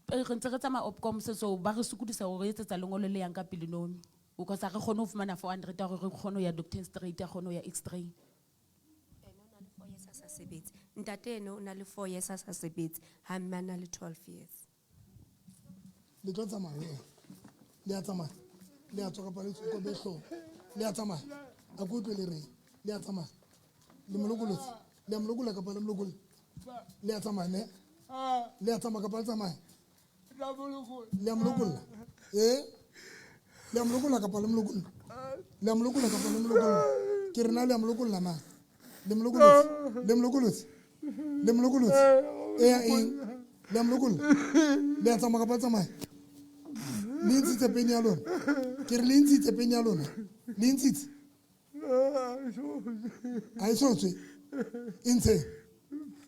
Re ntse re tsamaya Opcom se so ba re sokodisa hore re etsetsa lengolo le yang ka pele nomi. Because ha re kgone ho fumana 400 ya hore re kgone ho ya doctor straight, a kgone ho ya x-ray. Ntate eno o na le 4 years a sa sebetse, ha mme a na le 12 years. Le tlo tsamaya wena. Le a tsamaya. Le a tswa kapa le tswa kobe hlooho. Le a tsamaya. A ke utlwe le reng. Le a tsamaya. Le mo lokolotse. Le a mo lokolla kapa le mo lokolla? Le a tsamaya ne? Le a tsamaya kapa le tsamaya? Le a mo lokolla? Eh? Le a mo lokolla kapa le mo lokolla? Le a mo lokolla kapa le mo lokolla? Ke re na le a mo lokolla na? Le mo lokolotse? Le mo lokolotse? Le mo lokolotse? E ya eng? Le a mo lokolla? Le a tsamaya kapa le tsamaya? Le ntshitse peni ya lona? Ke re le ntshitse peni ya lona? Le ntshitse? Ha e so tswe? E ntsheng?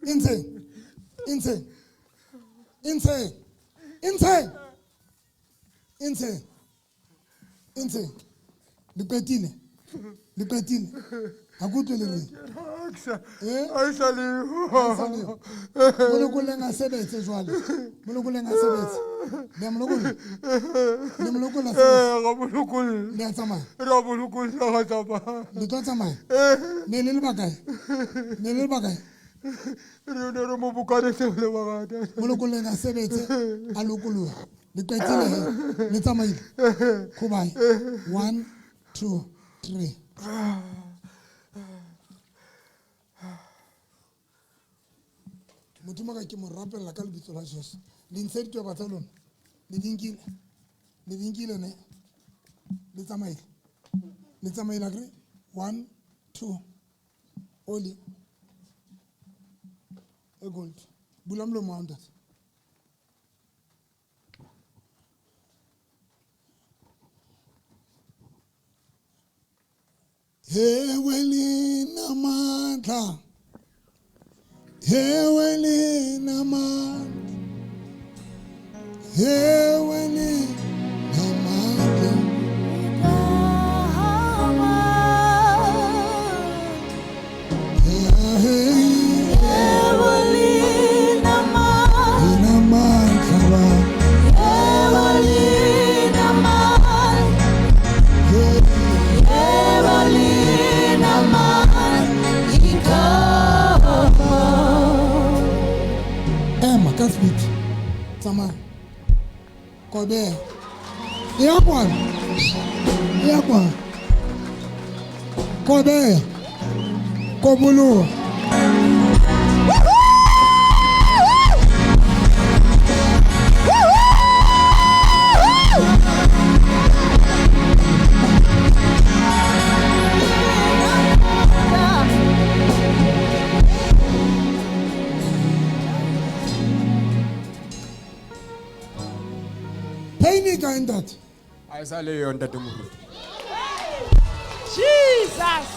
E ntsheng? E ntsheng? E ntsheng? E ntsheng? E ntsheng? E ntsheng? Le qetile? Le qetile? Ha ke utlwe le reng? Eh? Ha e sa le. Ha e sa le. Mo lokolleng a sebetse jwale. Mo lokolleng a sebetse. Le a mo lokolla? Le mo lokolla a sebetse? Eh, ra mo lokolla. Le a tsamaya? Ra mo lokolla, ra tsamaya. Le tlo tsamaya? Ne le le bakae? Ne le le bakae? Re ne re mo bokanetse re le bangata. Mo lokolleng a sebetse, a lokoloha. Le qetile he? Le tsamaile? Goodbye. 1, 2, 3. Modimo ka ke mo rapella ka lebitso la Jesu. Le ntshe ditweba tsa lona. Le di nkile. Le di nkile ne? Le tsamaile. Le tsamaile akere? 1, 2. Oli. E gold. Bula molomo wa hao, ntate. Ewe lina mandla. Ewe lina mandla. Ewe lina mandla. Lina mandla ba. Ema ka speed. Tsamaya. Kobe. E ya kwana. E ya kwana. Kobe. Koboloha. Pain e kae, ntate? Ha e sa le yo, ntate Moruti. Jesus.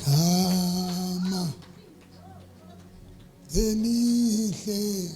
Kama elihle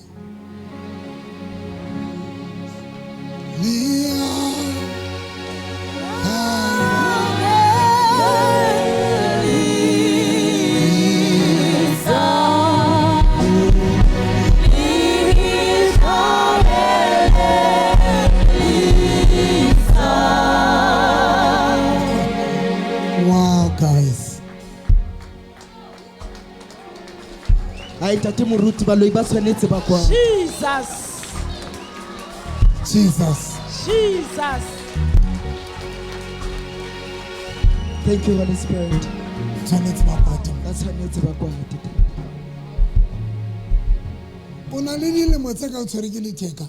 Ntate moruti baloi ba tshwanetse ba kwate. Jesus. Jesus. Jesus. Thank you, Holy Spirit. Tshwanetse ba kwate. Ba tshwanetse ba kwate. O na le dilemo tse ka o tshwere ke letheka?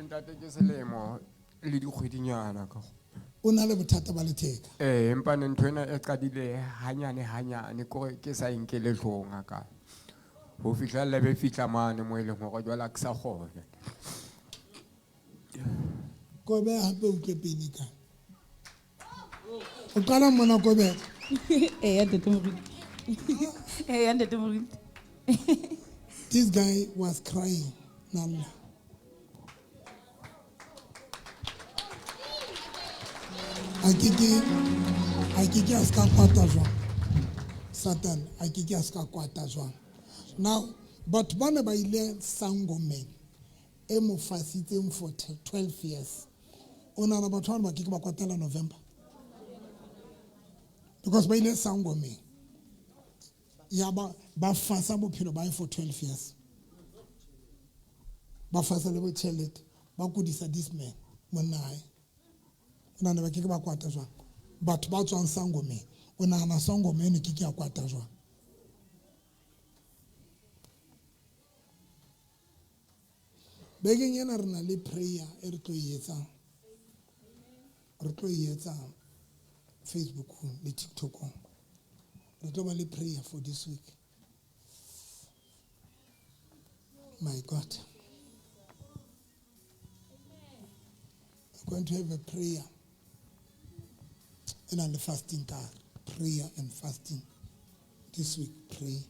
Ntate ke selemo le dikgwedinyana ka go. O na le bothata ba letheka. Ee, empa ne ntho ena e qadile hanyane hanyane kore ke sa e nkele hloohong hakalo. Ho fihla le be fihla mane mo e leng hore jwale ha ke sa kgona. Kobe hape utlwe pele ka. O qala mona Kobe. Ee, ntate moruti. Ee, ntate moruti. This guy was crying. Nalla. A ke ke a ska kwata jwang. Satan, a ke ke a ska kwata jwang. Now, batho bana ba ile sangomeng e mo fasitseng for 12 years. O nahana batho bana ba ke ke ba kwatela November? Because ba ile sangomeng. Ya ba fasa bophelo ba hae for 12 years. Ba fasa le bo tjhelete, ba kudisa this man, monna hae. O nahana ba ke ke ba kwata jwang? Batho ba tswang sangomeng, o nahana sangoma eno ke ke ya kwata jwang? Bekeng ena re na le prayer e re tlo e etsang. Re tlo e etsang Facebookong le TikTokong. Re tlo ba le prayer for this week. My God. We're going to have a prayer. And the fasting car. Prayer and fasting. This week, pray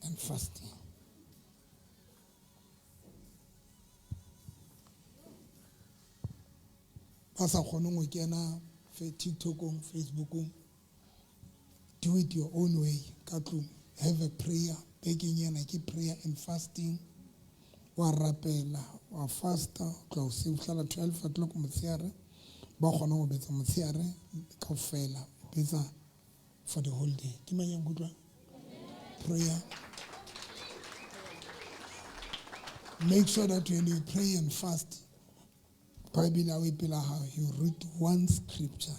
and fasting. Ba sa kgoneng ho kena TikTokong, Facebookong. Do it your own way. Ka tlung. Have a prayer. Bekeng ena ke prayer and fasting. Wa rapela, wa fasta, o tla hoseng ho fihlela 12 o'clock motshehare. Ba kgona ho betsa motshehare kaofela. Betsa for the whole day. Ke mang ya nkutlwang? Prayer. Make sure that when you pray and fast, Bible ya o e pela hao, you read one scripture.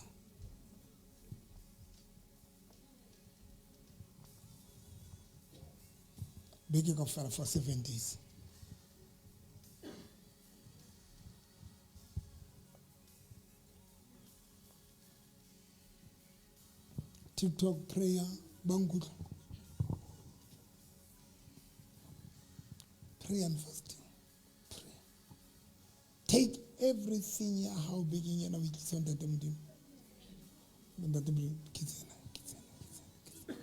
Beke kaofela for 7 days. TikTok prayer, ba nkutlwa? Pray and fasting. Pray. Take everything ya hao bekeng ena o e tlisa ho Ntate Modimo. Ntate Modimo, ke tsena, ke tsena, ke tsena, ke tsena.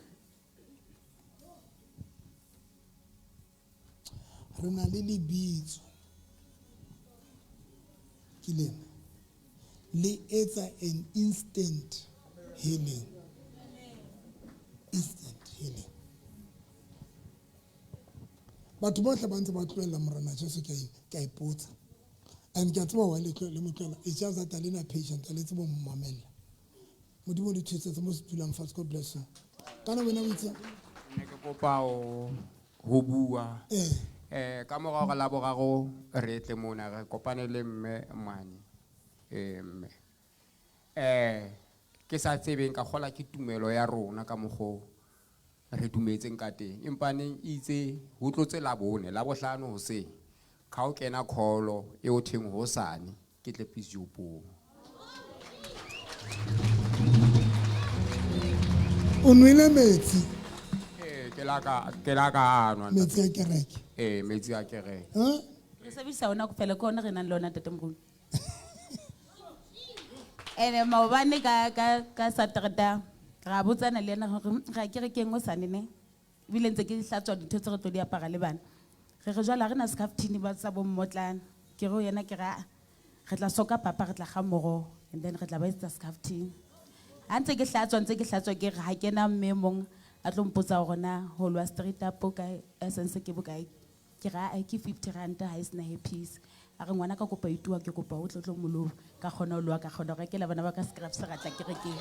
Re na le lebitso. Ke lena. Le etsa an instant healing. Instant healing. Batho bohle ba ntse ba tlohella Morena Jesu, ke a ipotsa. And ke a tseba why le le mo tlohela. It's just that a le na patient, a le tsebe ho mo mamella. Modimo o le thusetse mo se dulang fatshe. God bless you. Kana wena o itse? Ne ke kopa ho bua. Ka mora hore la boraro re tle mona re kopane le mme mane. Mme. Ke sa tsebeng ka kgola ke tumelo ya rona ka mokgo re dumetseng ka teng. Empa neng itse ho tlotse la bone, la bohlano hoseng. Ka ho kena call e ho thweng hosane ke tle physio-pong. O nwele metsi? Ke la ka a nwa, ntate. Metsi a kereke? Ee, metsi a kereke. Ha? Re sebedisa ona fela, ke ona re nang le ona, ntate Moruti. Ene maobane ka Satereta, ra botsana le yena hore re ya kerekeng hosane ne. Ebile ntse ke hlatswa dintho tse re tlo di apara le bana. Re re jwale ha re na scaftini ba tsa bo mmotlana. Ke re ho yena ke re, ah, re tla soka papa, re tla kga moroho, and then re tla ba etsetsa scaftini. Ha ntse ke hlatswa, ntse ke hlatswa, ke re ha kena mme mong a tlo mpotsa hore na ho lwa straight up bokae, essence ke bokae. Ke re, ah, ke 50 rand ha e sena happy. A re ngwana ka kopa ituwa, ke kopa o tle tlo moloba. Ka kgona ho loha, ka kgona ho rekela bana ba ka scraps, ra tla kerekeng.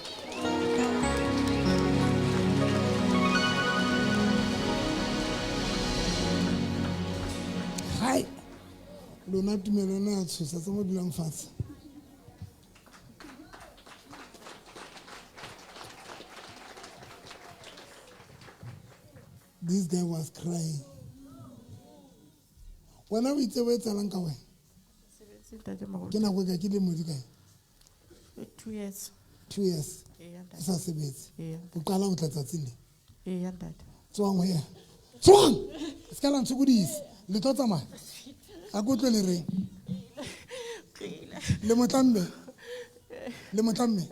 Hai, lona tumelo ena ya tshosa tsa mo dulang fatshe. This guy was crying. Wena o itse o etsahalang ka wena? Sebetse ntate Moruti. Ke nako e kae? Ke dilemo di kae? 2 years. 2 years. Eya, ntate. O sa sebetse. Eya. O qala ho tla tsatsing le? Eya, ntate. Tswang ho yena. Tswang! Se ka la ntshokodisa. Le tlo tsamaya. A ko utlwe le reng? Le motlamme. Le motlamme.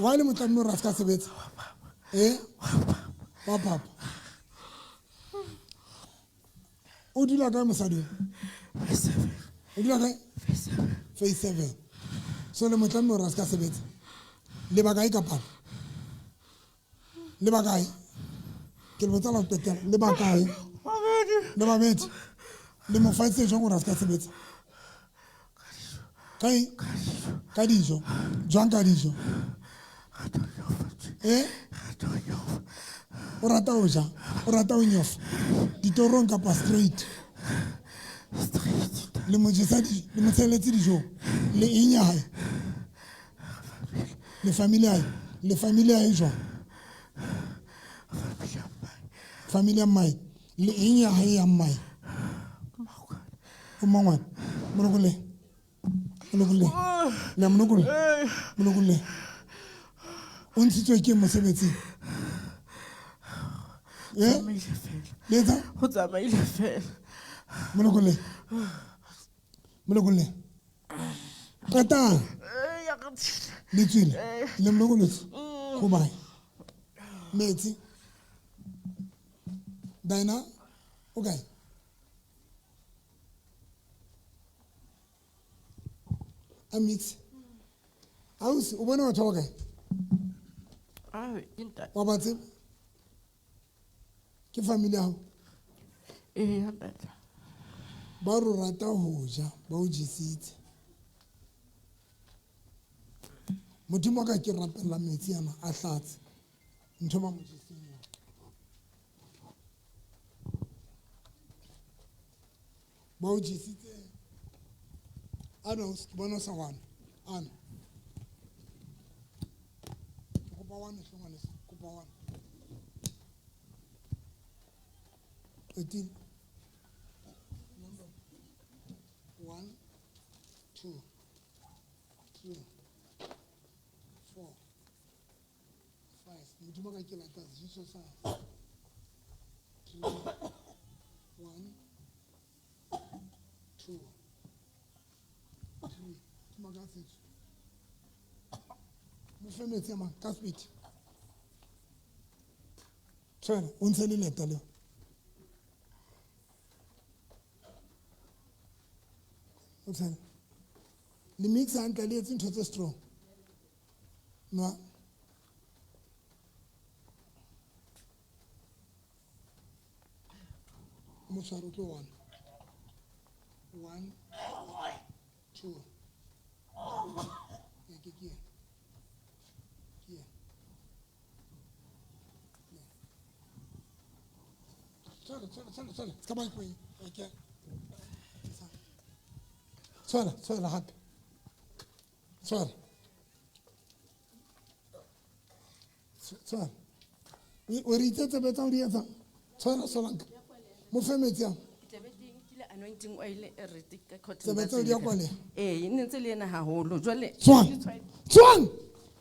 Why le motlamme hore a se ka sebetsa? Eh? Wa papa. O dula kae mosadi o? O dula kae? Phase 7. So le motlamme hore a se ka sebetsa. Le ba kae ka palo? Le ba kae? Ke le botsa la ho qetela. Le ba kae? Le babedi. Le mo fa tse jwang hore a se ka sebetsa? Kae? Ka dijo. Jwang ka dijo? Eh? O rata ho ja, o rata ho nyofa. Ditorong kapa straight? Le mo jesa dijo, le mo tshelletse dijo. Le eng ya hae? Le family ya hae? Le family ya hae jwang? Family ya mmae. Le eng ya hae ya mmae? O mmangwane. Molokolle. Molokolle. Le a molokolla? Molokolle. O ntshitswe ke mosebetsing? Eh? Le etsa? Ho tsamaile fela. Molokolle. Molokolle. Qetang. Le tswile. Le molokolotse. Goodbye. Metsi. Dina, o kae? A mix. Ausi, o bone batho ba kae? Awe, ke ntate. Wa ba tseba? Ke family ya hao? Eya, ntate. Ba re o rata ho ja, ba o jesitse. Modimo wa ka ke rapella metsi ana a hlatse. Ntho ba mo jesitseng yona. Ba o jesitse. Ano, ke bona o sa wana. Ano. Ke kopa wane hle ngwaneso, kopa wane. Qetile. Number 1, 2, 3, 4, 5. Modimo ka ke lata sejeso sa 3, 1, 2, 3. Ke maka setso. Mo fe metsi a mang, ka speed. Tshwere, o ntshe le leta leo. O tshwere. Le mix hantle, le etse ntho tse strong. Nwa. Mo tshware o tlo one. 1, 2. Ke, ke, ke. Ke. Ke. Tshwara, tshwara, tshwara, tshwara. Se ka ba ke, ke. Tshwara, tshwara hape. Tshwara. Tshwara. O re itse tsebe tsa ho di etsa? Tshwara, Solanka. Mo fe metsi a. Anointing oil e re te ka cotton Tsebe ba tseo di a tsele. kwaleha? Ee, e ne ntse le ena haholo. Jwale Tswang. Tswang.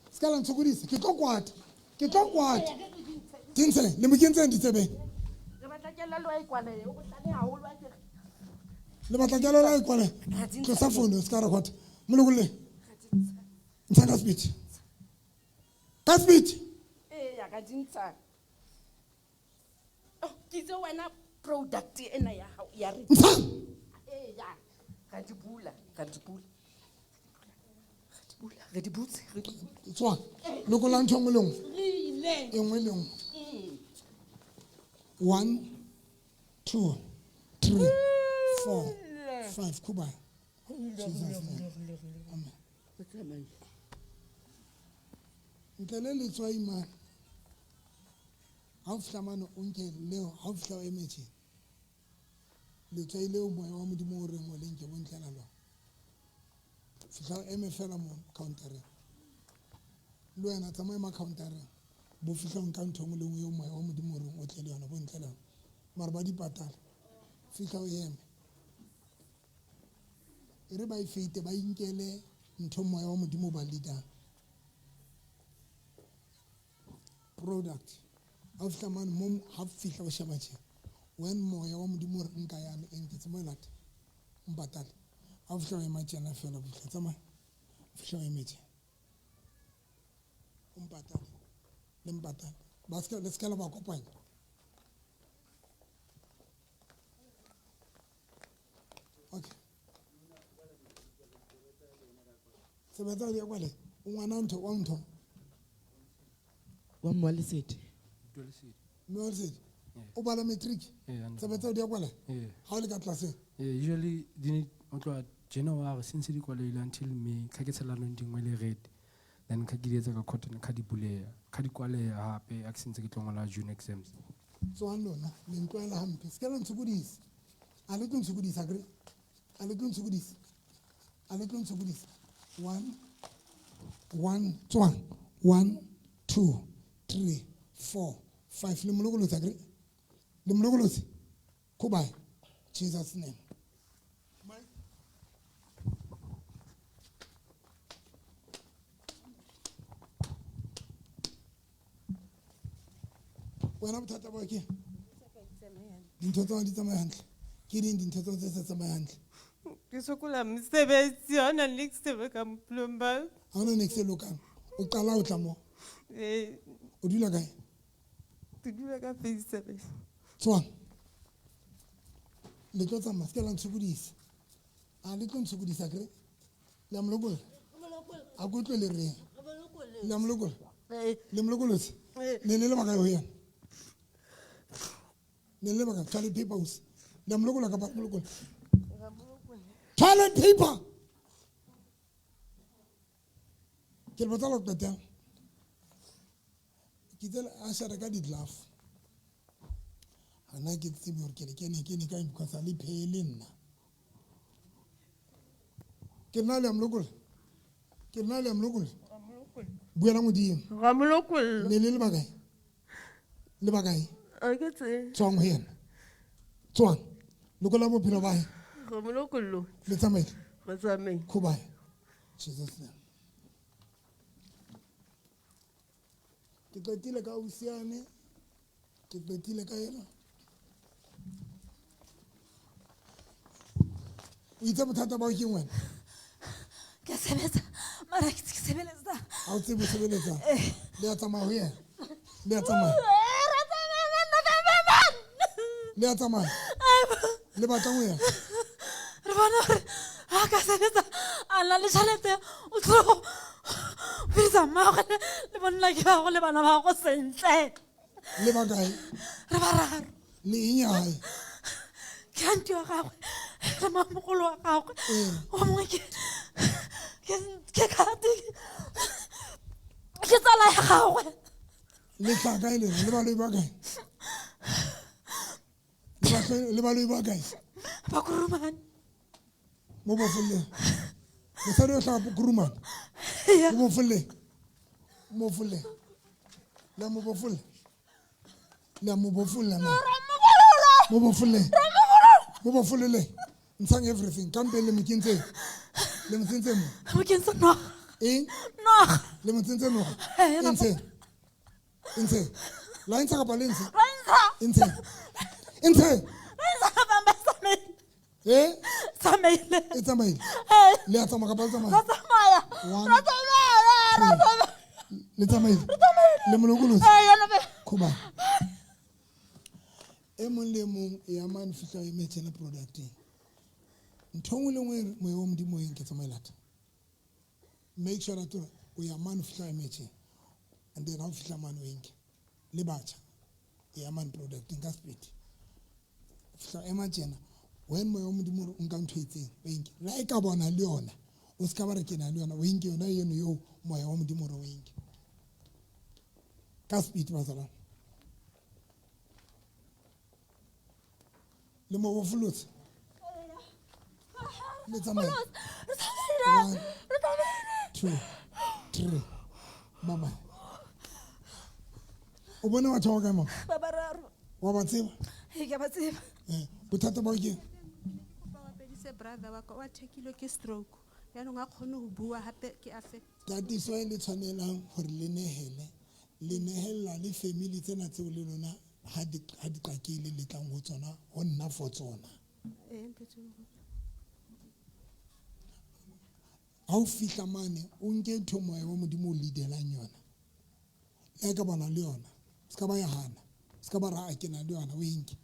Se ka la ntshokodisa. Ke tlo kwata. Ke tlo kwata. Di ntshe, le mo kentseng ditsebeng. Re batla kelello e kwalehe, o bohlale haholo a kere. Le batla kelello e kwalehe? Ha di ntshe. Tlosa phone, o se ka record. Molokolle. Ntsha ka speed. Ka speed. Ee, ya ka di ntsha. Oh, ke itse wena product ena ya hao ya re. Ntsha. Ee, ya. Ra di bula, ra di bula. Ra di bula, re di butse, re di butse. Tswa. Lokola ntho e nngwe le nngwe. Re ile. E nngwe le nngwe. 1, 2, 3, 4, 5. Kuba. Jesus name. Amen. Ntle le letswai mane. Ha o fihla mane o nke leo, ha o fihla o eme tje. Letswai leo moya wa modimo o reng o le nke bontlela lona. Fihla o eme fela mo countereng. Le wena tsamaya ma countereng. Bo fihla o nka ntho e nngwe le nngwe eo moya wa modimo o reng o tle le yona, bo ntle le yona. Mara ba di patala. Fihla o eme. E re ba e fete, ba inkele ntho moya wa modimo o ba leadang. Product. Ha o fihla mane, mo ha fihla o sheba tjhe. When moya wa modimo o re nka yane, e nke tsamaye lata. Mpatale. Ha o fihla o ema tjena fela, o fihla tsamaya. O fihla o eme tjena. O mpatale. Le mpatale. Ba se ka, le se ka la ba kopanya. Okay. Sebetsa di ya kwale. O ngwana ntho, wa ntho. Wa mma Lesedi. Mme wa Lesedi. O bala matric? Yeah, nna. Sebetsa di ya kwale? Yeah. Ha o le ka tlelaseng? Yeah, usually di ne o tloha January since di kwalehile until May, kha ke tshela nong dingwe le red. Then kha ke di etsa ka cotton, kha di buleha, kha di kwaleha hape, ha ke sentse ke tlo ngola June exams. Tswang lona, le ntlwaela hampe. Se ke la ntshokodisa. A le tlo ntshokodisa, akere? A le tlo ntshokodisa? A le tlo ntshokodisa? 1, 1, tswang. 1, 2, 3, 4, 5. Le molokolotse, akere? Le molokolotse? Goodbye. Jesus name. Wena bothata ba ke? Dintho tsa di tsamaya hantle. Ke ding dintho tsa tse sa tsamaya hantle. Ke sokola mosebetsi, ha hona niks se lokang bophelong ba ka. Ha hona niks se lokang. O qala ho tla mo? Ee. O dula kae? Ke dula ka phase 7. Tswang. Le tlo tsamaya, se ke la ntshokodisa. A le tlo ntshokodisa akere? Le a mo lokolla? A ko utlwe le reng? Le a mo lokolla? Ee. Le mo lokolotse? Ee. Ne le le bakae ho yena? Ne le le bakae? Toilet paper ausi. Le a mo lokolla kapa mo lokolla? Toilet paper! Ke le botsa la ho qetela. Ke itse a share ka di-glove. Hana ke tsebe hore ke le kene, kene kae because ha le phehe le nna. Ke nna le a mo lokolla? Ke nna le a mo lokolla? Buela modimo. Ra mo lokolla. Ne le le bakae? Le bakae? Ha ke tsebe. Tswang ho yena. Tswang. Lokolla bophelo ba hae. Re mo lokollotse. Le tsamaile? Re tsamaile. Goodbye. Jesus name. Ke qetile ka ausiane, ke qetile ka ena. O itse bothata ba hao ke eng wena? Ke a sebetsa, mara ke sebeletsa. Ha o tsebe ho sebeletsa? Eh. Le a tsamaya ho yena? Le a tsamaya? Eh, ra tsamaya, nna ka ba bang. Le a tsamaya? Le batlang ho yena? Re bona hore ha ka sebetsa, a na le tjhelete, o tlo go phedisa mmagwe le bonna ke ba go le bana ba go sentle. Le ba kae? Re bararo. Le eng ya hae? Ke aunty wa gagwe, le mamogolo wa gagwe. Ee. O mongwe ke kgati, ke tsala ya gagwe. Le tla kae lena? Le baloi ba kae? Le le baloi ba kae? Ba Kurumane. Mo bofolleng. Mosadi o hlaha Kurumane. Yeah. Mo bofolleng. Mo bofolleng. Le a mo bofolla. Le a mo bofolla na. Mo bofolleng. Mo bofollele. Ntshang everything. Ka mpeng le mo kentseng. Le mo tsentse mo. Mo kentse noga. Eng? Noga. Le mo tsentse noga. Eh, E ntshe. E ntshe. La e ntsha kapa le ntshe? Ra ntsha. E ntshe. E ntshe. Ra ntsha kapa ba tsamaile. Eh? Tsamaile. E tsamaile. Eh. Le a tsamaya kapa le tsamaya? Ra tsamaya. One, Ra tsamaya, ra two. tsamaya. Le tsamaile. Re tsamaile. Le mo lokolotse. Eh, yona be. Khuba. E mong le mong ya mane fihla o emetse le product-eng. Ntho e nngwe le nngwe moya wa modimo o e nke tsamaye lata. Make sure that o ya mane fihla o emetse. And then ha o fihla mane o e nke. Le batjha. Ya mane product-eng ka speed. Fihla ema tjena. When moya wa modimo o re o nka ntho e itseng, o e nke. Le ha e ka bona le yona, o se ka ba re ke na le yona, o e nke yona eno eo moya wa modimo o re o e nke. Ka speed bazalwane. Le mo bofolotse. Le tsamaye. Re tsamaile. One, Re tsamaile. two, three. Bye bye. O bone batho ba kae mama? Ba bararo. Wa ba tseba? Ee, ke a ba tseba. Eh, bothata ba ke bapedise brother wa ka o attackilwe ke stroke yaanong a kgone go bua gape ke affect tatiso e le tshwanelang gore le nehele le nehella le family tsena tseo le lona ha di ha di qakile le tlang ho tsona ho nna for tsona. Ee, ntate moruti. Ha o fihla mane o nke ntho moya wa modimo o leadelang yona le ha ka bona le yona se ka ba ya hana se ka ba ra a ke na le yona o e nke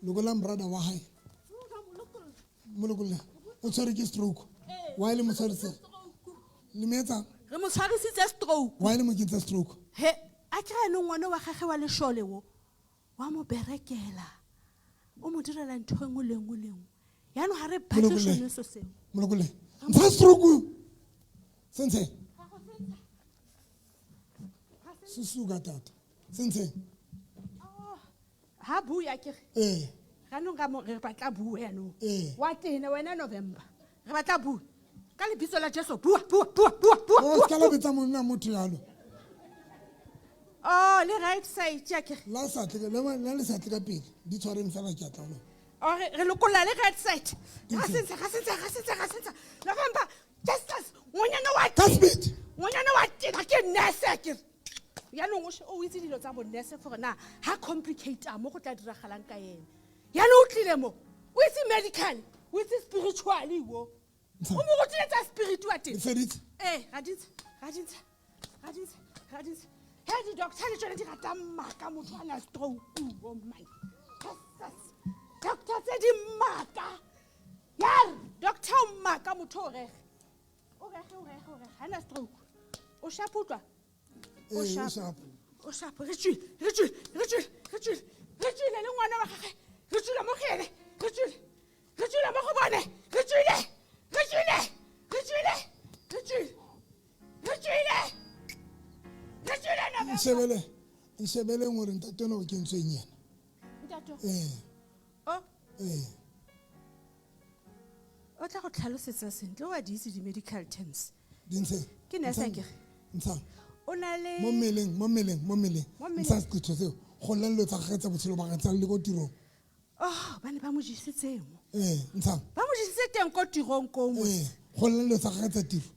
lokolang brother wa hae mo lokolle o tshwere ke stroke wa e le mo tshwarise le mo etsang re mo tshwarisitse stroke wa e le mo kentse stroke he a kry anong ngwane wa gage wa lešole wo wa mo berekela o mo direla ntho e nngwe le nngwe le nngwe yaanong ga re batle Molokolle. sone so seo mo lokolle ntsha stroke sentshe susuka tata sentshe ga bue a kere ee ganong ka mo re batla bue yanong Ee. wa tene wena november re batla bue ka lebitso la jesu bua bua bua bua bua o bua se ka la betsa monna motho yalo oh le right side a kere la sa tle la le sa tle ka pele di tshwareng fela ke a tla ho o re re lokolla le right side ga sentsha ga sentsha ga sentsha ga sentsha november justice ngwanyana wa ka speed ngwanyana wa tena ke nurse a kere yaanong o she- o itse dilo tsa bo nurse gore na ha complicate-a mo go tla diragalang ka ene yaanong o tlile mo o itse medical o itse spiritually wo o mo rutile tsa spirit wa teng Le feditse? ee ga di ntsha ga di ntsha ga di ntsha ga di ntsha he di-doctor le tsone di rata maaka motho a na stroke o man Jesus. Doctor tse di maaka yar doctor o maaka motho o rege o rege o rege o rege ga na stroke o sharp utlwa Ee, o o sharp sharp. o sharp re tswile re tswile re tswile re tswile re tswile le ngwana wa gage re tswile mo go ene re tswile re tswile mo go bone re tswile re tswile re tswile re tswile re tswile re tswile November. nshebele nshebeleng gore ntate ona o kentsweng yena Ntate o- ee o ee o tla go tlhalosetsa sentle o a di itse di-medical terms di ntshe Ke nurse Ntshang. akere? ntshang o na le mo mmeleng mo mmeleng mo mmeleng Mo mmeleng. ntsha seqetho seo go nna dilo tsa gagwe tsa botshelo ba gagwe tsa le ko tirong oh ba ne ba mo jesitseng ee ntshang ba mo jesitse teng ko tirong koo mos. ee go nna dilo tsa gagwe tsa tiro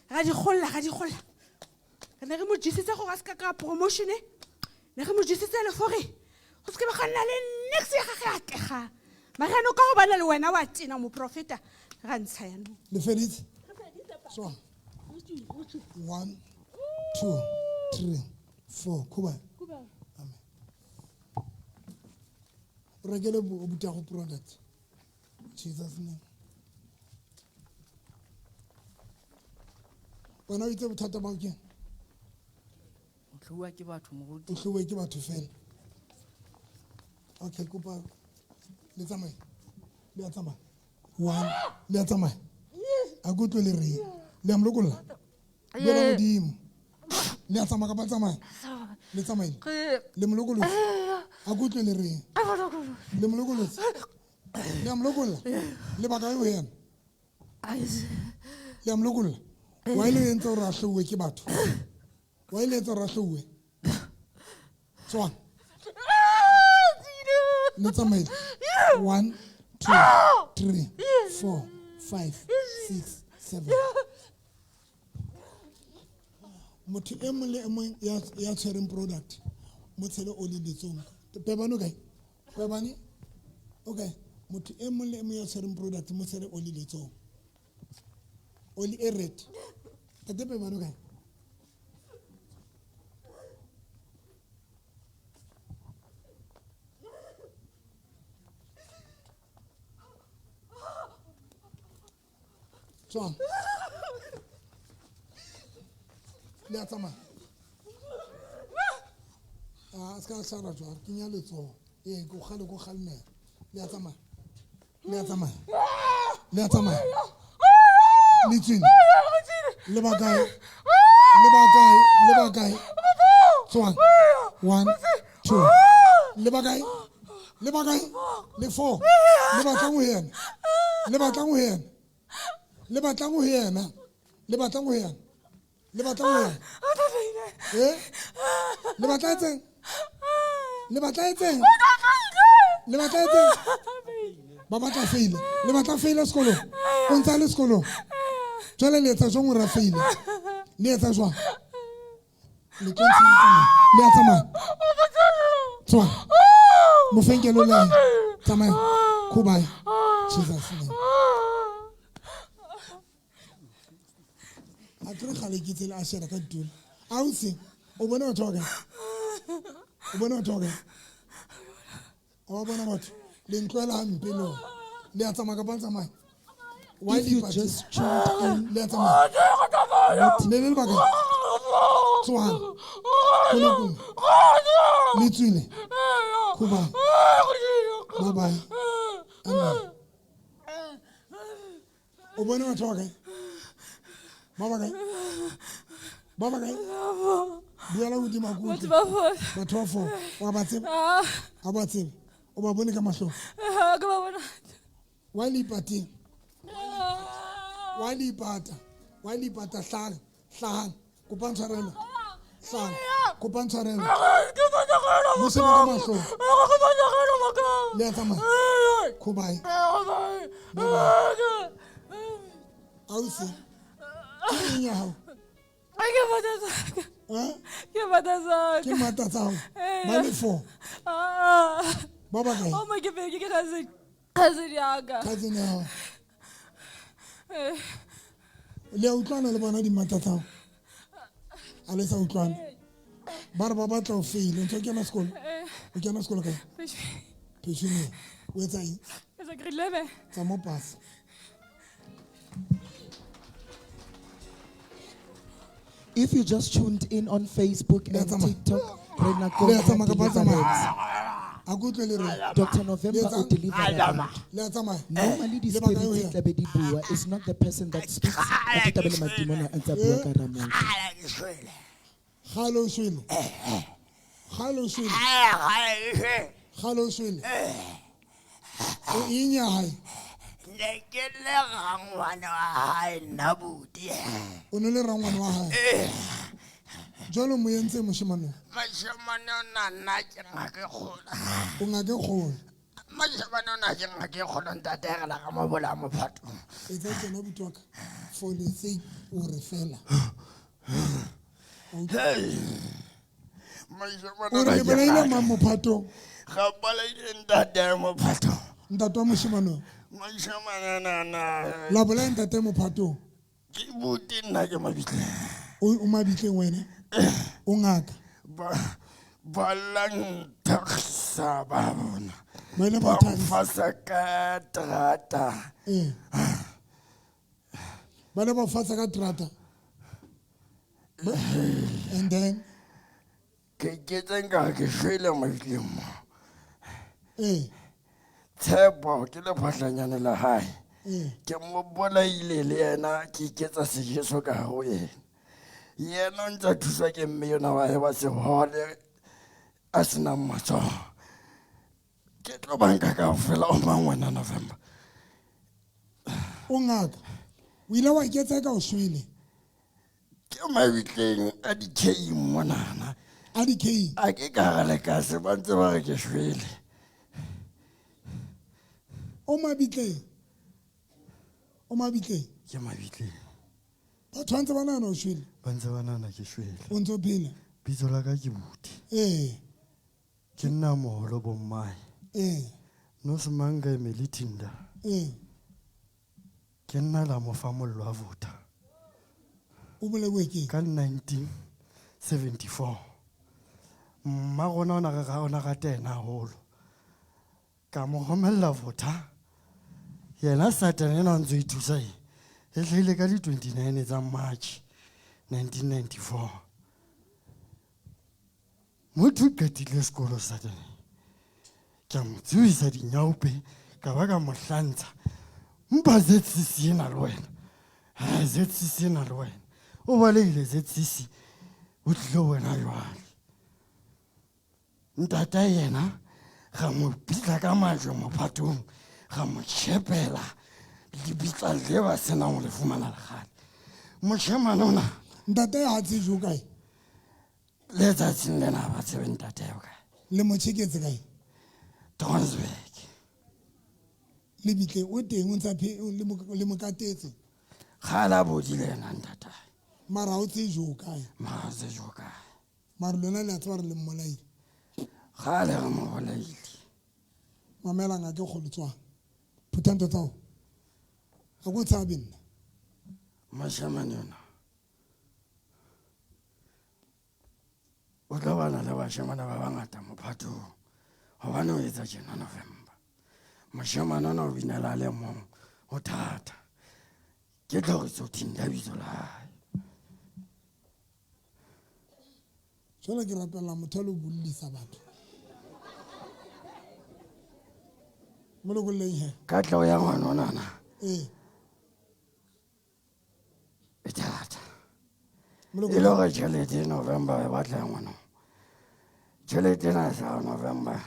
ga di golla ga di golla re ne re mo jesitse gore a se ka kry-a promotion-e ne re mo jesitse le gore go seke be ga nna le nix ya gage atlegang mare yanong ka go bana le wena wa tena moprofeta ra ntsha yanong le feditse so one two three four khuba o rekele obuti ya go product jesus name wena o itse bothata bao keng O tlouwa ke batho moruti o tlowe ke batho fela okay kopa le tsamaye le a tsamaya one le a tsamaya a ke utlwe le reng le a mo lokolla bela modimo le a tsamaya kapa le tsamaya le tsamaile le mo lokolotse a ke utlwe le reng le mo lokolotse le a mo lokolla lebaka e ho yena le a mo lokolla wa e le entse gore a hlouwe ke batho wa e le etsa gore a hlouwe tswang le tsamaile one two three four five six seven motho e mong le e mong ya tshwereng product mo tshele oli letsong pebane o kae pebane o kae motho e mong le e mong ya tshwereng product mo tshele oli letsong oli e red tate pebane o kae tswang le a tsamaya a se ka tlhara jwang kenya letsogo ee ko gale ko galemela le a tsamaya le a tsamaya le a tsamaya le tswile le ba kae le ba kae le ba kae tswang one two le ba kae Le ba kae? Le four. Le batlang ho yena. Le batlang ho yena. Le batlang ho yena. Le batlang ho yena. Le batlang ho yena. Eh? Le batla etseng? Le batla etseng? Le batla etseng? Ba batla feile. Le batla feile sekolong. O ntsa le sekolong. Jwale le etsa jwang hore a feile? Le etsa jwang? Le tlo ntsha le tsamaya. Le a tsamaya. Tswa. Mofenkelo le aye. Tsamaya. Khubaye. Jesus name. A kere kgale ke tsela a shera ka ditulo. Ausi, o bone batho ba kae? O bone batho ba kae? O ba bona batho? Le ntlwela hampe le ona. Le a tsamaya kapa le tsamaya? Why If you le just tuned in, Le a tsamaya. Le le lebaka. Tsohang. Polokong. Le tswile. Khubaye. Bye bye. Amen. O bone batho ba kae? Ba ba kae? Ba ba kae? Buela hodimo a ke utlwe. Batho ba four. Batho ba four. Wa ba tseba? Ah. Ha ba tsebe. O ba bone ka mahlong. Ah, ke ba bona. Why le ipateng? Why le ipata? Why le ipata? Hlahang, hlahang. Kopang tshwarelo. Hlahang. Kopang tshwarelo. Mo shebe ka mahlong. Le a tsamaya. Khubaye. Bye-bye. Ausi. Ke eng ya hao? Ke mata tsaka. Eh? Ke mata tsaka. Ke mata tsa hao. Ba le four. Ah. Ba ba kae? O mo ke pedi ke cousin. Cousin ya ka. Cousin ya hao. Eh. Le a utlwana le bona dimata tsa hao? A le sa utlwane? Ba re ba batla o feile. Ntse o kena sekolo? Eh. O kena sekolo kae? Pensioneng. O etsa eng? Etsa grade 11. Tsa mo pasa. If you just tuned in on Facebook and TikTok, re nakong Le a ya tsamaya kapa le tsamaya? deliverance. A ke utlwe le reng? Dr. November Le o etsang? deliver batho. Le a tsamaya? Normally Le baka eo di-spirits ya? tla be di bua is not the person that speaks but e tla be le madimona a ntse a bua ka hara motho. Kgale o shwele. Kgale o shwele. Kgale o shwele. O eng ya hae? Ne ke le rangwane wa hae nna buti. O ne le rangwane wa hae. Jwale o mo entse moshemane o? Moshemane ona nna ke ngaka e kgolo. O ngaka e kgolo. Moshemane ona ke ngaka e kgolo ntate re la ka mo bolaya mophato. Etsa tjena abuti wa ka. For the sake o re fela. Moshemane O re ona le ke bolaile ngaka. mang mophatong? Ga bolaile ntate mophato. Ntate wa moshemane o? Moshemane ona na. La bolaya ntate mophatong. Ke buti nna ke mabitleng. O mabitleng wena? O ngaka. Ba ba la nthakgisa ba bona. Ba ile ba Ba o thakgisa. mfasa ka terata. Ee. Ba ile ba o fasa ka terata. And then? Ke iketse nkare ke shwele mabitleng mo. Ee. Tshepo ke lephahlanyane la hae. Ee. Ke mo bolaile le yena ke iketsa sejeso ka hare ho yena. Yena o ntse a thuswa ke mme yona wa hae wa sehole a senang matsoho. Ke tlo ba nka kaofela o mang wena November. O ngaka. O ile wa iketsa eka o shwele. Ke mabitleng a di-K monana. A di-K? A ke ka hara lekase ba ntse ba re ke shwele. O mabitleng. O mabitleng. Ke mabitleng. Batho ba ntse ba nahana o shwele. Ba ntse ba nahana ke shwele. O ntso phela. Bitso la ka ke Buti. Ee. Ke nna moholo bo mmae. Ee. Nosimanga Emily Thinda. Ee. Ke nna la mo fa mollo wa vota. O bolauwe ke? Ka 1974. Mma rona o na re o na rata yena haholo. Ka mo romella vota. Yena Satan ena o ntso ithusa e. E hlahile ka di 29 tsa March 1994. Motho o qetile sekolo Satan. Ke a mo tsebisa dinyaope ka ba ka mo hlantsha. Mpa ZCC ena le wena. Ha ZCC ena le wena. O balehile ZCC. O tlile ho wena jwale. Ntata yena Ra mo pitla ka majwe mophatong, ra mo tjhepela lebitla le ba senang ho le fumana lekgale. Moshemane ona. Ntate ha tsejwe o kae? Letsatsing lena ha ba tsebe ntate o kae. Le mo tjheketse kae? Tronsberg. Lebitleng o teng o ntsa le mo katetse. Kgale a bodile yena ntatae. Mara ha o tsejwe o kae? Mara ha o tsejwe o kae. Mara lona le a tseba re le mmolaile. Kgale re mo bolaile. Mamela ngaka e kgolo tswang. Phutha ntho tsa hao. Ha ko tshabe nna. Moshemane yona. O tlo bana le bashemane ba bangata mophatong. Hobane o etsa tjena November. Moshemane ona o binela a le mong. Ho thata. Ke tlhoriso thinda bitso la hae. Jwale ke rapella motho a lo bullisa batho. Mo lokolleng he. Ka tlao ya ngwana onana. Ee. E thata. E le hore tjhelete e November e batla ya ngwana. Tjhelete ena sa November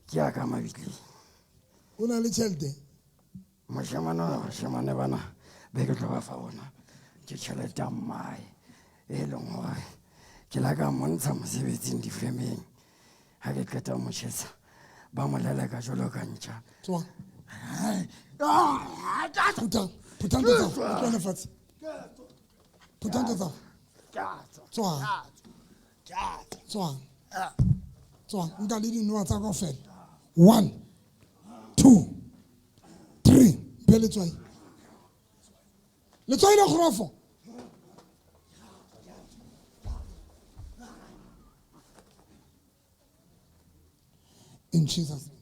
ke ya ka mabitleng. O na le tjhelete? Moshemane ona bashemane bana be ke tlo ba fa bona ke tjhelete ya mmae e leng hore ke la ka montsha mosebetsing difemeng ha ke qeta mo tjhesa ba mo leleka jwalo ka ntja. Tswa. Phutha, phutha ntho tsa hao, tlohele fatshe. Phutha ntho tsa hao. Tswa. Tswa. Tswa, nka le dinowa tsa kaofela. 1 2 3 mphe letswai. Letswai le kgorofo. In Jesus name.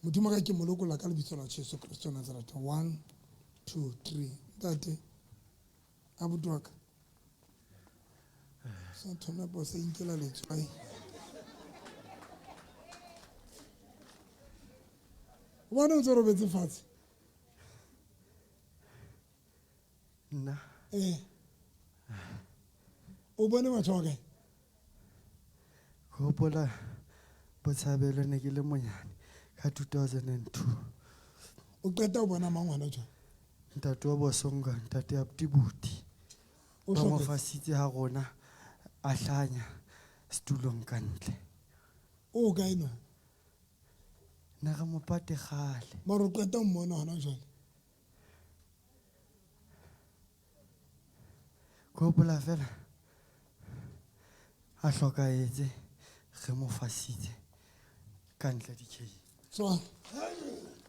Modimo ka ke mo lokolla ka lebitso la Jesu Kristo Nazareth. 1 2 3. Ntate abuti wa ka. Sa thome bo se inkela letswai. Hobane o ntse o robetse fatshe? Nna. Eh. O bone batho ba kae? Ke hopola Botshabelo ne ke le monyane ka 2002. O qeta ho bona mang hona jwale? Ntate wa Bosonga, ntate Abdibuti. O Ba mo hloketse? fasitse ha rona a hlanya setulong ka ntle. O kae no? Ne re mo pate kgale. Mara o qeta ho mmona hona jwale? Ke hopola fela a hlokahetse re mo fasitse ka ntle dikheing. Tswa.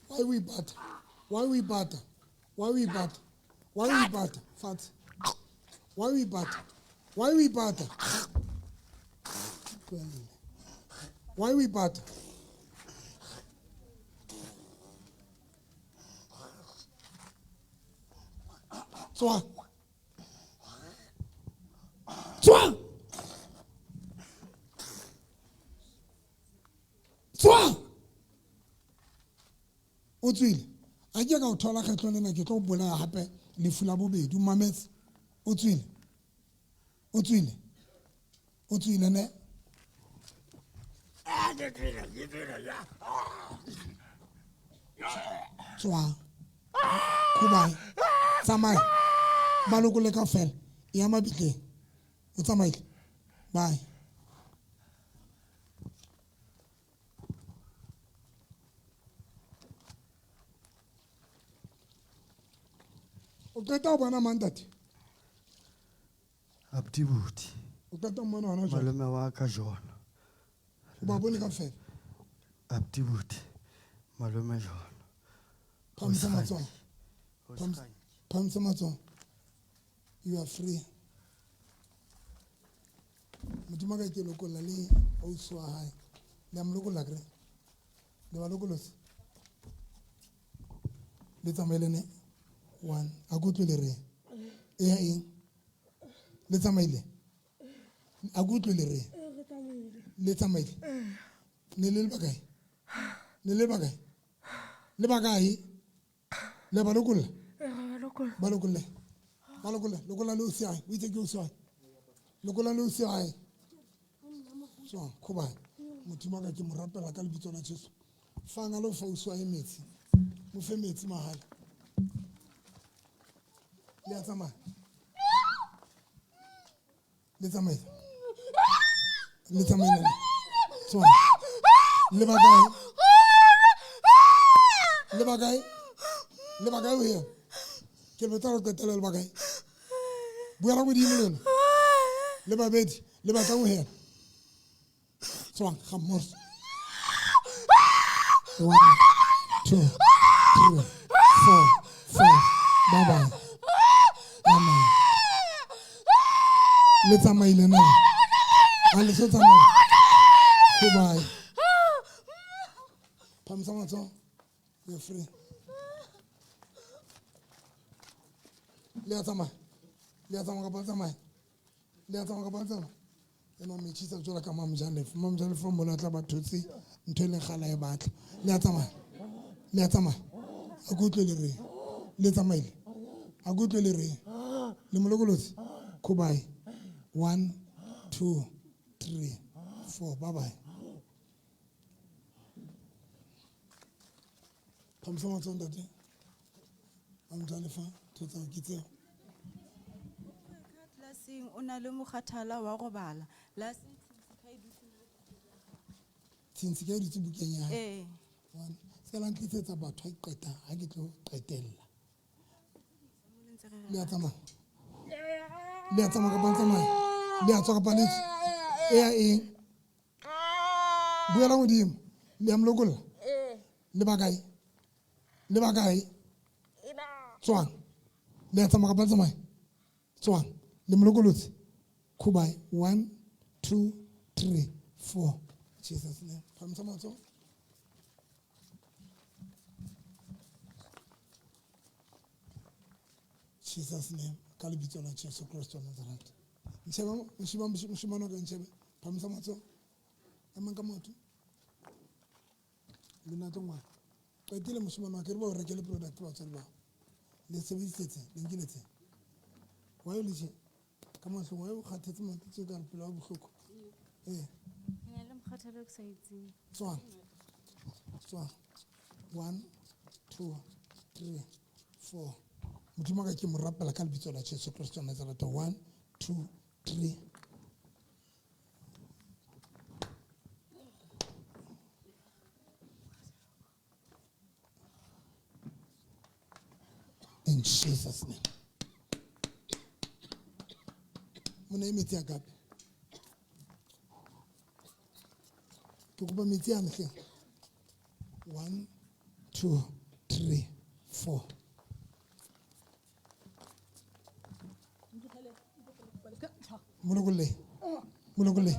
Why we bata? Why we bata? Why we bata? Why we bata? Fatshe. Why we bata? Why we bata? Why we bata? Tswa. Tswa. Tswa. O tswile. A ke ka o thola kgetlo lena ke tlo o bolaya hape lefu la bobedi. O mametse. O tswile. O tswile. O tswile ne. Tswa. Khubae. Tsamaya. Ba lokole kaofela. E ya mabitleng. O tsamaile. Bye. O qeta ho bona mang ntate? Abdibuti. O qeta ho mmona hona jwale? Malome wa ka John. O ba bone kaofela? Abdibuti. Malome John. Phamisa matsoho. Phamisa matsoho. You are free. Modimo ka ke lokolla le ausi wa hae. Le a mo lokolla kere? Le ba lokolotse? Le tsamaile ne? 1. A ko utlwe le reng? E ya eng? Le tsamaile? A ko utlwe le reng? Le tsamaile? Ne le le bakae? Ne le bakae? Le bakae? Le ba lokolla? Ba lokolle. Ba lokolle. Lokolla le ausi wa hae. O itse ke ausi wa hae. Lokolla le ausi wa hae. Tswa, khubae. Modimo wa ka ke mo rapela ka lebitso la Jesu. Fang a lo fa ausi wa hae metsi. Mo fe metsi mahala. Le a tsamaya. Le tsamaile. Le tsamaile. Tswang. Le ba kae? Le ba kae? Le ba kae ho yena? Ke le botsa ho qetela le ba kae? Buela godimo lona. Le babedi, le batla ho hela. Tswang ga mmogo. 1 2 3 4 5. Bye bye. Amen. Le tsamaile na? A le so tsamaya? Goodbye. Phamisa matsoho. You're free. Le a tsamaya? Le a tsamaya kapa le tsamaya? Le a tsamaya kapa le tsamaya? Ema metjhisa jwalo ka Mamjalefa. Mamjalefa mona tla ba thotse ntho e leng kgale a e batla. Le a tsamaya? Le a tsamaya? A ke utlwe le reng? Le tsamaile? A ke utlwe le reng? Le mo lokolotse? Goodbye. 1 2 3 4. Bye bye. Phamisa matsoho ntate. Mamjalefa, ntho tsa ke tseo. Tlelaseng o na le mokgathala wa go bala. La se Tshintshi ka e dutse bukeng ya hae. Ee. One. Se ka la ntlisetsa batho ha ke qeta, ha ke tlo qetella. Le a tsamaya? Le a tsamaya kapa le tsamaya? Le a tswa kapa le tswe? E ya eng? Buela godimo. Le a mo lokolla? Le ba kae? Le ba kae? Tswang. Le a tsamaya kapa le tsamaya? Tswang. Le mo lokolotse? Goodbye. 1 2 3 4. Jesus name. Phamisa matsoho. Jesus name. Ka lebitso la Jesu Kristo wa Nazareth. Ntsheba, moshima, moshimane wa ka ntshebe. Phamisa matsoho. Emang ka maoto. Lona tlo ngwana. Qetile moshimane wa ka, re ba o rekele product batswadi bao. Le sebedisitse, le nkile tse. Wa yo le tje? Ka mahlong, wa yo kgathetse maoto tje ka re pelo ya bohloko. Ee. Ke na le mokgathala o ke sa itseng. Tswang. Tswang. 1 2 3 4. Modimo wa ka ke mo rapela ka lebitso la Jesu Kristo wa Nazareth. 1 2 3. In Jesus' name. Mona e metsi a kape. Ke kopa metsi a ntle. 1 2 3 4. Molokolle. Molokolle.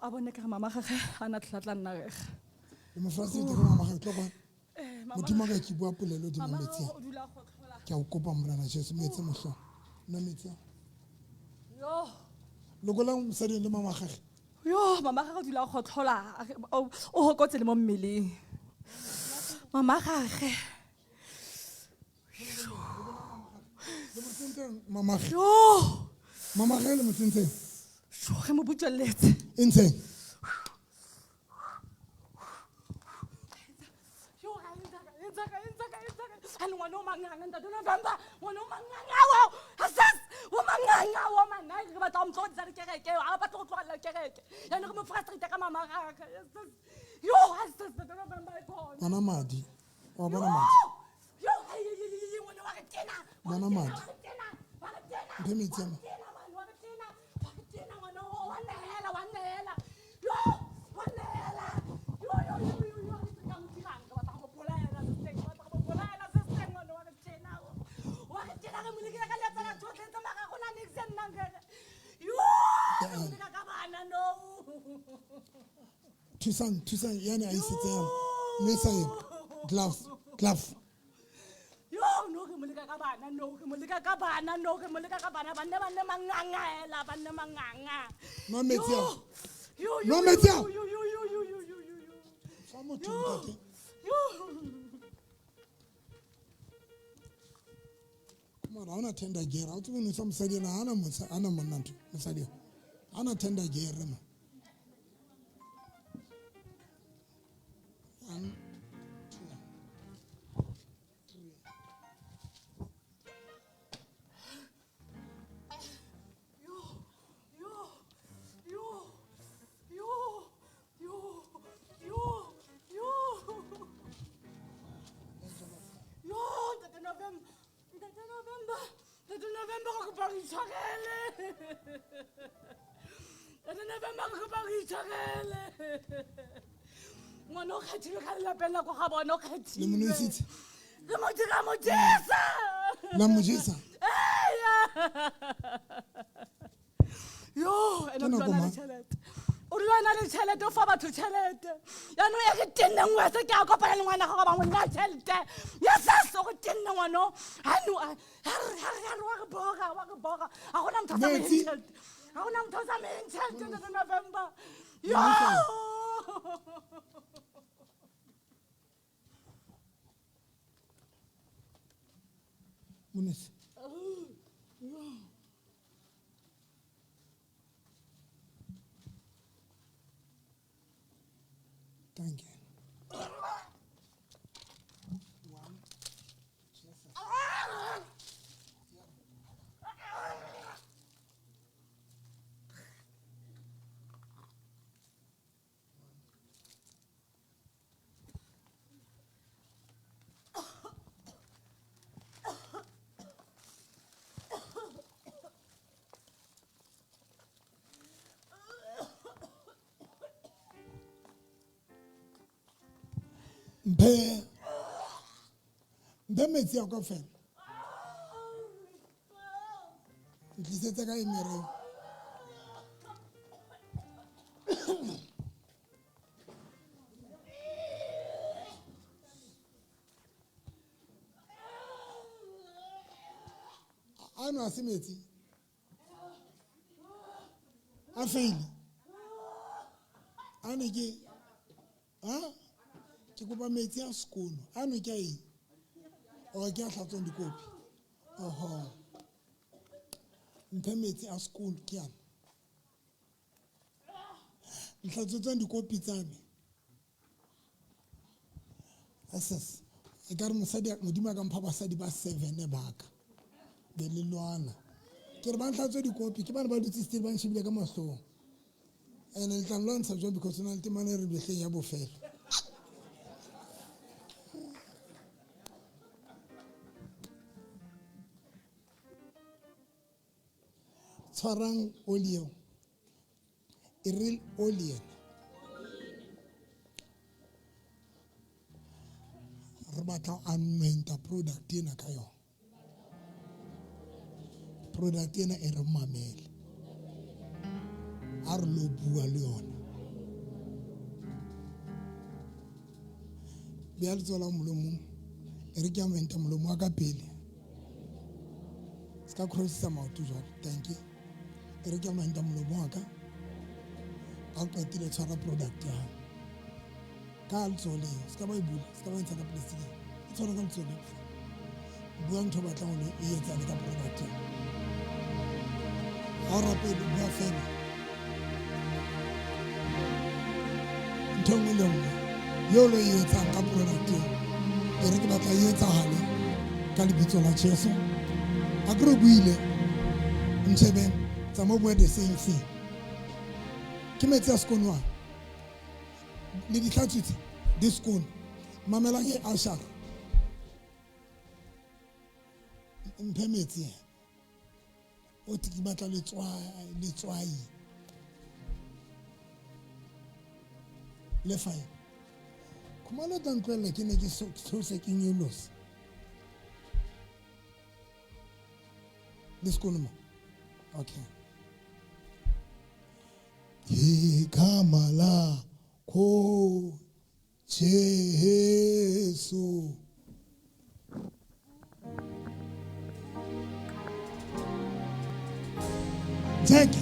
A bone ke re mama gagwe a na tla nna reg. Le mo frustrate ke mama gagwe tlo kwa. Modimo ka ke bua polelo di metsi. Ke a o kopa Morena Jesu metsi mohlo. Nna metsi. Yo. Lokola mosadi le mama gagwe. Yo, mama gagwe o dula go tlhola o hokotse le mo mmeleng. Mama gagwe. Mama gagwe. Yo. Mama gagwe le mo tsentseng. Ge mo butsweletse. E ntsheng. A le ngwana o manganga, ntate o November, ngwana o manganga wa, asas, o manganga wa manna, re batla ho mo tlohedisa le kereke, ha ba batle ho tlohella kereke. Yanong re mo frustrate ka mama gagwe, asas. Yo, asas, ntate November e khona. Bona madi. Wa bona madi. Yo, hey, hey, hey, hey, ngwana wa re tena. Bona madi. Wa re tena, wa re tena. Mphe metsi a ma. Wa re tena, man, wa re tena. Wa re tena, ngwana o, wa nehela, wa nehela. Yo, wa nehela. Yo, yo, yo, yo, yo, re ka mo dirang, re batla go mo bolaela, sister, re batla go mo bolaela, sister, ngwana wa re tena. Wa re tena, re mo lekile ka letsala tsotlhe tse mara go na niks e nnang re re. Yo, re mo leka ka bana, no. Thusang, thusang, yane a isetse yana. Mme sa eng? Gloves, gloves. Yo, no, re mo leka ka bana, no, re mo leka ka bana, no, re mo leka ka bana, ba nne ba nne manganga hela, ba nne manganga. Nwa metsi ao. Yo, yo, Nwa metsi ao. yo, yo, yo, yo, yo, yo, yo, yo. Fa motho, Yo, ntate. yo. Mara ha ona tender gear, ha o tsebe ho nwesa mosadi ena, ha ana monna ntho, mosadi ena. Ha ana tender gear, ma. itshwarele. Ntate November re kopa re itshwarele. Ngwana o kgethilwe ka lelapeng la ko ga bona o Le mo kgethilwe. nwesitse? Re mo dira mo jesa. La mo jesa? Eya. Yo, ene Ke o nako dula a na le mang? tjhelete. O dula a na le tjhelete, o fa batho tjhelete. Yaanong e re tenne ngwetse ke a kopana le ngwana gago ba mo nna tjhelete. Yes, o re tenne ngwana o. Ha no, ha re, ha re, ha re, wa re bora, wa re bora. Ha hona motho a sa mo Metsi. tjhelete. Ha hona motho a sa mo tjhelete, Ntate November. Yo! Monese. Thank you. Mphe metsi a ka fela. Ntlisetse ka emereng. Ano a se metsi? A feile. A ne ke ha? Ke kopa metsi a sekono. Ano ke a eng? O ke a hlatswang dikopi. Oho. Mphe metsi a sekono ke ana. Ntlhatswetsang dikopi tsa me. Ases. Ekare mosadi Modimo a ka mpha basadi ba 7 ba ka. Be le lwana. Ke re ba ntlhatswe dikopi ke bana ba dutse still ba nshebile ka mahlong. Ene le tla nlwantsha jwang because o na le temana e re behleng ya bofelo. Tshwarang oli eo. E re oli ena. Re batla ho anointa product ena ka yona. Product ena e re mamele. Ha re lo bua le yona. Beha letsoho la molomong. E re ke anointa molomo wa ka pele. Se ka crossisa maoto jwalo. Thank you. E re ke anointa molomo wa ka. Ha o qetile tshwara product ya hao. Ka letsoho leo, se ka ba e bula, se ka ba e ntsha ka plastic-eng. E tshwara ka letsoho leo. Bua ntho o batlang hore e etsahale ka product eo. Ha o rapele, bua fela. Ntho e nngwe le nngwe eo lo e etsang ka product eo, e re ke batla e etsahale ka lebitso la Jesu. Ha ke re o buile, ntshebeng, tsamaya o bue the same thing. Ke metsi a sekono ana. Le di hlatswitse, di sekono. Mamelang e ashara. Mphe metsi. O te ke batla letswai. Le fine. Khumalo tla ntlohella ke ne ke theose ke nyolosa. Le sekono mo? Okay. Igama lakho Jesu. Jeke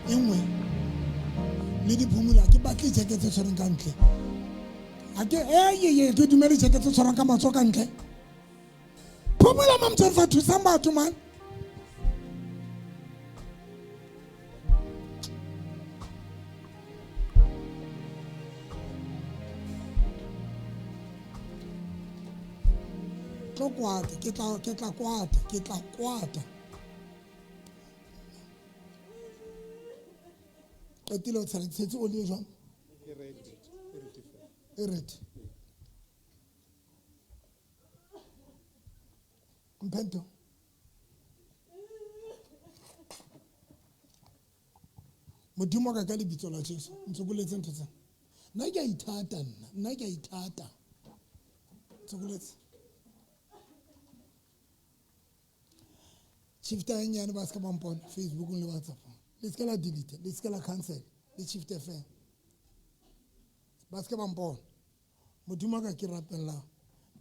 e nngwe le diphumula ke batle jeke tse tshwereng ka ntle. Ha ke ye ke dumele jeke tse tshwarang ka matsoho ka ntle. Phumula mam Jennifer thusang batho man. Tlo kwata, ke tla, ke tla kwata, ke tla kwata. Qetile o tshela tshetse oli e jwang? E red, e red fela. E red. Mphento. Modimo wa ka ka lebitso la Jesu ntsokoletse ntho tsena. Nna ke a ithata nna, nna ke a ithata. Ntsokoletse. Shift e nyane ba se ka ba mpona Facebookong le WhatsAppong. Le se ke la delete, le se ke la cancel, le shift fela. Ba se ke ba mpona. Modimo wa ka ke rapella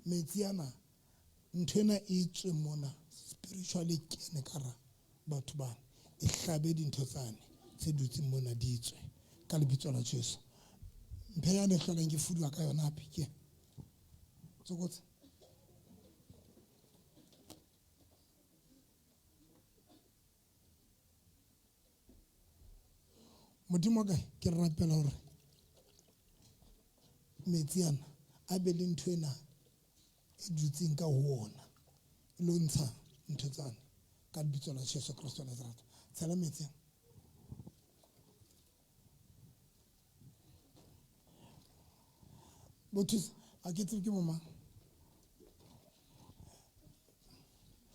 metsi ana ntho ena e tswe mona spiritually kene ka ra batho bana e hlabe dintho tsane tse dutseng mona di tswe ka lebitso la Jesu. Mphe yane e hlolang ke fuduwa ka yona hape ke tsokotse. Modimo wa ka ke rapela hore metsi ana a be le ntho ena e dutseng ka ho ona e lo ntsha ntho tsane ka lebitso la Jesu Kristo wa Nazareth. Tshela metsi ana. Bothusi a ke tsebe ke bo mang.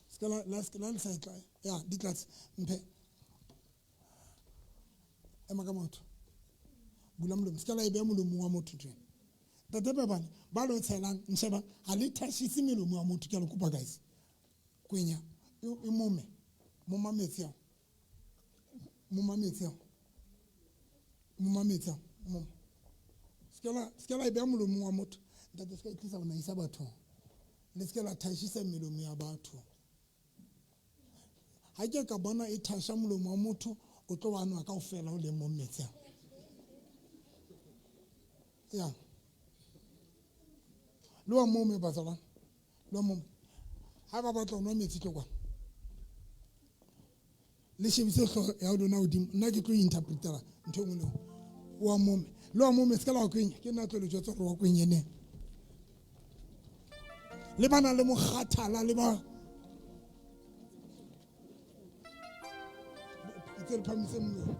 Se la la se la le sa e tla ya di tlatse mphe. Ema ka motho. Bula molomo se ka la e beha molomong wa motho ntho ena. Ntate Pebane ba lo tshelang nsheba ha le thashise melomo ya motho ke a le kopa guys. Kwenya e mome moma metsi ao. Moma metsi ao. Moma metsi ao. Moma. Se ka la e beha molomong wa motho. Ntate se ka e tlisa bona isa bathong. Le se ke la thashisa melomo ya batho. Ha ke ka bona e thasha molomo wa motho o tlo wa nwa kaofela o leng mo metsi ao. Ya. Le wa mome bazalwane. Le wa mome. Ha ba batla ho nwa metsi tlo kwana. Le shebise hlooho ya lona hodimo. Nna ke tlo interpretela ntho e nngwe le nngwe. Wa mome. Le wa mome se ka la wa kwenya. Ke nna tlo le jwetsa hore wa kwenye neng. Le ba nang le mokgathala le ba tse le phamise mmele.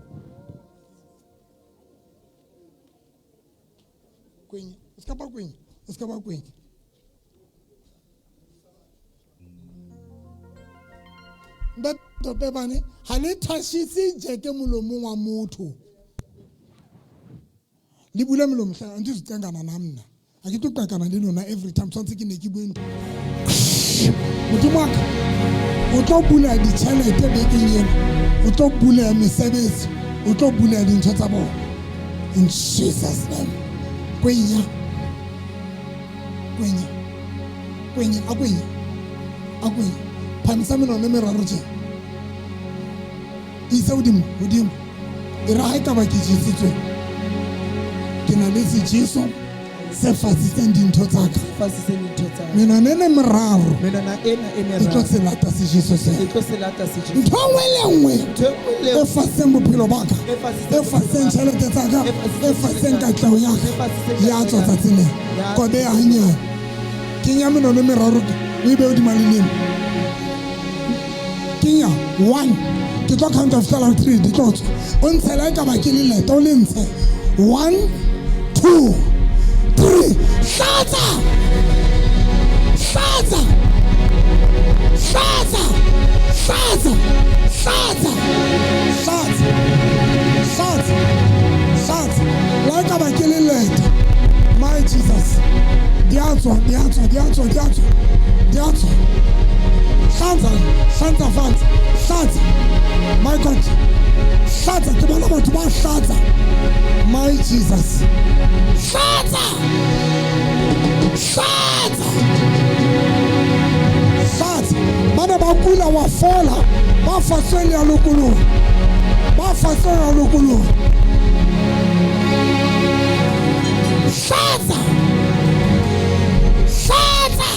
Kwenya. O se ka ba kwenya. O se ka ba kwenya. Ntate Pebane ha le thashise jeke molomong wa motho. Le bule molomo hle ntse tsengana na nna. Ha ke tlo qakana le lona every time tshwantse ke ne ke bue ntho. Modimo wa ka o tlo bula ditjhelete bekeng ena. O tlo bula mesebetsi. O tlo bula dintho tsa bona. In Jesus name. Kwenya. Kwenya. Kwenya a kwenya. A kwenya. Phamisa menwana e meraro tje. Isa hodimo, hodimo. E re ha e ka ba ke jesitswe. Ke na le sejeso se fasitseng dintho tsa ka. Fasitseng dintho tsa ka. Menwana ena e meraro. Menwana ena e meraro. E tlo se lata sejeso sena. E tlo se lata sejeso. Ntho e nngwe le nngwe. Ntho e nngwe le E fasitseng bophelo ba ka. E fasitseng E fasitseng tjhelete tsa ka. E fasitseng E fasitseng katleho ya ka. E fasitseng Ya tswa katleho ya ka. tsatsing lena. Ya Kobe ya hanyane. Kenya menwana e meraro o e behe hodima leleme. Kenya 1 ke tlo count of fihlela 3 di tlo tswa. O ntshela e ka ba ke leleta o le ntshe. 1 2 3 hlatsa. Hlatsa. Hlatsa. Hlatsa. Hlatsa. Hlatsa. Hlatsa. Hlatsa. La e ka ba ke leleta. My Jesus. Di a tswa, di a tswa, di a tswa, di a tswa. Di a tswa. Hlatsa, hlatsa fatshe, hlatsa. My God. Hlatsa, ke bona batho ba hlatsa. My Jesus. Hlatsa. Hlatsa. Hlatsa. Bana ba kula wa fola, ba fasweng ya lokoloha. Ba fasweng ya lokoloha. Hlatsa. Hlatsa.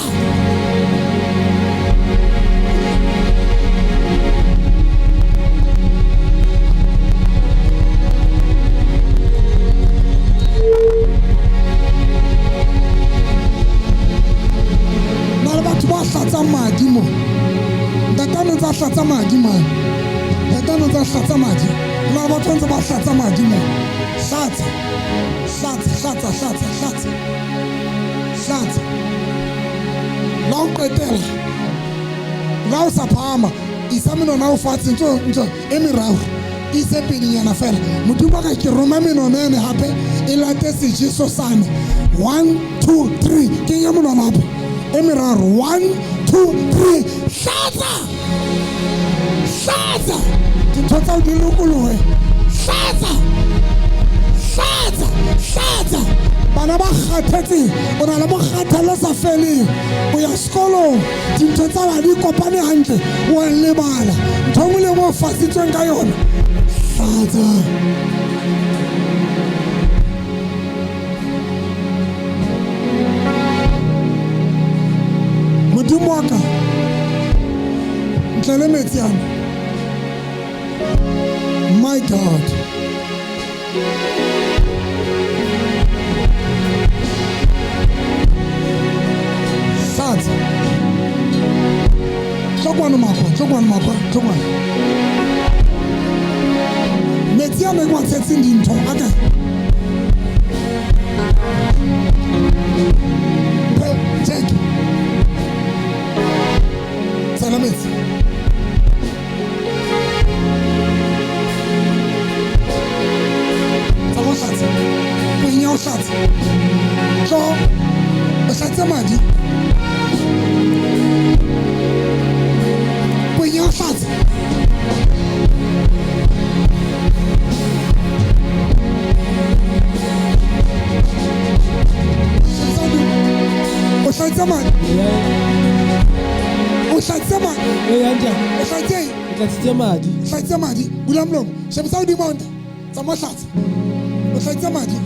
Na le batho ba hlatsang madi mo. Ntate no tsa hlatsa madi mane. Ntate no tsa hlatsa madi. Na le batho ba ntse ba hlatsa madi mo. Hlatsa. Hlatsa, hlatsa, hlatsa, hlatsa. Hlatsa. La o qetela. La o sa phahama, isa menwana o fatshe ntho ntho e meraro. Ise pelenyana fela. Modimo wa ka ke roma menwana yone gape e late sejeso sane. 1 2 3. Kenya monwana gape. E meraro. 1 2 3. Hlatsa! Hlatsa! Dintho tsa di lokolohe. Hlatsa! Hlatsa! Hlatsa! Bana ba kgathetseng, o na le mokgathalo o sa feleng. O ya sekolong, dintho tsa ba di kopane hantle, wa lebala. Ntho e nngwe le e nngwe o fasitsweng ka yona. Hlatsa! Modimo wa ka, ntle le metsi ana. My God. Hlatsa. Tlo kwano makwa, tlo kwano makwa, tlo kwano. Metsi ana ke wa tshetseng dintho, a kae? Check. Tshela metsi. Tsa go hlatsa. Kwenya o hlatsa. Tlo. O hlatse madi. Kwenya o hlatsa. O hlatse madi. O hlatse madi. O hlatse eng? O tlatsitse madi. O hlatse madi. Bula molomo. Shebisa hodimo ho nta. Tsamaya o hlatsa. O hlatse madi.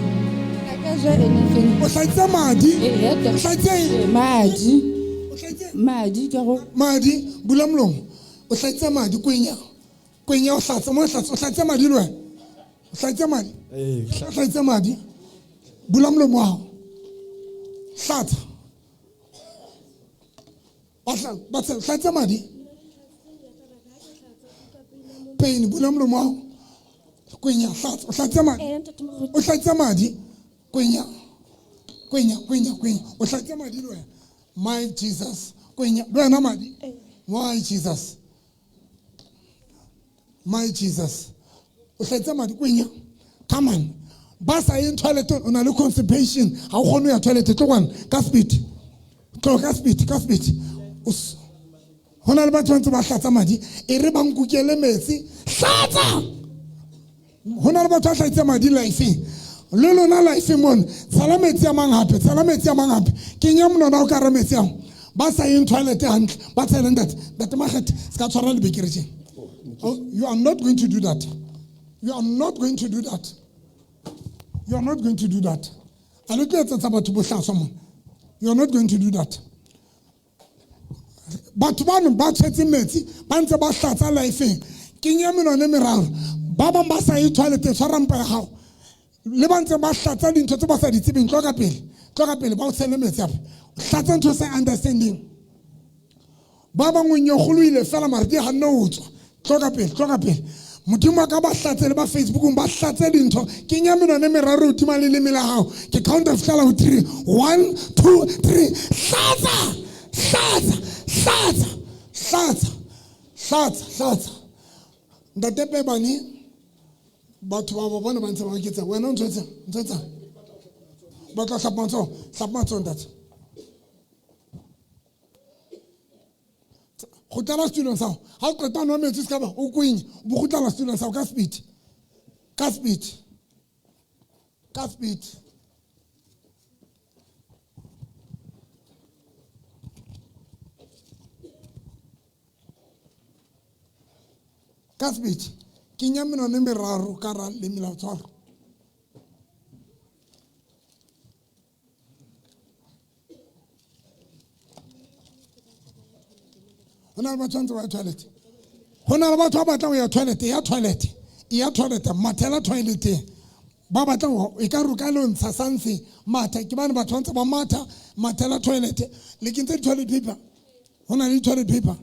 O hlatse madi. O hlatse eng? Madi. Madi ka go. Madi. Bula molomo. O hlatse madi kwenya. Kwenya o hlatsa mo hlatsa. O hlatse madi le wena. O hlatse madi. O hlatse madi. Bula molomo wa hao. Hlatsa. Ba hlatse madi. Pain bula molomo wa hao. Kwenya hlatsa. O hlatse madi. O hlatse madi. Kwenya. Kwenya, kwenya, kwenya. O hlatse madi le wena. My Jesus. Kwenya. Le wena madi. My Jesus. My Jesus. O hlatse madi kwenya. Come on. Ba sa yeng toilet, o na le constipation. Ha o kgone ho ya toilet, tlo kwano ka speed. Tlo ka speed, ka speed. Ho na le batho ba ntse ba hlatsa madi, e re ba nkukele metsi. Hlatsa! Ho na le batho ba hlatsitse madi lifeng. Le lona lifeng mono, tshela metsi a mang hape, tshela metsi a mang hape. Kenya monwana o ka hara metsi ao. Ba sa yeng toilet hantle, ba tshele ntate. Ntate Makgethe, se ka tshwara lebekere tje. Oh, you are not going to do that. You are not going to do that. You are not going to do that. A le tlo etsetsa batho bohlaswa mona. You are not going to do that. Batho bano ba tshwetse metsi, ba ntse ba hlatsa lifeng. Kenya menwana e meraro. Ba bang ba sa ye toilet, tshwara mpa ya hao. Le ba ntse ba hlatsa dintho tse ba sa di tsebeng, tlo ka pele. Tlo ka pele, ba o tshele metsi hape. Hlatsa ntho sa understanding. Ba bangwe nyogoloile fela mare di hanne ho tswa. Tlo ka pele, tlo ka pele. Modimo wa ka ba hlatse le ba Facebookong, ba hlatse dintho. Kenya menwana e meraro hodima leleme la hao. Ke count ho fihlela ho 3. 1 2 3. Hlatsa! Hlatsa! Hlatsa! Hlatsa! Hlatsa! Hlatsa! Ntate Pebane, batho ba bona ba ntse ba oketsa. Wena o ntshwetseng? Ntshwetsang? Ba tla hlapa matsoho. Hlapa matsoho ntate. Kgutlela setulong sa hao. Ha o qeta ho nwa metsi se ka ba o kwenye, o bo kgutlela setulong sa hao ka speed. Ka speed. Ka speed. Ka speed. Kenya menwana e meraro ka hara leleme la ho tshwara. Ho na le batho ba ntse ba ya toilet. Ho na le batho ba batlang ho ya toilet, ya toilet, ya toilet, mathela toileteng. Ba batlang ho, e ka re o ka lo ntsha something, matha, ke bane batho ba ntse ba matha, mathela toilet. Le kentse di-toilet paper. Ho na le di-toilet paper.